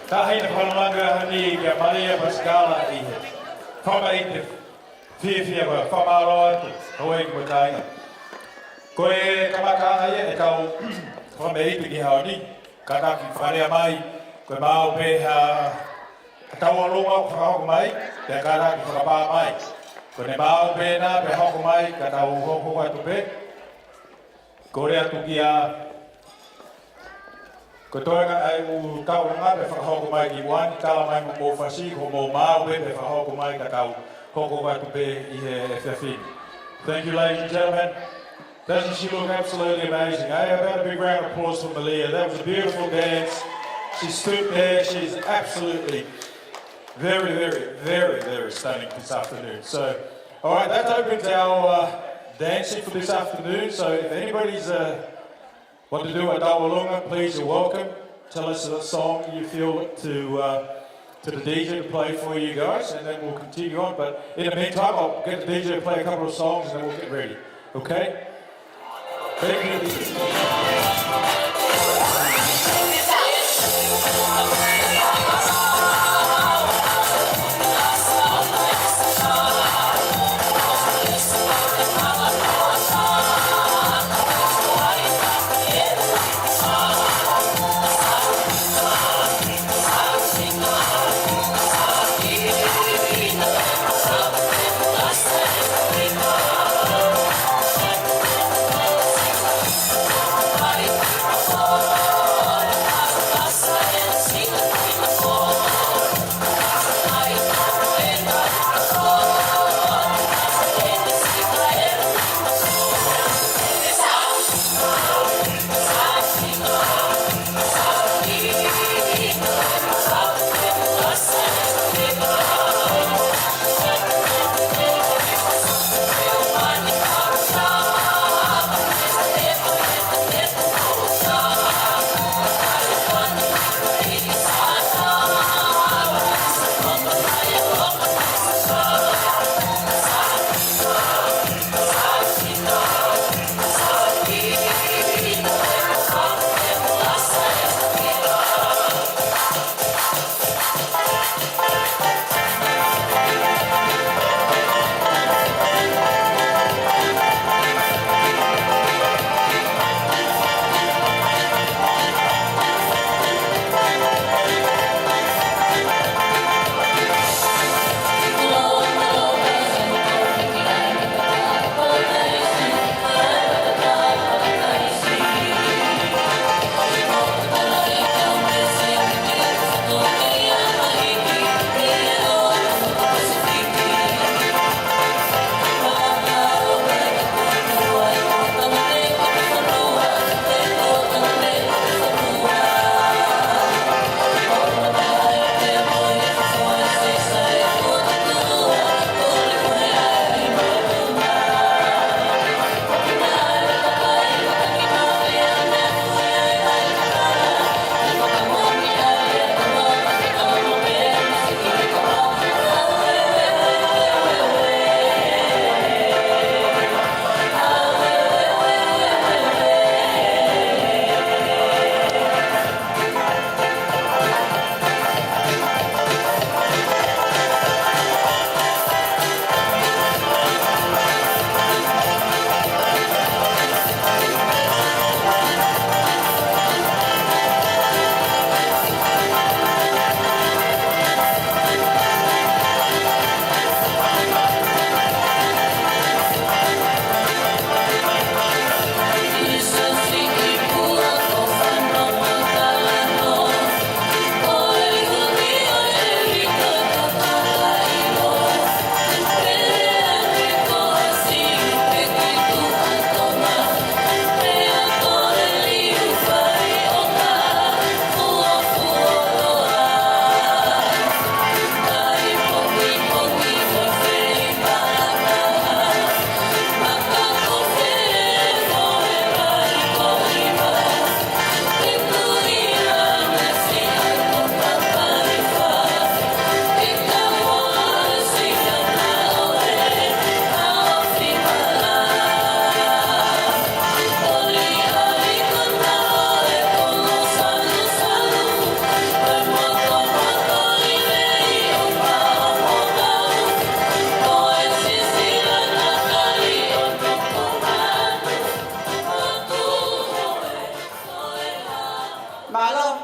Taʻahine fakalāngilangi ʻaho ni kia Malia Pasikala ʻi he fakamaʻiti fiefia ko ia. Fakamālō atu, houʻeiki mo e kāinga. Ko e kamataʻanga ia ʻetau fakamaʻiti ki he ʻaho ni, kātaki fakalea mai, ko e maau pē ha, ha tauʻolunga ʻoku fakahoko mai, pea kātaki fakapā mai. Ko ʻene maau pē ena, pea hoko mai, ka tau hokohoko atu pē. Kole atu kia, ko e toenga ʻa e ʻū tauʻolunga pea fakahoko mai ki muʻa ni, tala mai mo Mōfasi, ko hoʻomou maau pē pea fakahoko mai ka tau hokohoko atu pē ʻi he efiafi ni. Thank you, ladies and gentlemen. Doesn't she look absolutely amazing, eh? How about a big round of applause for Malia? That was a beautiful dance. She stood there. She's absolutely very, very, very, very stunning this afternoon. So, all right, that opens our, uh, dancing for this afternoon. So if anybody's, uh, want to do a tauʻolunga, please, you're welcome. Tell us a song you feel to, uh, to the D J to play for you guys, and then we'll continue on. But in the meantime, I'll get the D J to play a couple of songs, and then we'll get ready. Okay? Thank you.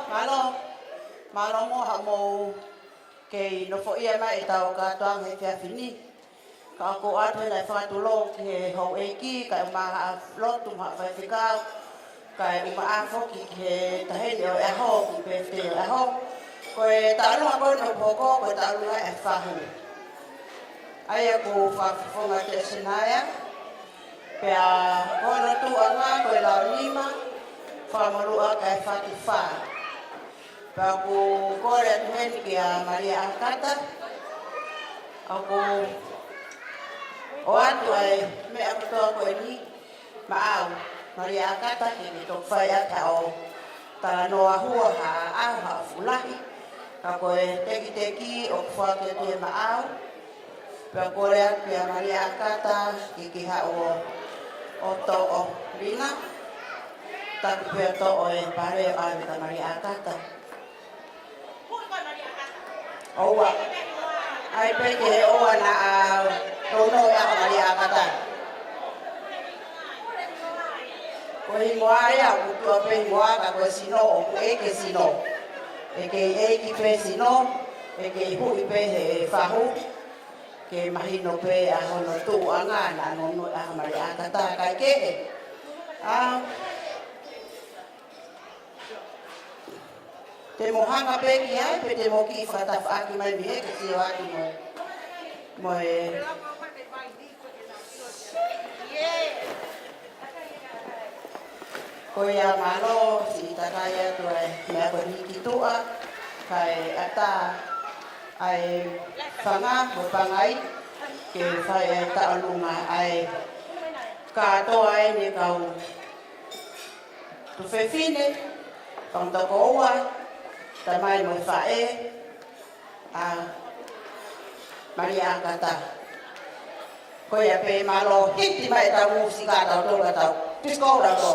Mālō, mālō mo haʻamou kei nofoʻia mai ʻetau kātoanga he efiafi ni. Ka ʻoku ou ʻoatu heni ʻa e fakatulou ki he houʻeiki, kae ʻumaʻā haʻa lotu mo haʻa faifekau, kae ʻumaʻā foki ki he taʻahine ʻo e ʻaho, ki he pēfitei ʻo e ʻaho. Ko e taʻalunga ko eni ʻoku hoko, ko e taʻalunga ʻo e fahu. ʻA ia ʻoku fakafofonga ʻe Sinaia, pea ko hono tuʻuʻanga ko e lao nima, fakamoluʻa kae fatu fā. Pea ʻoku ou kole atu heni kia Malia ʻAkata, ʻoku ou ʻoatu ʻa e meʻa kotoa ko eni maʻau, Malia ʻAkata, ke ke toki fai atu haʻo talanoa hua ha ʻaho, ha fuʻu lahi, ka ko e tekiteki ʻoku foaki atu ʻe maʻau. Pea kole atu kia Malia ʻAkata ke ke haʻu ʻo toʻo Lina. Taku pē ʻo toʻo e pale ʻo ʻave kia Malia ʻAkata. ʻOua. ʻAi pē ke ʻoua naʻa tounou ʻa Malia ʻAkata. Ko e hingoa ia, ʻoku tuʻa pē hingoa, ka ko e sino ʻoku ʻeke sino. ʻE kei ʻeiki pē sino, ʻe kei huʻi pē he fahu. Ke mahino pē ʻa hono tuʻuʻanga naʻa nau nounou ai ʻa Malia ʻAkata, kae kehe. ʻA, te mou hanga pē ki ai, pe te mou kiʻi fakatafaʻaki mai mei he ke sio atu mo, mo e. Ko ia mālō, siʻi takai atu ʻa e meʻa ko eni ki tuʻa, kae ʻatā ʻa e fanga mo e pangai, ke fai ʻa e taʻalunga ʻa e kātoa eni kau tuofefine, fanga tokoua, tamai mo e faʻē, ʻa Malia ʻAkata. Ko ia pē, mālō, hiti mai ʻetau mūsika, tau tō ka tau. Disco, tau tō.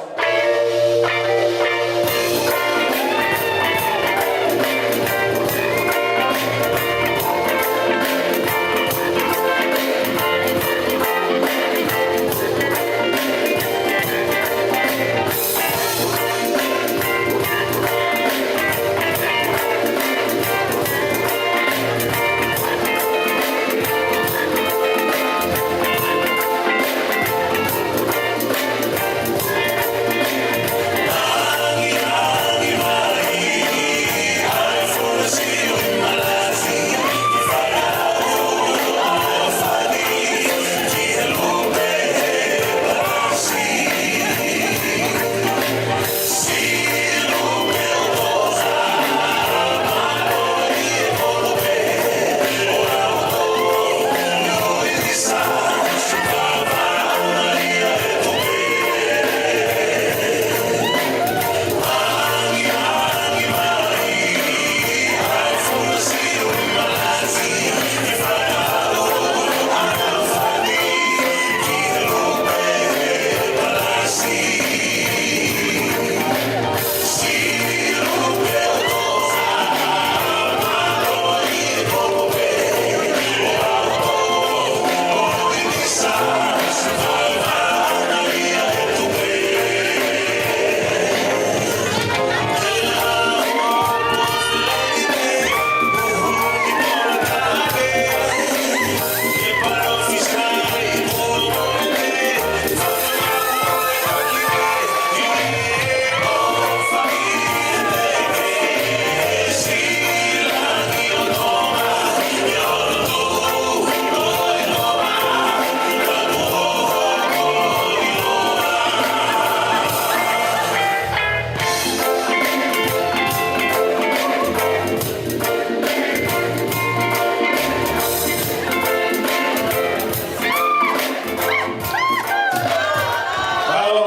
Mālō,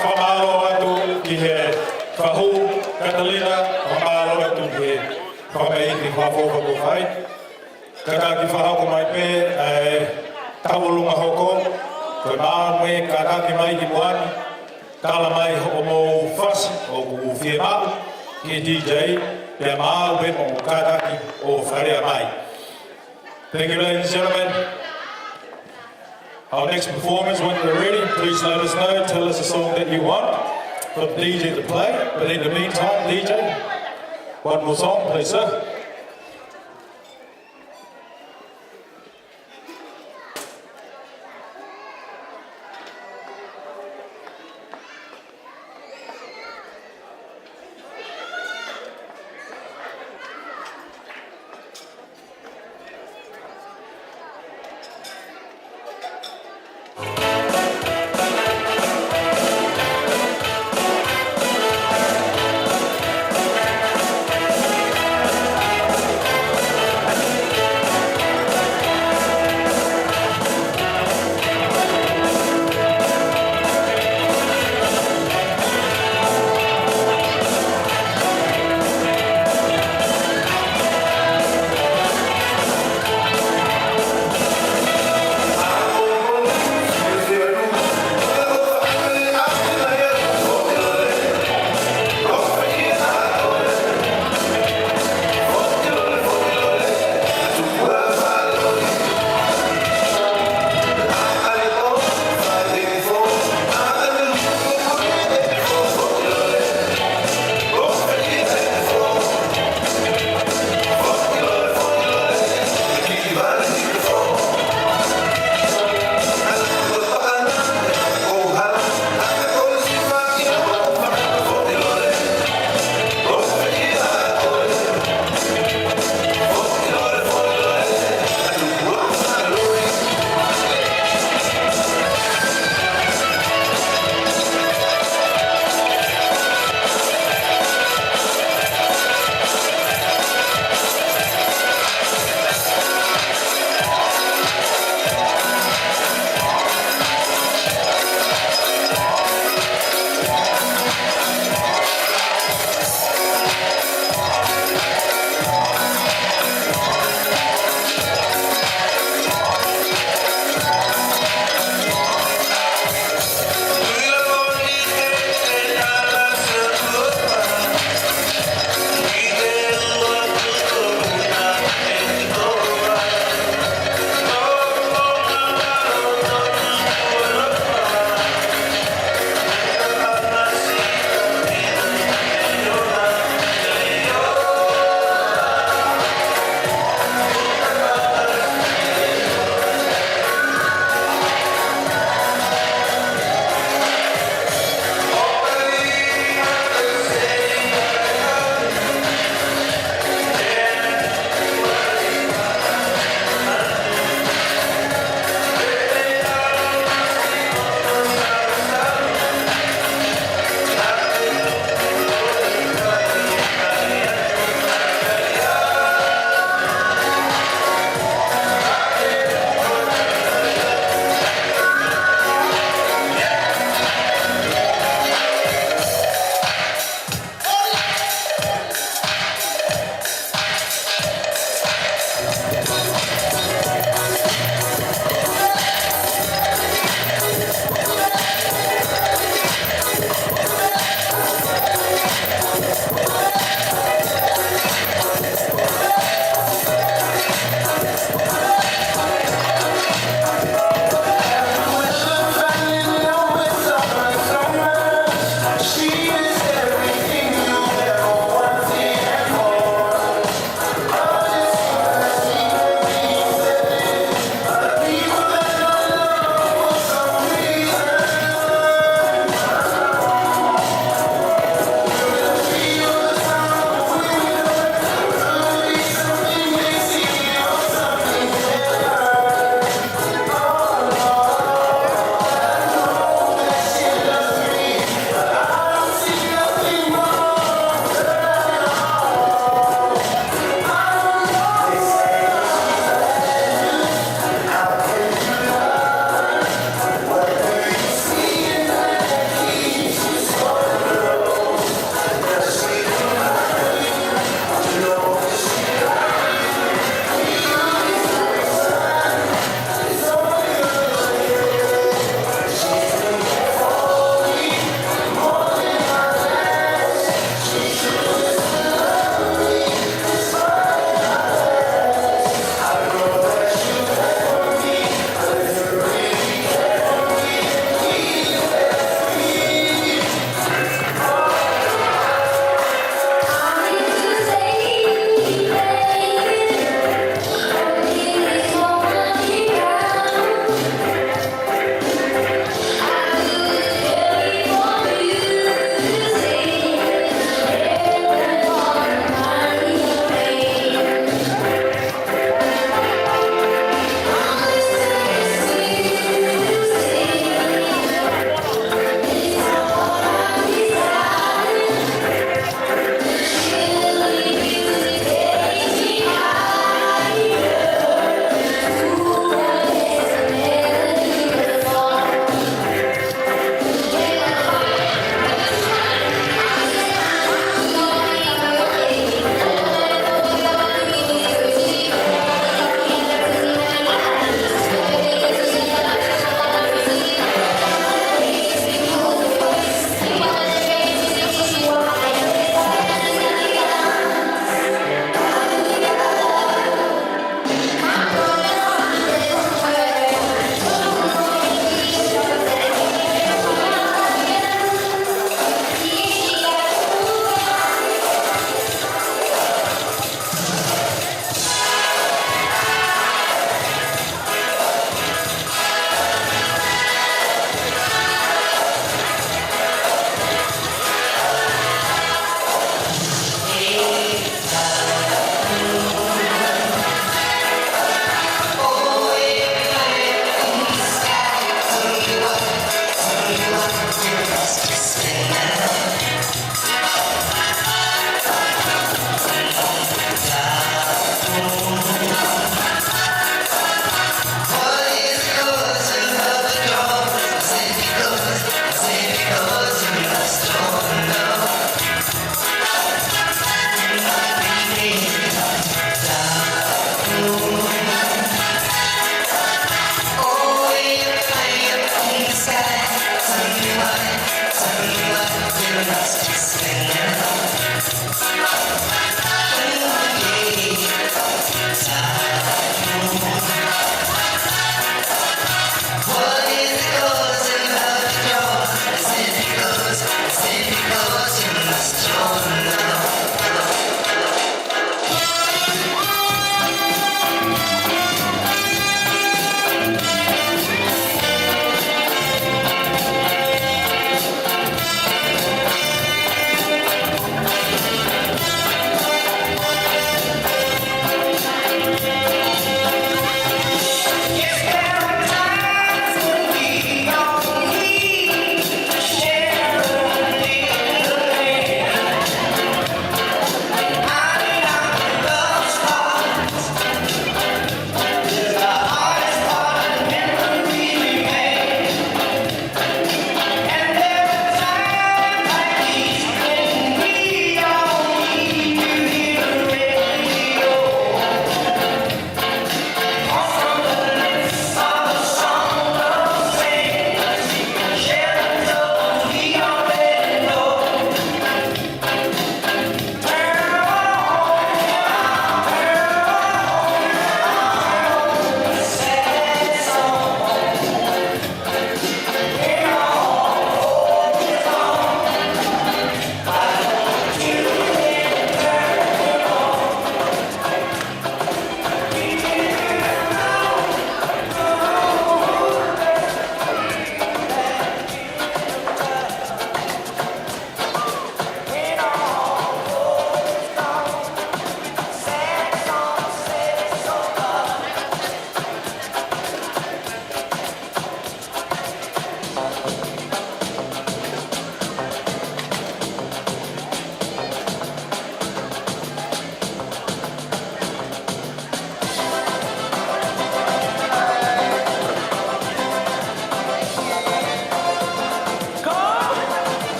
fakamālō atu ki he fahu, Katalina, fakamālō atu ki he fakamaiʻi ki he fakafofonga kuo fai. Kātaki fakahoko mai pē ʻa e tauʻolunga hoko, ko e mālō mo e kātaki mai ki muʻa ni, tala mai hoʻomou fasi ʻoku fiemaʻu ki he D J, pea mālō pē mo kātaki ʻo faleʻi mai. Thank you, ladies and gentlemen. Our next performers, when you're ready, please let us know. Tell us a song that you want for the D J to play. But in the meantime, D J, One more song, please, sir.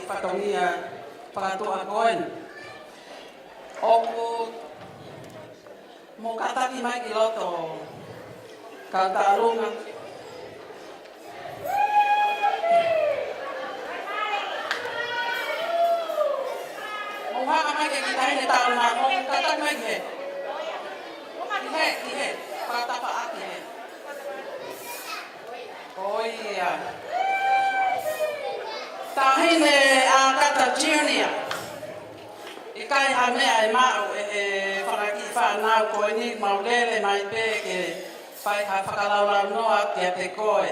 Fatongia fakatuʻa ko eni. ʻOku mou kātaki mai ki loto, kau tāʻolunga. Mou hanga mai ki he kiʻi taʻahine tāʻolunga, mou kātaki mai ki hē. Ki hē, ki hē. Fakatafaʻaki hē. ʻOiauē. Taʻahine ʻAkata Junior. ʻIkai ha meʻa ʻe maʻu ʻe he fanga kiʻi fānau ko eni, mau lele mai pē ke fai ha fakalaulaunoa kiate koe.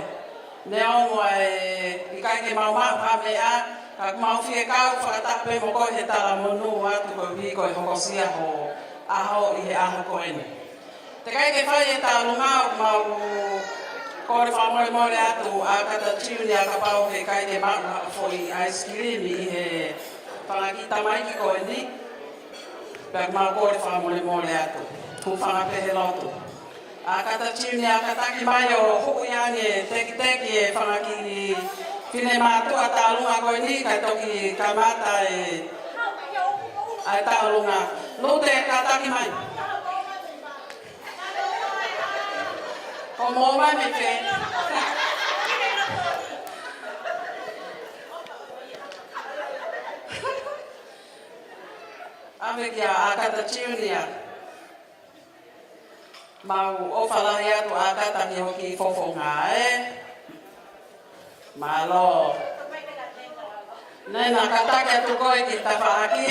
Neongo ʻa e ʻikai ke mau maʻu ha meʻa, ka ʻoku mau fie kau fakataha pē mo koe he talamonū atu koeʻuhi ko e hokosia ho ʻaho ʻi he ʻaho ko eni. Teʻeki ai ke fai e tāʻolunga, ʻoku mau kole fakamolemole atu ʻAkata Junior, kapau he ʻikai ke maʻu ha foʻi ʻaisikilimi ʻi he fanga kiʻi tamaiki ko eni. Pea ʻoku mau kole fakamolemole atu. Hūfanga pē he lotu. ʻAkata Junior, kātaki mai ʻo huʻi ange, tekiteki e fanga kiʻi finemātuʻa tāʻolunga ko eni, kae toki kamata e, ʻa e tāʻolunga. Lute, kātaki mai. Ko mou mai mei fē? ʻAve kia ʻAkata Junior. Mau ʻofa lahi atu ʻAkata ki hoʻo kiʻi fofonga, ē? Mālō. Nena, kātaki atu koe ki tafaʻaki.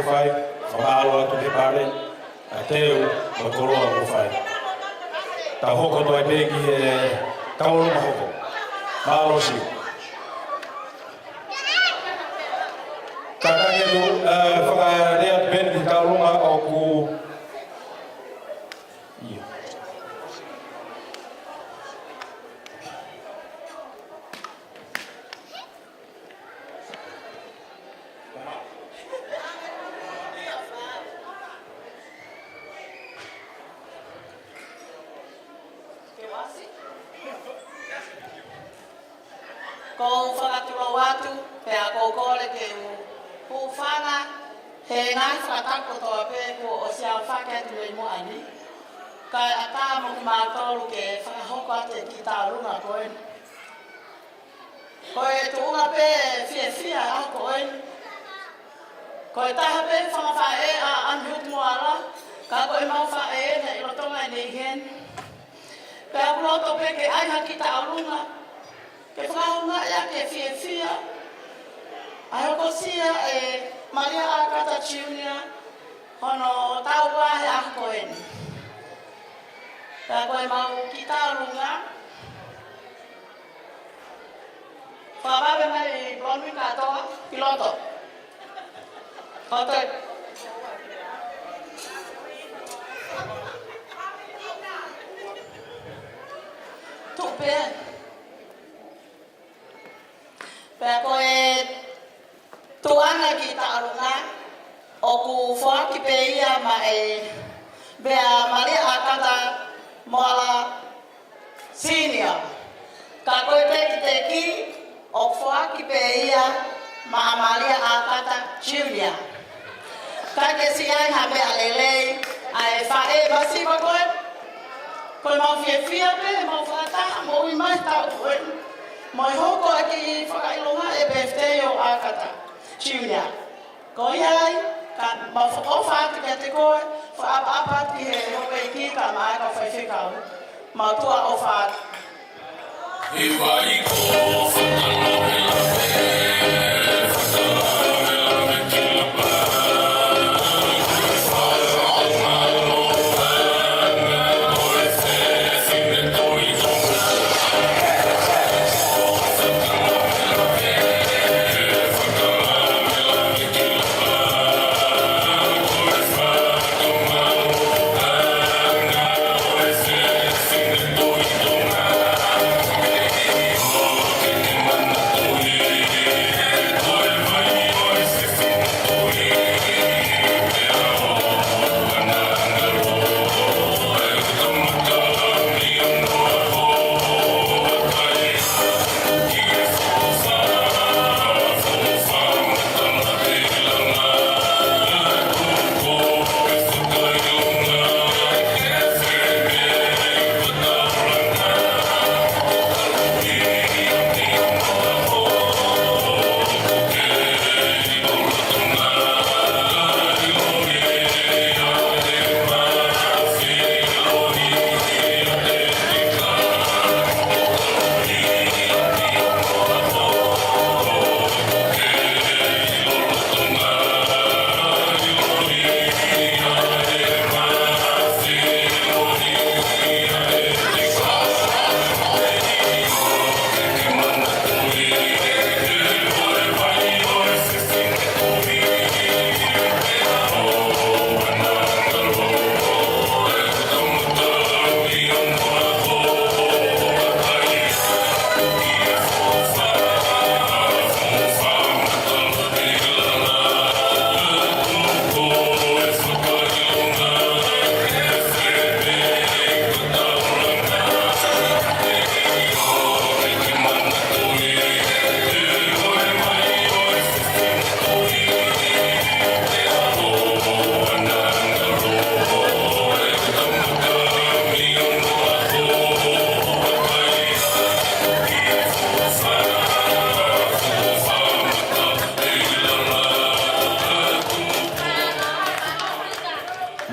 fai, fakamālō atu ki he pale, ʻa e teu mo e koloa kuo fai. Tau hoko atu ai pē ki he tauʻolunga hoko. Mālō Siu. Ka ke tu, ē, fakalea atu pē ki he tauʻolunga ʻoku. ʻIo. Ko u fakatulou atu, pea ko u kole ke u hūfanga he ngaahi fakatapu kotoa pē kuo ʻosi aofaki atu mei muʻa ni. Kae ʻatā mo kimautolu ke fakahoko atu e kiʻi tauʻolunga ko eni. Ko e tuʻunga pē fiefia ʻaho ko eni. Ko e taha pē fanga faʻē ʻa ʻAmihutu mo Ala, ka ko ʻemau faʻē ʻeni ʻi Lolotonga ʻi heni. Pea ʻoku ou loto pē ke ʻai ha kiʻi tauʻolunga, ke fakahoungaʻi ʻaki e fiefia ʻa e hokosia ʻe Malia ʻAkata Junior hono taʻu ua he ʻaho ko eni. Pea ko ʻemau kiʻi tauʻolunga, fakavave mai Lonui kātoa ki loto. Kotoa. Tuʻu pē. Pea ko e tuʻunga kiʻi tauʻolunga, ʻoku foaki pē ia maʻa e, pea Malia ʻAkata mo Ala Senior. Ka ko e tekiteki, ʻoku foaki pē ia maʻa Malia ʻAkata Junior. Ka ke siʻi ʻai ha meʻa lelei, ʻa e faʻē masiva ko ē. Ko ʻemau fiefia pē, mau fakataha, moʻui mai tau ko ē. Mo e hoko ʻa e kiʻi fakaʻilonga e birthday ʻo ʻAkata Junior. Ko ia ai, ka mau fakaʻofa atu kiate koe, fakaʻapaʻapa atu ki he houʻeiki kae ʻumaʻā e kau faifekau. Mau tuʻa ʻofa atu.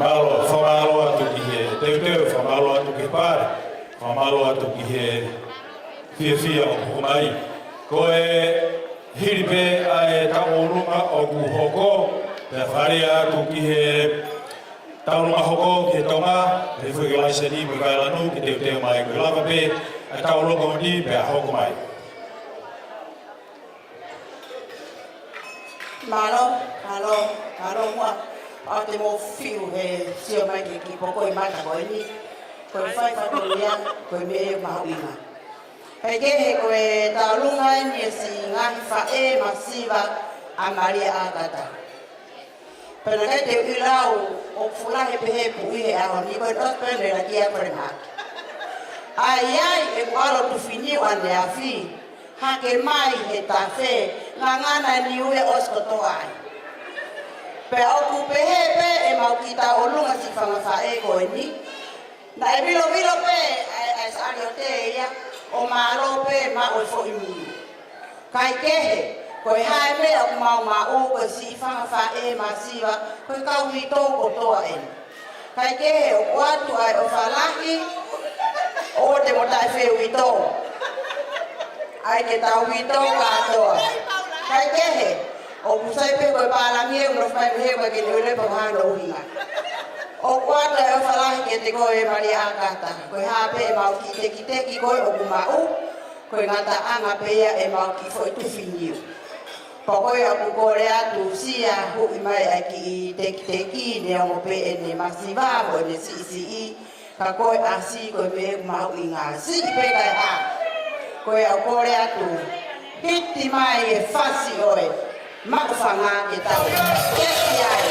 Mālō, fakamālō atu ki he teuteu, fakamālō atu ki he pale, fakamālō atu ki he fiefia ʻoku hoko mai. Ko e hili pē ʻa e tauʻolunga ʻoku hoko, Pea fakaʻamu atu ki he taulōlonga hoko ki he Tonga, he foʻi laiseni mo e vailanu ke teuteu mai, ko e lava pē ʻa e taulōlonga ni pea hoko mai. Mālō, mālō, mālō muʻa. ʻOku te mou fiu he sio mai ki he kiʻi poko ʻi mata ko eni. Ko e fai fatongia, ko e meʻa mahuʻinga. Kaikehe ko e taulōlonga eni ʻa e siʻi ngaahi faʻē masiva ʻa Malia ʻAkata. Pea naʻe ʻikai te u ʻilo au ʻoku fuʻu lahi pehē e puʻi he ʻaho ni, ko e ʻosi pē ʻene lakia ko le maki. ʻAi, ʻai, ʻeku ʻalu ʻo tufi niu ʻaneafi, hake mai he tafe, ngangana e niu ia ʻosi kotoa ai. Pea ʻoku pehē pē ʻemau kiʻi taulōlonga siʻi fanga faʻē ko eni, naʻe vilovilo pē ʻa e, ʻa e sāliote ia, ʻo mālō pē maʻu e foʻi niu. Kaikehe, ko e hā e meʻa ʻoku mau maʻu, ko e siʻi fanga faʻē masiva, ko e kau uitou kotoa eni. Kaikehe, ʻoku ʻoatu ʻa e ʻofa lahi, ʻoua te mo taʻefeuitou. ʻAi ke tau uitou kātoa. Kaikehe, ʻoku sai pē ko e pālangi ʻoku nofo mai mei hē, ʻoku ʻikai ke ne ʻilo pe ko e hā hono ʻuhinga. ʻOku ʻoatu ʻa e ʻofa lahi kiate koe Malia ʻAkata. Ko e hā pē ʻemau kiʻi tekiteki ko ē ʻoku maʻu, ko e ngataʻanga pē ia ʻemau kiʻi foʻi tufi niu. Pea ko ia ʻoku kole atu Sia, huʻi mai ʻa e kiʻi tekiteki, neongo pē ʻene masiva mo ʻene siʻisiʻi, ka ko e ʻasi ko e meʻa mahuʻinga, siʻi pē kae hā. Ko ia ʻoku kole atu, hiti mai e fasi ʻo e maʻufanga ke tau keki ai.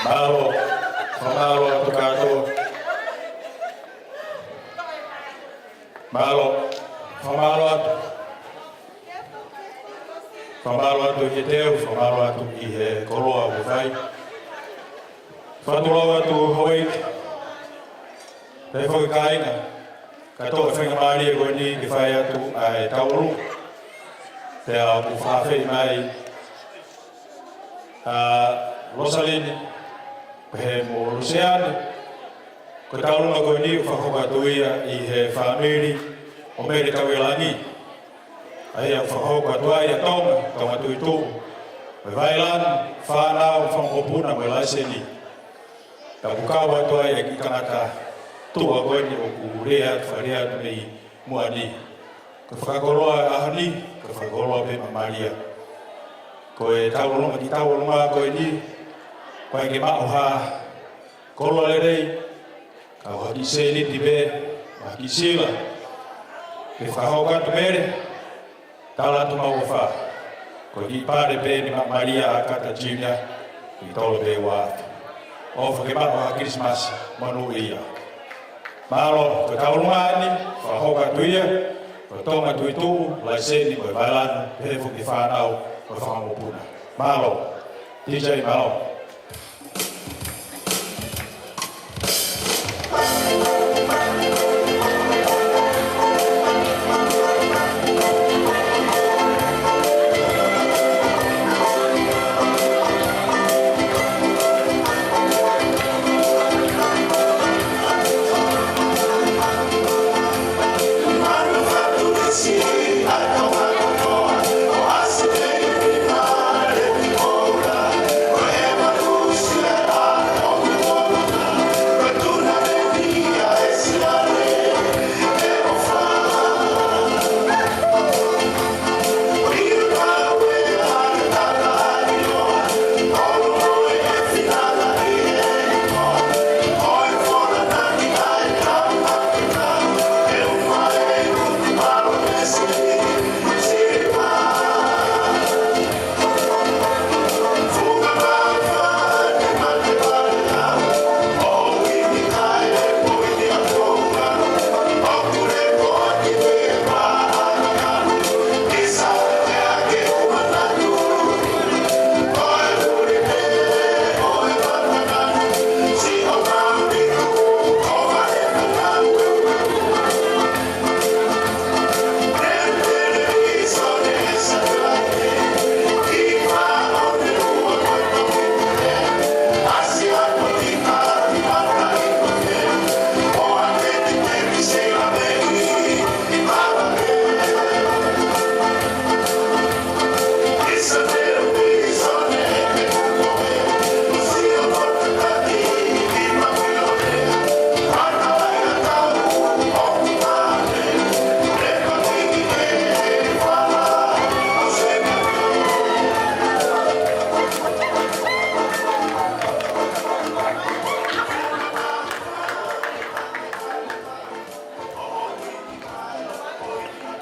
Mālō, fakamālō atu kātoa. Mālō, fakamālō atu. Fakamālō atu ki he teu, fakamālō atu ki he koloa ʻoku fai. Fakatulou atu houʻeiki, pehē foki kāinga, kātoa e faingamālie ko eni ke fai atu ʻa e taulōlonga. Pea ʻoku fakaafeʻi mai ʻa Losaline, pehē mo Luseane, ko e taulōlonga ko eni ʻoku fakahoko atu ia ʻi he fāmili ʻo Mele Kauialangi. ʻA ia ʻoku fakahoko atu ai ʻa Tonga, Tongatuʻituʻu, mo e vailanu, fānau, fanga mokopuna, mo e laiseni. Pea ʻoku kau atu ai e kiʻi tangata tuʻa ko eni ʻoku lea atu, fakalea atu mei muʻa ni. Ko e fakakoloa ʻo e ʻaho ni, ko e fakakoloa pē maʻa Malia. Ko e taulōlonga, kiʻi taulōlonga ko eni, ʻoku ʻikai ke maʻu ha koloa lelei, ka ko ha kiʻi sēniti pē, ha kiʻi sila. Ke fakahoko atu Mele, tala atu mau ʻofa. Ko e kiʻi pale pē eni maʻa Malia ʻAkata Junior, kiʻi tolo pē ua afe. ʻOfa ke maʻu ha Kilisimasi monūʻia. Mālō, ko e taulōlonga eni, fakahoko atu ia, ko e Tongatuʻituʻu, laiseni mo e vailanu, pehē foki ki he fānau mo e fanga mokopuna. Mālō. D J, mālō.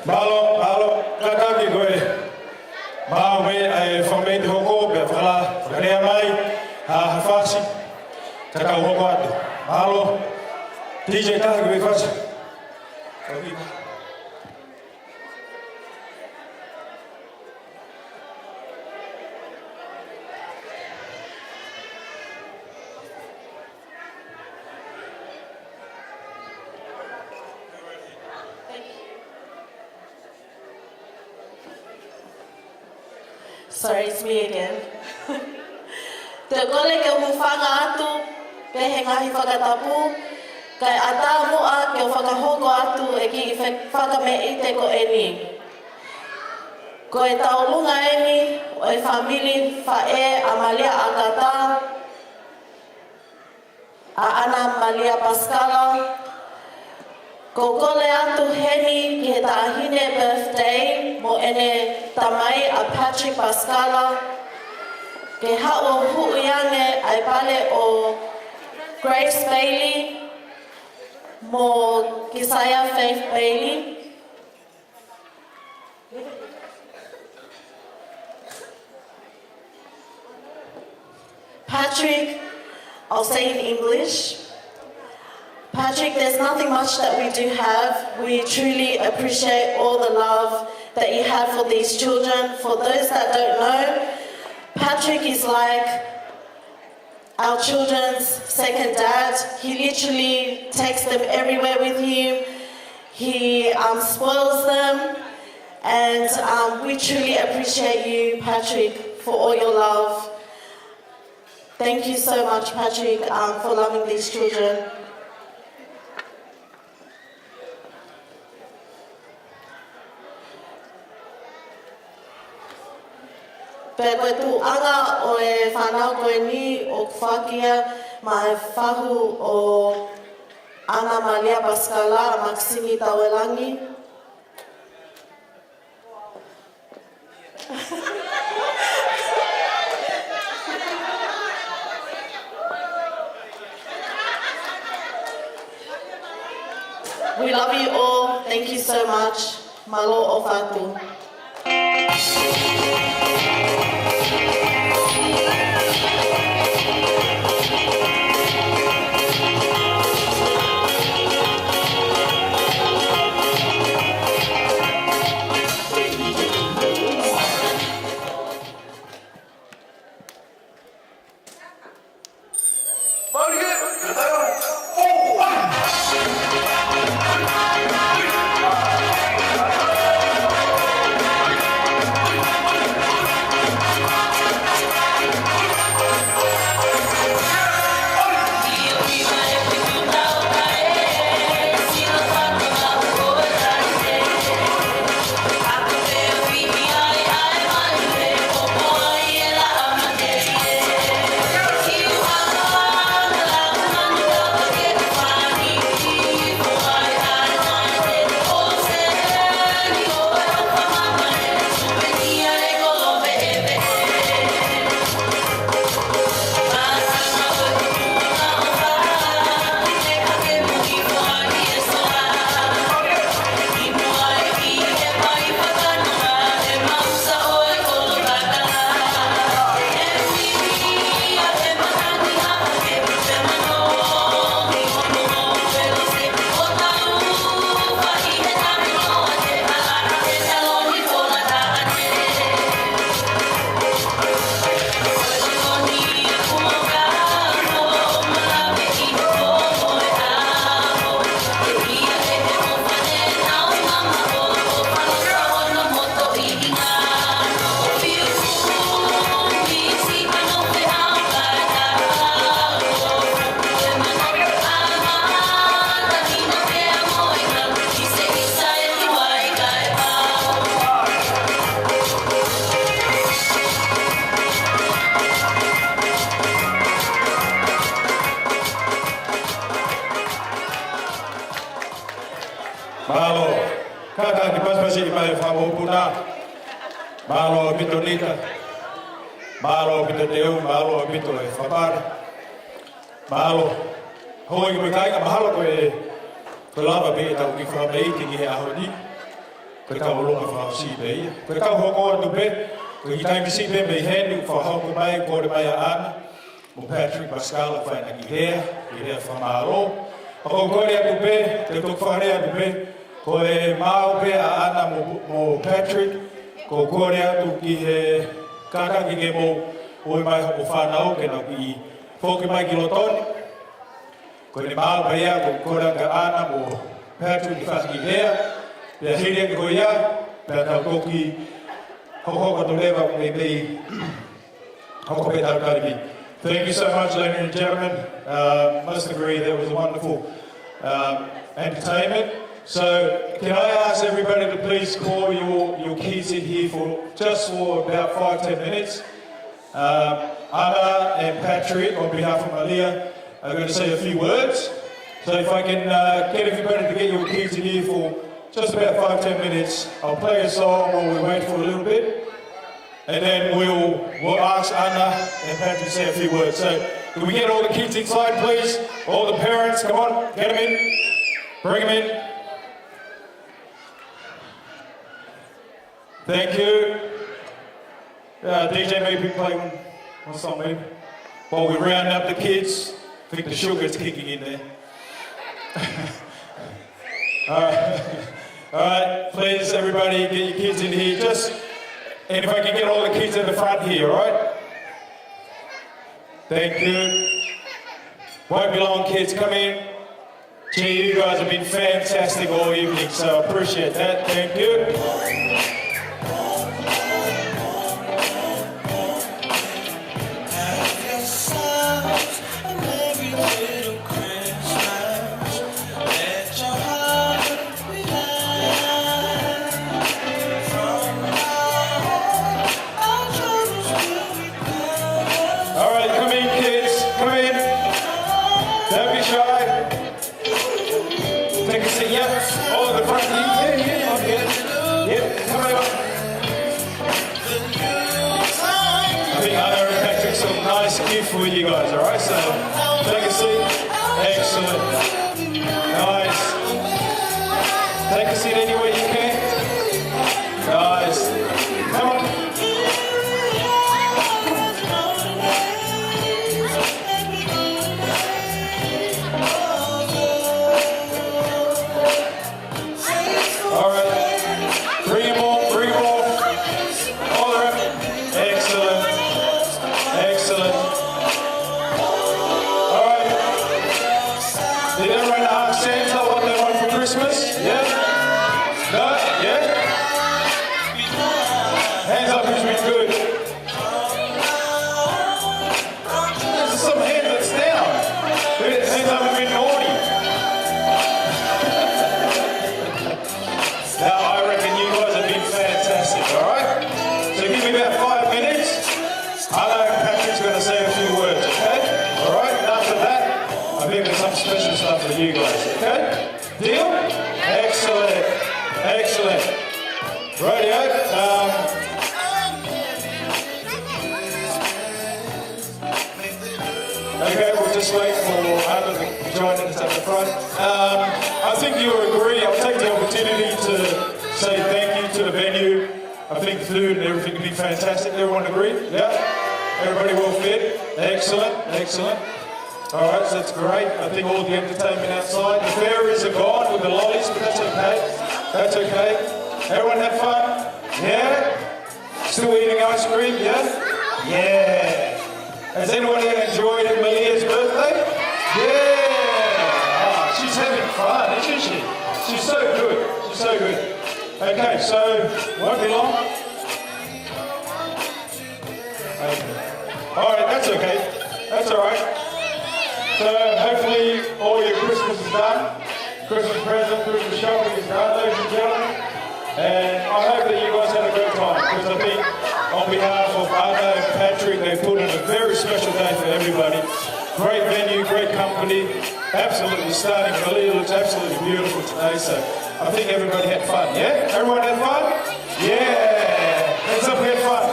Mālō, mālō, kātaki ko e maʻu mei ai e fakameʻite hoko pea fakala, fakalea mai ha, ha fasi, ka tau hoko atu. Mālō, D J, taha ki he fasi. Sorry, it's me again. Te u kole ke u hūfanga atu pē he ngaahi fakatapu, kae ʻatā muʻa ke u fakahoko atu e kiʻi fe-, fakameʻite ko eni. Ko e taulunga eni ʻo e fāmili faʻē ʻa Malia ʻAkata, ʻa ʻAna Malia Pasikala. Ko e kole atu heni ki he taʻahine birthday mo ʻene tamai ʻa Patrick Pasikala, ke haʻu ʻo huʻi ange ʻa e pale ʻo Grace Bailey mo Kesia Faith Bailey. Patrick, I'll say in English. Patrick, there's nothing much that we do have. We truly appreciate all the love that you have for these children. For those that don't know, Patrick is like our children's second dad. He literally takes them everywhere with him. He, um, spoils them. And, um, we truly appreciate you, Patrick, for all your love. Thank you so much, Patrick, um, for loving these children. Pea ko e tuʻunga ʻo e fānau ko eni ʻoku fakia maʻa e fahu ʻo ʻAna Malia Pasikala, Makisini Tauelangi. We love you all. Thank you so much. Mālō ʻofa atu. Mālō. Kātaki pasipasi mai e fakamoʻui puna. Mālō ʻaupito Nita. Mālō ʻaupito Teu, mālō ʻaupito e fakapale. Mālō. Hoi mo e kāinga, mahalo ko e, ko e lava pē ʻetau kiʻi fakameʻite ki he ʻaho ni. Ko e kau ʻolunga fakaʻosi pē ia. Ko e kau hoko atu pē, ko e kiʻi taimi siʻi pē mei heni, fakahoko mai, kole mai ʻa ʻAna mo Patrick Pascal ʻo fai ʻena kiʻi lea, kiʻi lea fakamālō. Pea ko e kole atu pē, te u toki fakalea atu pē, ko e maau pē ʻa ʻAna mo, mo Patrick, ko e kole atu ki he kātaki ke mou ui mai hoʻomou fānau ke nau kiʻi foki mai ki loto ni. Ko ʻene maau pē ia, ko e kole atu kia ʻAna mo Patrick ke fai ha kiʻi lea, pea hili ange ko ia, pea tau toki hokohoko atu leva mei, mei, hoko pē ʻetau taimi. Thank you so much, ladies and gentlemen. Uh, must agree that was a wonderful, um, entertainment. So, can I ask everybody to please call your, your kids in here for just for about five, ten minutes? Um, ʻAna and Patrick, on behalf of Malia, are going to say a few words. So if I can, uh, get everybody to get your kids in here for just about five, ten minutes, I'll play a song while we wait for a little bit. And then we'll, we'll ask ʻAna and Patrick to say a few words. So can we get all the kids inside, please? All the parents, come on, get them in. Bring them in. Thank you. Uh, D J, maybe play one, one song, maybe. While we round up the kids, I think the sugar's kicking in there. All right. All right, please, everybody, get your kids in here. Just, and if I can get all the kids at the front here, all right? Thank you. Won't be long, kids. Come in. Gee, you guys have been fantastic all evening, so I appreciate that. Thank you. All right, come in, kids. Come in. Don't be shy. Take a seat, yep. All at the front. Yeah, yeah, yeah, yeah. Yep, come on up. I think ʻAna and Patrick, some nice gift for you guys, all right? So, take a seat. Excellent. Nice. Take a seat anywhere you can. Nice. Come on. All right. Bring him on, bring him on. All right. Excellent. Excellent. All right. Did everyone ask Santa what they want for Christmas? Yeah? No? Yeah? Hands up who's been good. There's some hands that's down. Who, hands up who's been naughty. Now, I reckon you guys have been fantastic, all right? So give me about five minutes. I know Patrick's gonna say a few words, okay? All right, and after that, I think there's some special stuff for you guys, okay? Deal? Excellent. Excellent. Rightio. Um, okay, we'll just wait for Ava to join us at the front. Um, I think you'll agree, I'll take the opportunity to say thank you to the venue. I think the food and everything has been fantastic. Everyone agree? Yeah? Everybody well fed? Excellent, excellent. All right, so that's great. I think all the entertainment outside. The fairies are gone with the lollies, but that's okay. That's okay. Everyone have fun? Yeah? Still eating ice cream, yeah? Yeah. Has anyone here enjoyed Malia's birthday? Yeah. Ah, she's having fun, isn't she? She's so good. She's so good. Okay, so won't be long. Okay. All right, that's okay. That's all right. So hopefully all your Christmas is done. Christmas present, Christmas shopping is done, ladies and gentlemen. And I hope that you guys had a great time, because I think on behalf of Ava and Patrick, they put in a very special day for everybody. Great venue, great company. Absolutely stunning. Malia looks absolutely beautiful today. So I think everybody had fun, yeah? Everyone had fun? Yeah. Hands up, had fun.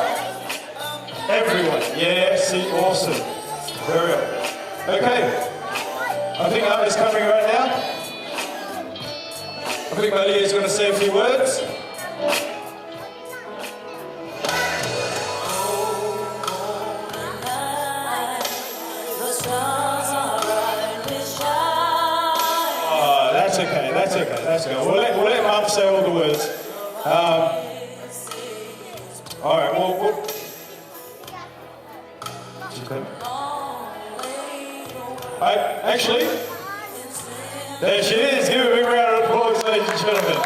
Everyone. Yeah, see, awesome. Very well. Okay. I think Ava's coming right now. I think Malia is gonna say a few words. That's okay, that's okay, that's okay. We'll let, we'll let Mum say all the words. Um, all right, well, we'll, I, actually, there she is. Give her a big round of applause, ladies and gentlemen.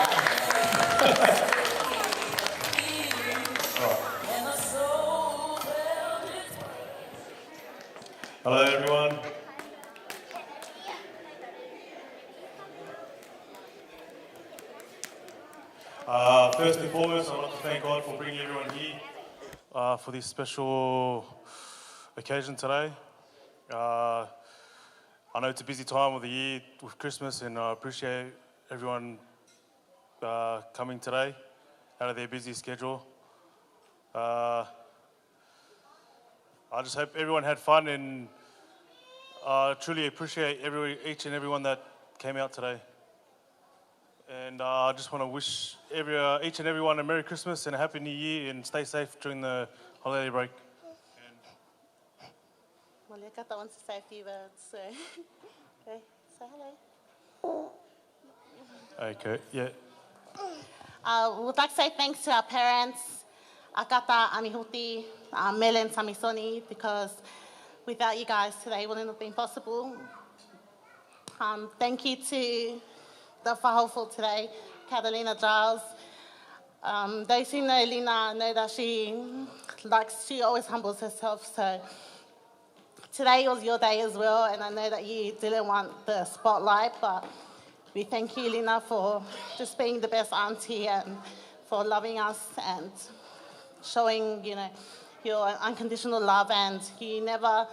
Hello, everyone. Uh, first and foremost, I'd like to thank God for bringing everyone here, uh, for this special occasion today. Uh, I know it's a busy time of the year with Christmas, and I appreciate everyone, uh, coming today out of their busy schedule. Uh, I just hope everyone had fun, and, uh, truly appreciate every, each and everyone that came out today. And, uh, I just wanna wish every, uh, each and everyone a Merry Christmas and a Happy New Year, and stay safe during the holiday break. Maliekata wants to say a few words, so. Okay, say hello. Okay, yeah. Uh, we would like to say thanks to our parents, Akata Amihuti, uh, Melen Samisoni, because without you guys today wouldn't have been possible. Um, thank you to the faho for today, Catalina Giles. Um, those who know Lina know that she likes, she always humbles herself, so today was your day as well, and I know that you didn't want the spotlight, but we thank you, Lina, for just being the best auntie and for loving us and showing, you know, your unconditional love, and you never,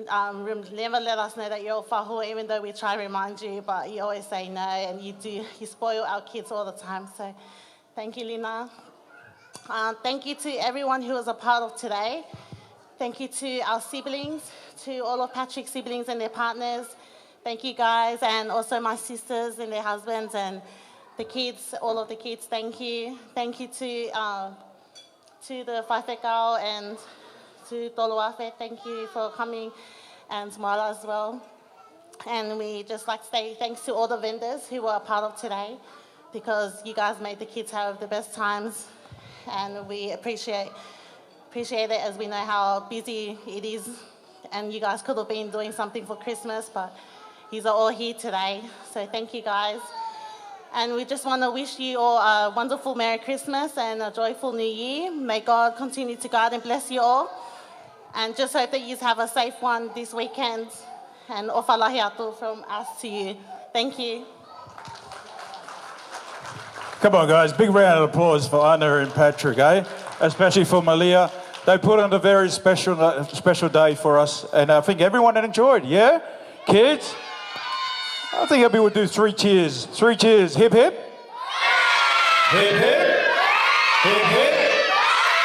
um, rem-, never let us know that you're faho, even though we try to remind you, but you always say no, and you do, you spoil our kids all the time, so thank you, Lina. Uh, thank you to everyone who was a part of today. Thank you to our siblings, to all of Patrick's siblings and their partners. Thank you, guys, and also my sisters and their husbands and the kids, all of the kids, thank you. Thank you to, uh, to the Faifekau and to Toloafe, thank you for coming, and Smala as well. And we just like to say thanks to all the vendors who were a part of today, because you guys made the kids have the best times, and we appreciate, appreciate it, as we know how busy it is, and you guys could have been doing something for Christmas, but yous are all here today. So thank you, guys. And we just wanna wish you all a wonderful Merry Christmas and a joyful New Year. May God continue to guide and bless you all. And just hope that yous have a safe one this weekend. And ʻofa lahi atu from us to you. Thank you. Come on, guys. Big round of applause for Anna and Patrick, eh? Especially for Malia. They put on a very special, special day for us, and I think everyone enjoyed, yeah? Kids? I think we would do three cheers. Three cheers. Hip, hip. Hip, hip. Hip, hip.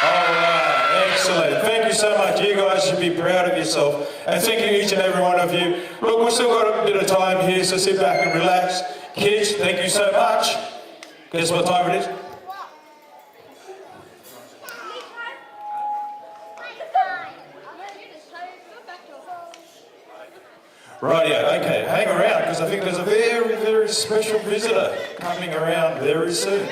All right, excellent. Thank you so much. You guys should be proud of yourself. And thank you, each and every one of you. Look, we've still got a bit of time here, so sit back and relax. Kids, thank you so much. Guess what time it is? Right, yeah, okay. Hang around, 'cause I think there's a very, very special visitor coming around very soon.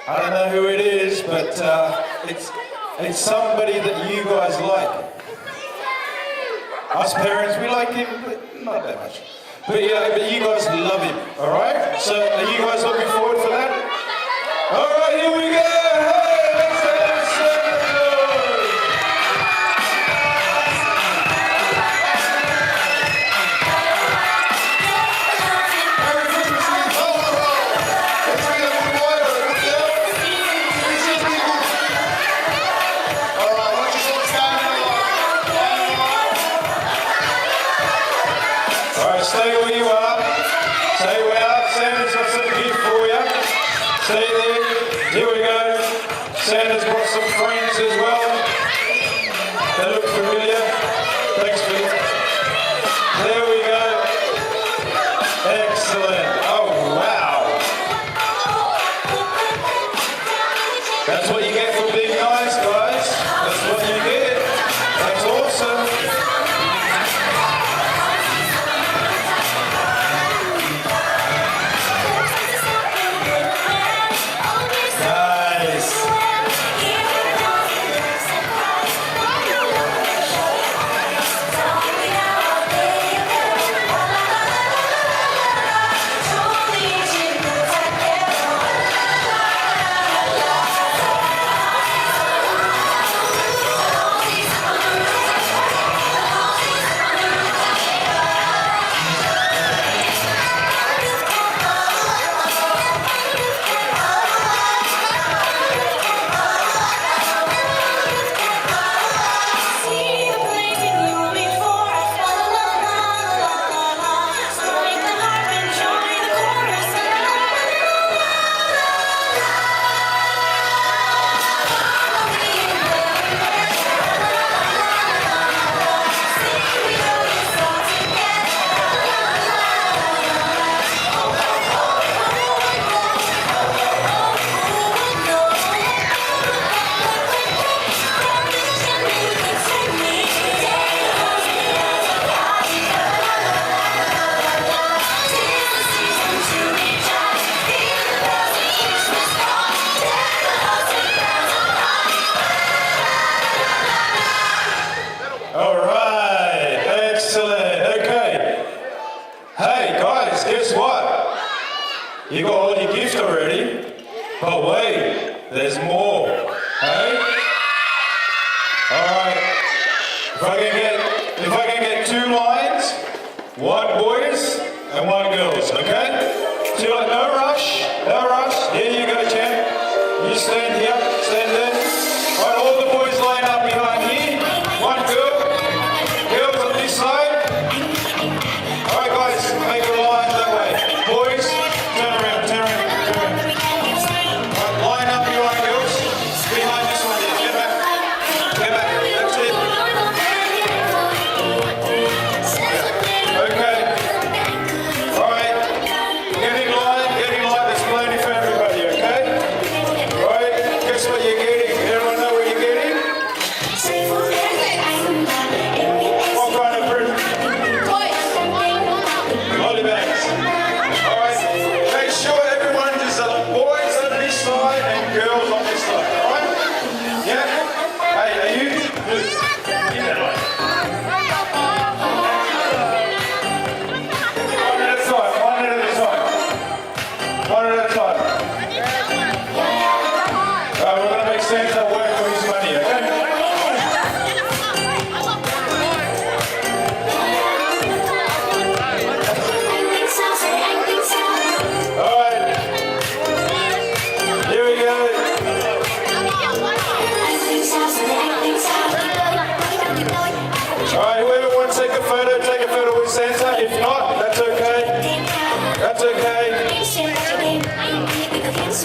I don't know who it is, but, uh, it's, it's somebody that you guys like. Us parents, we like him, but not that much. But yeah, but you guys love him, all right? So are you guys looking forward for that? All right, here we go. Hey, let's have some noise. Merry Christmas, Steve. Hold on. Let's get a good boy. Good girl. This is people. All right, let's just all stand up. All right, stay where you are. Stay where you are. Santa's got some gift for you. Stay there. Here we go. Santa's brought some friends as well. They look familiar. Thanks, Phil. There we go. Excellent. Oh, wow. That's what you get for being nice, guys. That's what you get. That's awesome. Guess what? You got all your gift already. But wait, there's more. Hey? All right. If I can get, if I can get two lines, one boys and one girls, okay? So you're like, no rush, no rush. Here you go, champ. You stand here, stand there. All right, all the boys line up behind me. One girl, girls on this side. All right, guys, make a line that way. Boys, turn around, turn around, turn around. All right, line up behind girls. Behind this one, yeah. Get back. Get back. That's it. Okay. All right. Get in line, get in line. There's plenty for everybody, okay? All right. Guess what you're getting? Everyone know what you're getting? What kind of fruit? Lolly bags. All right. Make sure everyone, just the boys on this side and girls on this side. All right? Yeah? Hey, are you? One at a time, one at a time. One at a time. Uh, we're going to make Santa work for his money, okay? All right. Here we go. All right, whoever wants to take a photo, take a photo with Santa. If not, that's okay. That's okay.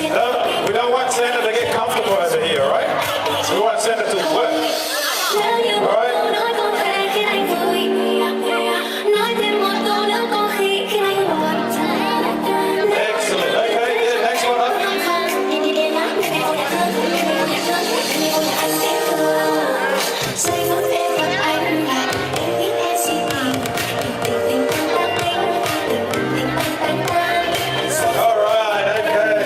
No, we don't want Santa to get comfortable over here, all right? We want Santa to work. All right? Excellent. Okay, yeah, next one up. All right, okay.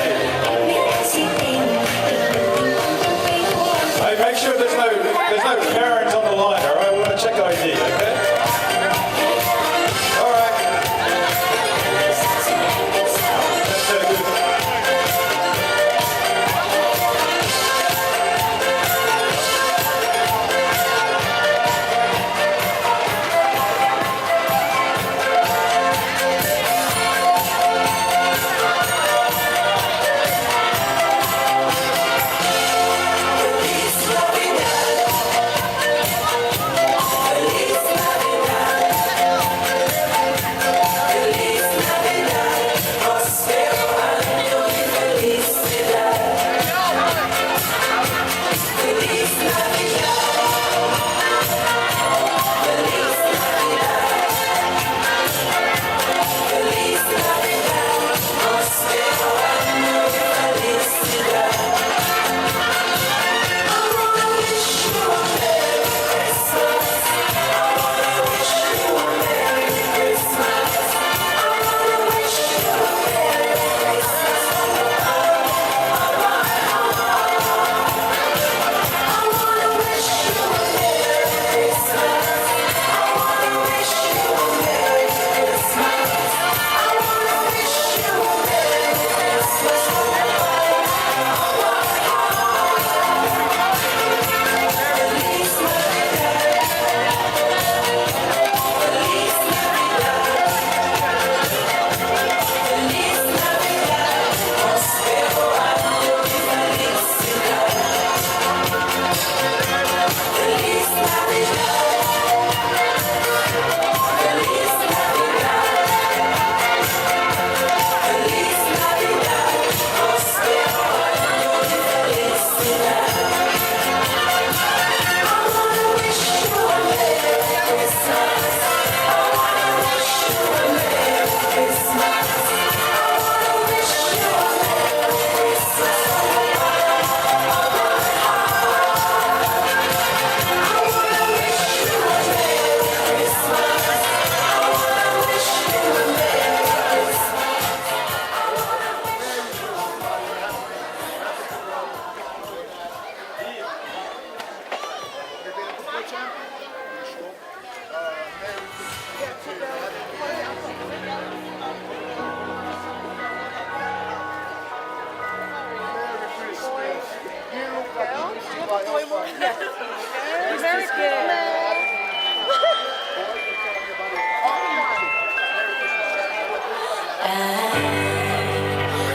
I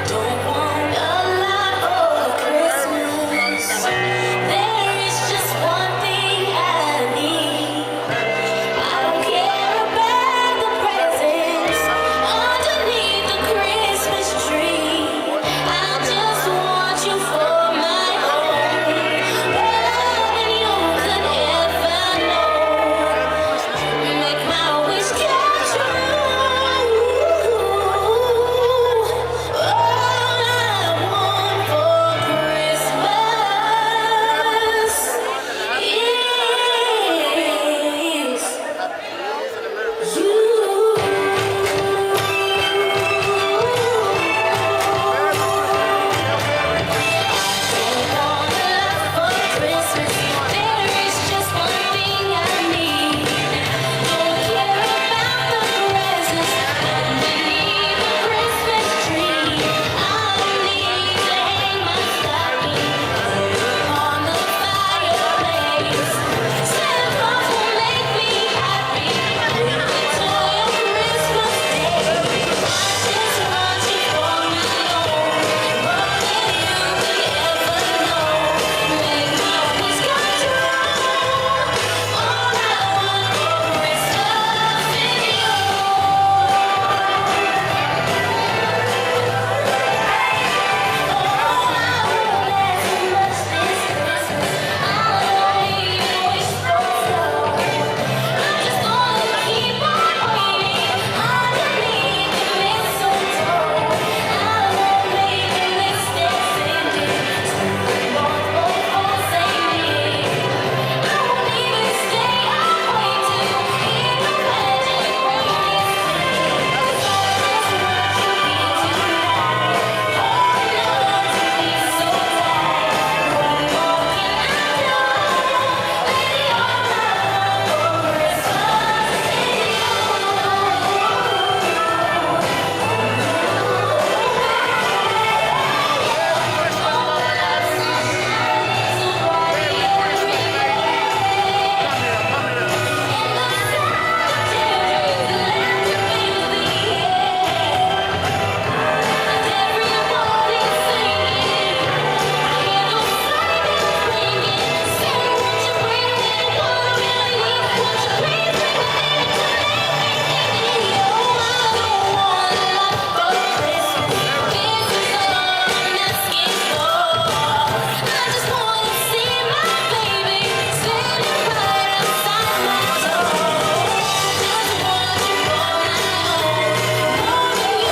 don't want a lot for Christmas. There is just one thing I need. I don't care about the presents underneath the Christmas tree. I just want you for my own, more than you could ever know. Make my wish come true. All I want for Christmas is you. Don't want a lot for Christmas. There is just one thing I need. Don't care about the presents underneath the Christmas tree. I don't need to hang my stocking on the fireplace. Santa Claus will make me happy with a toy on Christmas Day. I just want you for my own, more than you could ever know. Make my wish come true. All I want for Christmas is you. All I want is much this Christmas. I don't need a wish for snow. I just wanna keep on waiting underneath the mistletoe. I won't make a mistake sending two more both for Saint Nick. I won't even stay. I'll wait till you hear the magic ring is clear. 'Cause I just want you here tonight. Holding on to me so tight. What more can I do?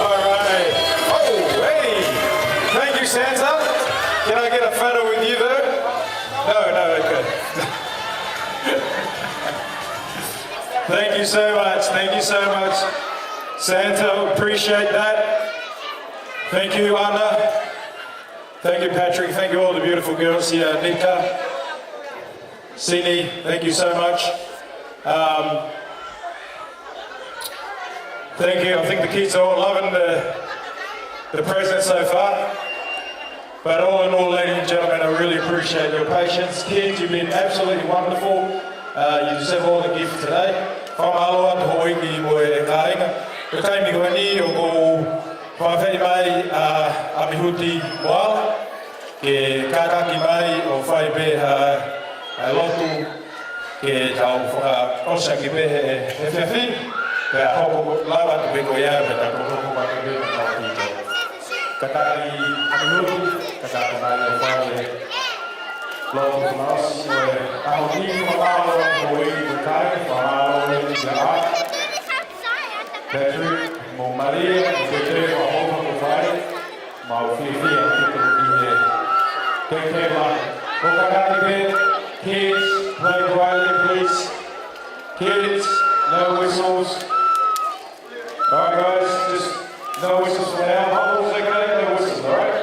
All right. Oh, hey. Thank you, Santa. Can I get a photo with you, though? No, no, okay. Thank you so much. Thank you so much, Santa. Appreciate that. Thank you, Anna. Thank you, Patrick. Thank you, all the beautiful girls here. Nika, Sini, thank you so much. Um, thank you. I think the kids are all loving the, the present so far. But all in all, ladies and gentlemen, I really appreciate your patience. Kids, you've been absolutely wonderful. Uh, you deserve all the gift today. Fakamālō atu houʻeiki mo e kāinga. Ko e taimi ko eni ʻoku ou fakaafeʻi mai ʻa ʻAmihuti Moala ke kātaki mai ʻo fai pē ha, ha lotu ke tau fakaʻosi ʻaki pē he, he efiafi. Pea hoko lava atu pē ko ia pea tau hoko atu pē mo e tau pito. Kātaki ʻAmihuti, kātaki mai ʻo fai e lotu fakaʻosi ʻo e ʻaho ni. Fakamālō atu houʻeiki mo e kāinga, fakamālō atu kia Patrick mo Malia, mo Tete, ʻa e houa kuo fai. Mau fiefia ʻaupito ʻi he teitei mai. Ko e kātaki pē, kids, play quietly, please. Kids, no whistles. All right, guys, just no whistles for now. Bubbles, okay? No whistles, all right?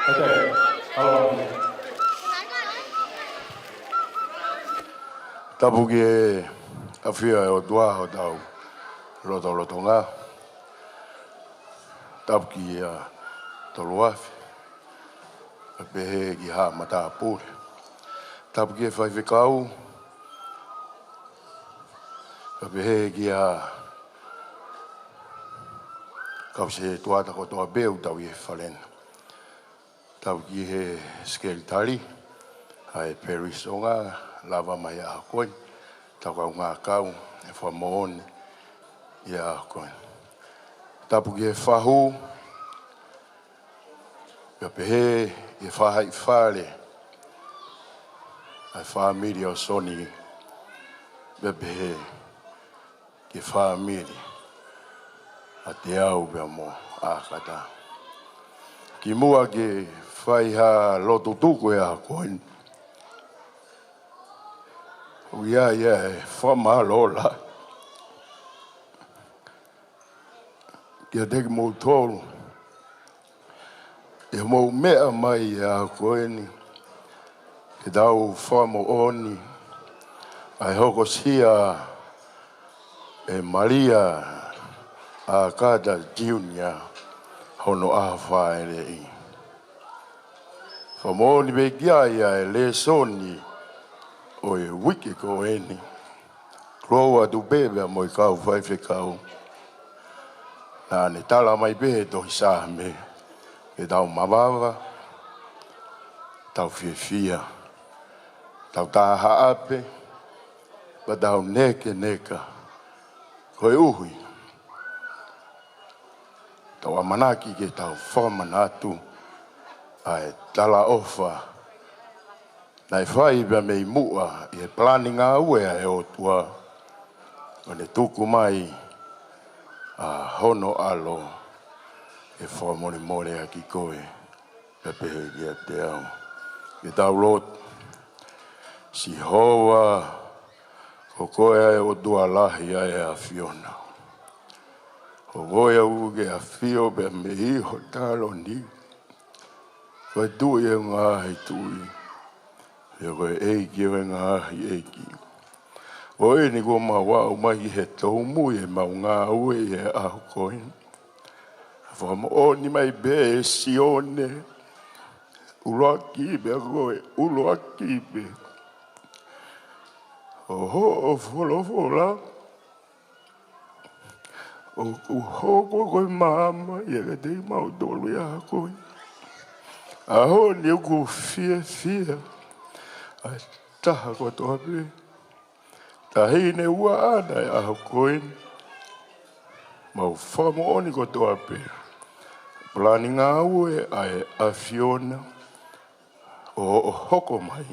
Okay. Aloha. Tapu ki he ʻafio ʻa e ʻOtua ʻi hotau lotolotonga. Tapu kia Toluafe. Pea pehē ki he matāpule. Tapu ki he faifekau. Pea pehē kia Kau sētuata kotoa pē ʻoku tau ʻi he fale ni. Tapu ki he sekelitali, ʻa e perisonga, lava mai ʻa ko ē. Tau kaungā kau, ʻe fakamoʻoni, ʻi he ʻaho ko ē. Tapu ki he fahu, pea pehē ʻi he faʻahi fale, ʻa e fāmili ʻo Soni, pea pehē ki he fāmili ʻa Teau pea mo ʻAkata. Kimuʻa ke fai ha lotu tuku he ʻaho ko eni, ʻoku ʻi ai e fakamālō lahi kiate kimoutolu ʻi hoʻomou meʻa mai he ʻaho ko eni, ke tau fakamoʻoni ʻa e hokosia ʻe Malia ʻAkata Junior hono ʻaho fāʻeleʻi. Fakamoʻoni pē ki ai ʻa e lēsoni ʻo e uike ko eni. Tuku atu pē pea mo e kau faifekau, naʻa ne tala mai pē he tohi Saame, ke tau mavava, tau fiefia, tau tahaʻape, pea tau nekeneka, koeʻuhi tau ʻamanaki ke tau fakamanatu ʻa e talaʻofa naʻe fai pea mei muʻa ʻi he palani ngāue ʻa e ʻOtua, ʻo ne tuku mai ʻa hono ʻAlo ke fakamolemoleʻaki koe, pea pehē kiate au. Ke tau lotu. Sihova, ko koe ʻa e ʻOtua lahi ʻa e ʻAfiona. Ko koe ʻoku ke ʻafio pea mei ho taloni. Ko e Tuʻi ʻo e ngaahi tuʻi, pea ko e ʻEiki ʻo e ngaahi ʻeiki. Ko eni kuo mau aʻu mai ki he toumui ʻemau ngāue ʻi he ʻaho ko eni. Fakamoʻoni mai pē ʻe Sione, ʻuluaki pē, ko e ʻuluaki pē ʻo hoʻo folofola, ʻoku hoko ko e maama ia kiate kimautolu ʻi he ʻaho ko eni. ʻAho ni ʻoku fiefia ʻa e taha kotoa pē. Taʻahine ua ʻana ʻi he ʻaho ko eni. Mau fakamoʻoni kotoa pē palani ngāue ʻa e ʻAfiona, ʻo hoʻo hoko mai,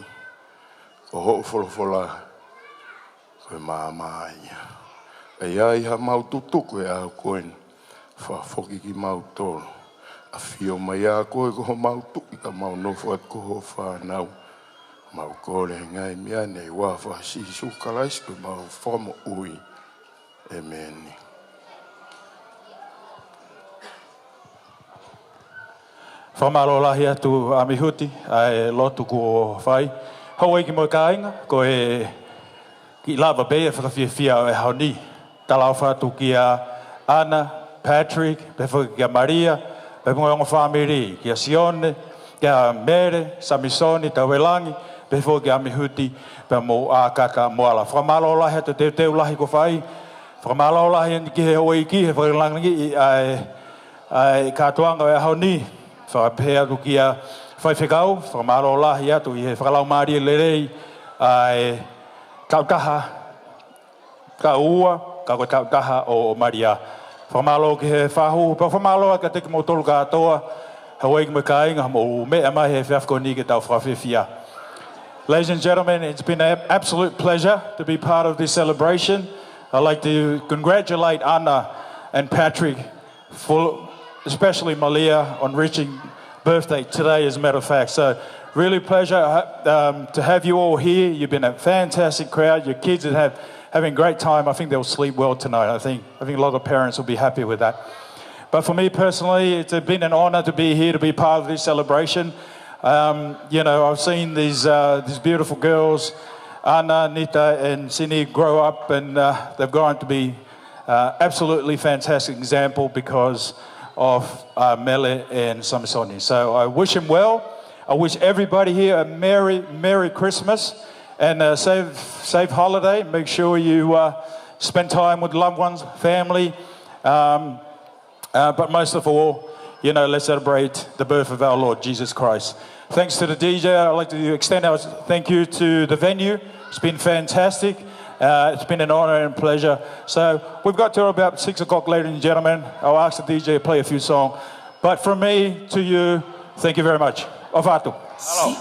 ʻo hoʻo folofola, ko e maama ia. ʻE ʻi ai haʻamau tutuku he ʻaho ko eni, fakafoki kimautolu. ʻAfio mai ʻa koe ko homau Tuʻi, ka mau nofo atu ko ho fānau. Mau kole ngaahi meʻa ni ʻi he huafa ʻo Sīsū Kalaisi ko homau Fakamoʻui. ʻĒmeni. Fakamālō lahi atu ʻAmihuti, ʻa e lotu kuo fai. Houʻeiki mo e kāinga, ko e kiʻi lava pē ia e fakafiefia ʻo e ʻaho ni. Talaʻofa atu kia ʻAna, Patrick, pehē foki kia Malia, pea mo e ongo fāmili, kia Sione, kia Mele, Samisoni, Tauelangi, pehē foki kia ʻAmihuti, pea mo ʻAkata Moala. Fakamālō lahi atu e teuteu lahi kuo fai. Fakamālō lahi eni ki he houʻeiki he fakalāngilangiʻi ʻa e, ʻa e kātoanga ʻo e ʻaho ni. Fakapehē atu kia faifekau, fakamālō lahi atu ʻi he fakalaumālie lelei ʻa e taʻu taha, taʻu ua, ka ko e taʻu taha ʻo, ʻo Malia. Fakamālō ki he fahu, pea fakamālō kiate kimoutolu kātoa, houʻeiki mo e kāinga, hoʻomou meʻa mai he efiafi ko eni ke tau fakafiefia. Ladies and gentlemen, it's been an absolute pleasure to be part of this celebration. I'd like to congratulate ʻAna and Patrick for, especially Malia, on reaching birthday today, as a matter of fact. So, really pleasure, um, to have you all here. You've been a fantastic crowd. Your kids are have, having a great time. I think they'll sleep well tonight. I think, I think a lot of parents will be happy with that. But for me personally, it's been an honor to be here, to be part of this celebration. Um, you know, I've seen these, uh, these beautiful girls, ʻAna, Nita, and Sini, grow up, and, uh, they've grown to be, uh, absolutely fantastic example because of, uh, Mele and Samisoni. So I wish them well. I wish everybody here a Merry, Merry Christmas and a safe, safe holiday. Make sure you, uh, spend time with loved ones, family. Um, Uh, but most of all, you know, let's celebrate the birth of our Lord Jesus Christ. Thanks to the D J. I'd like to extend our thank you to the venue. It's been fantastic. Uh, it's been an honor and pleasure. So we've got to about six o'clock, ladies and gentlemen. I'll ask the D J to play a few songs. But from me to you, thank you very much. ʻOfa atu. Hello.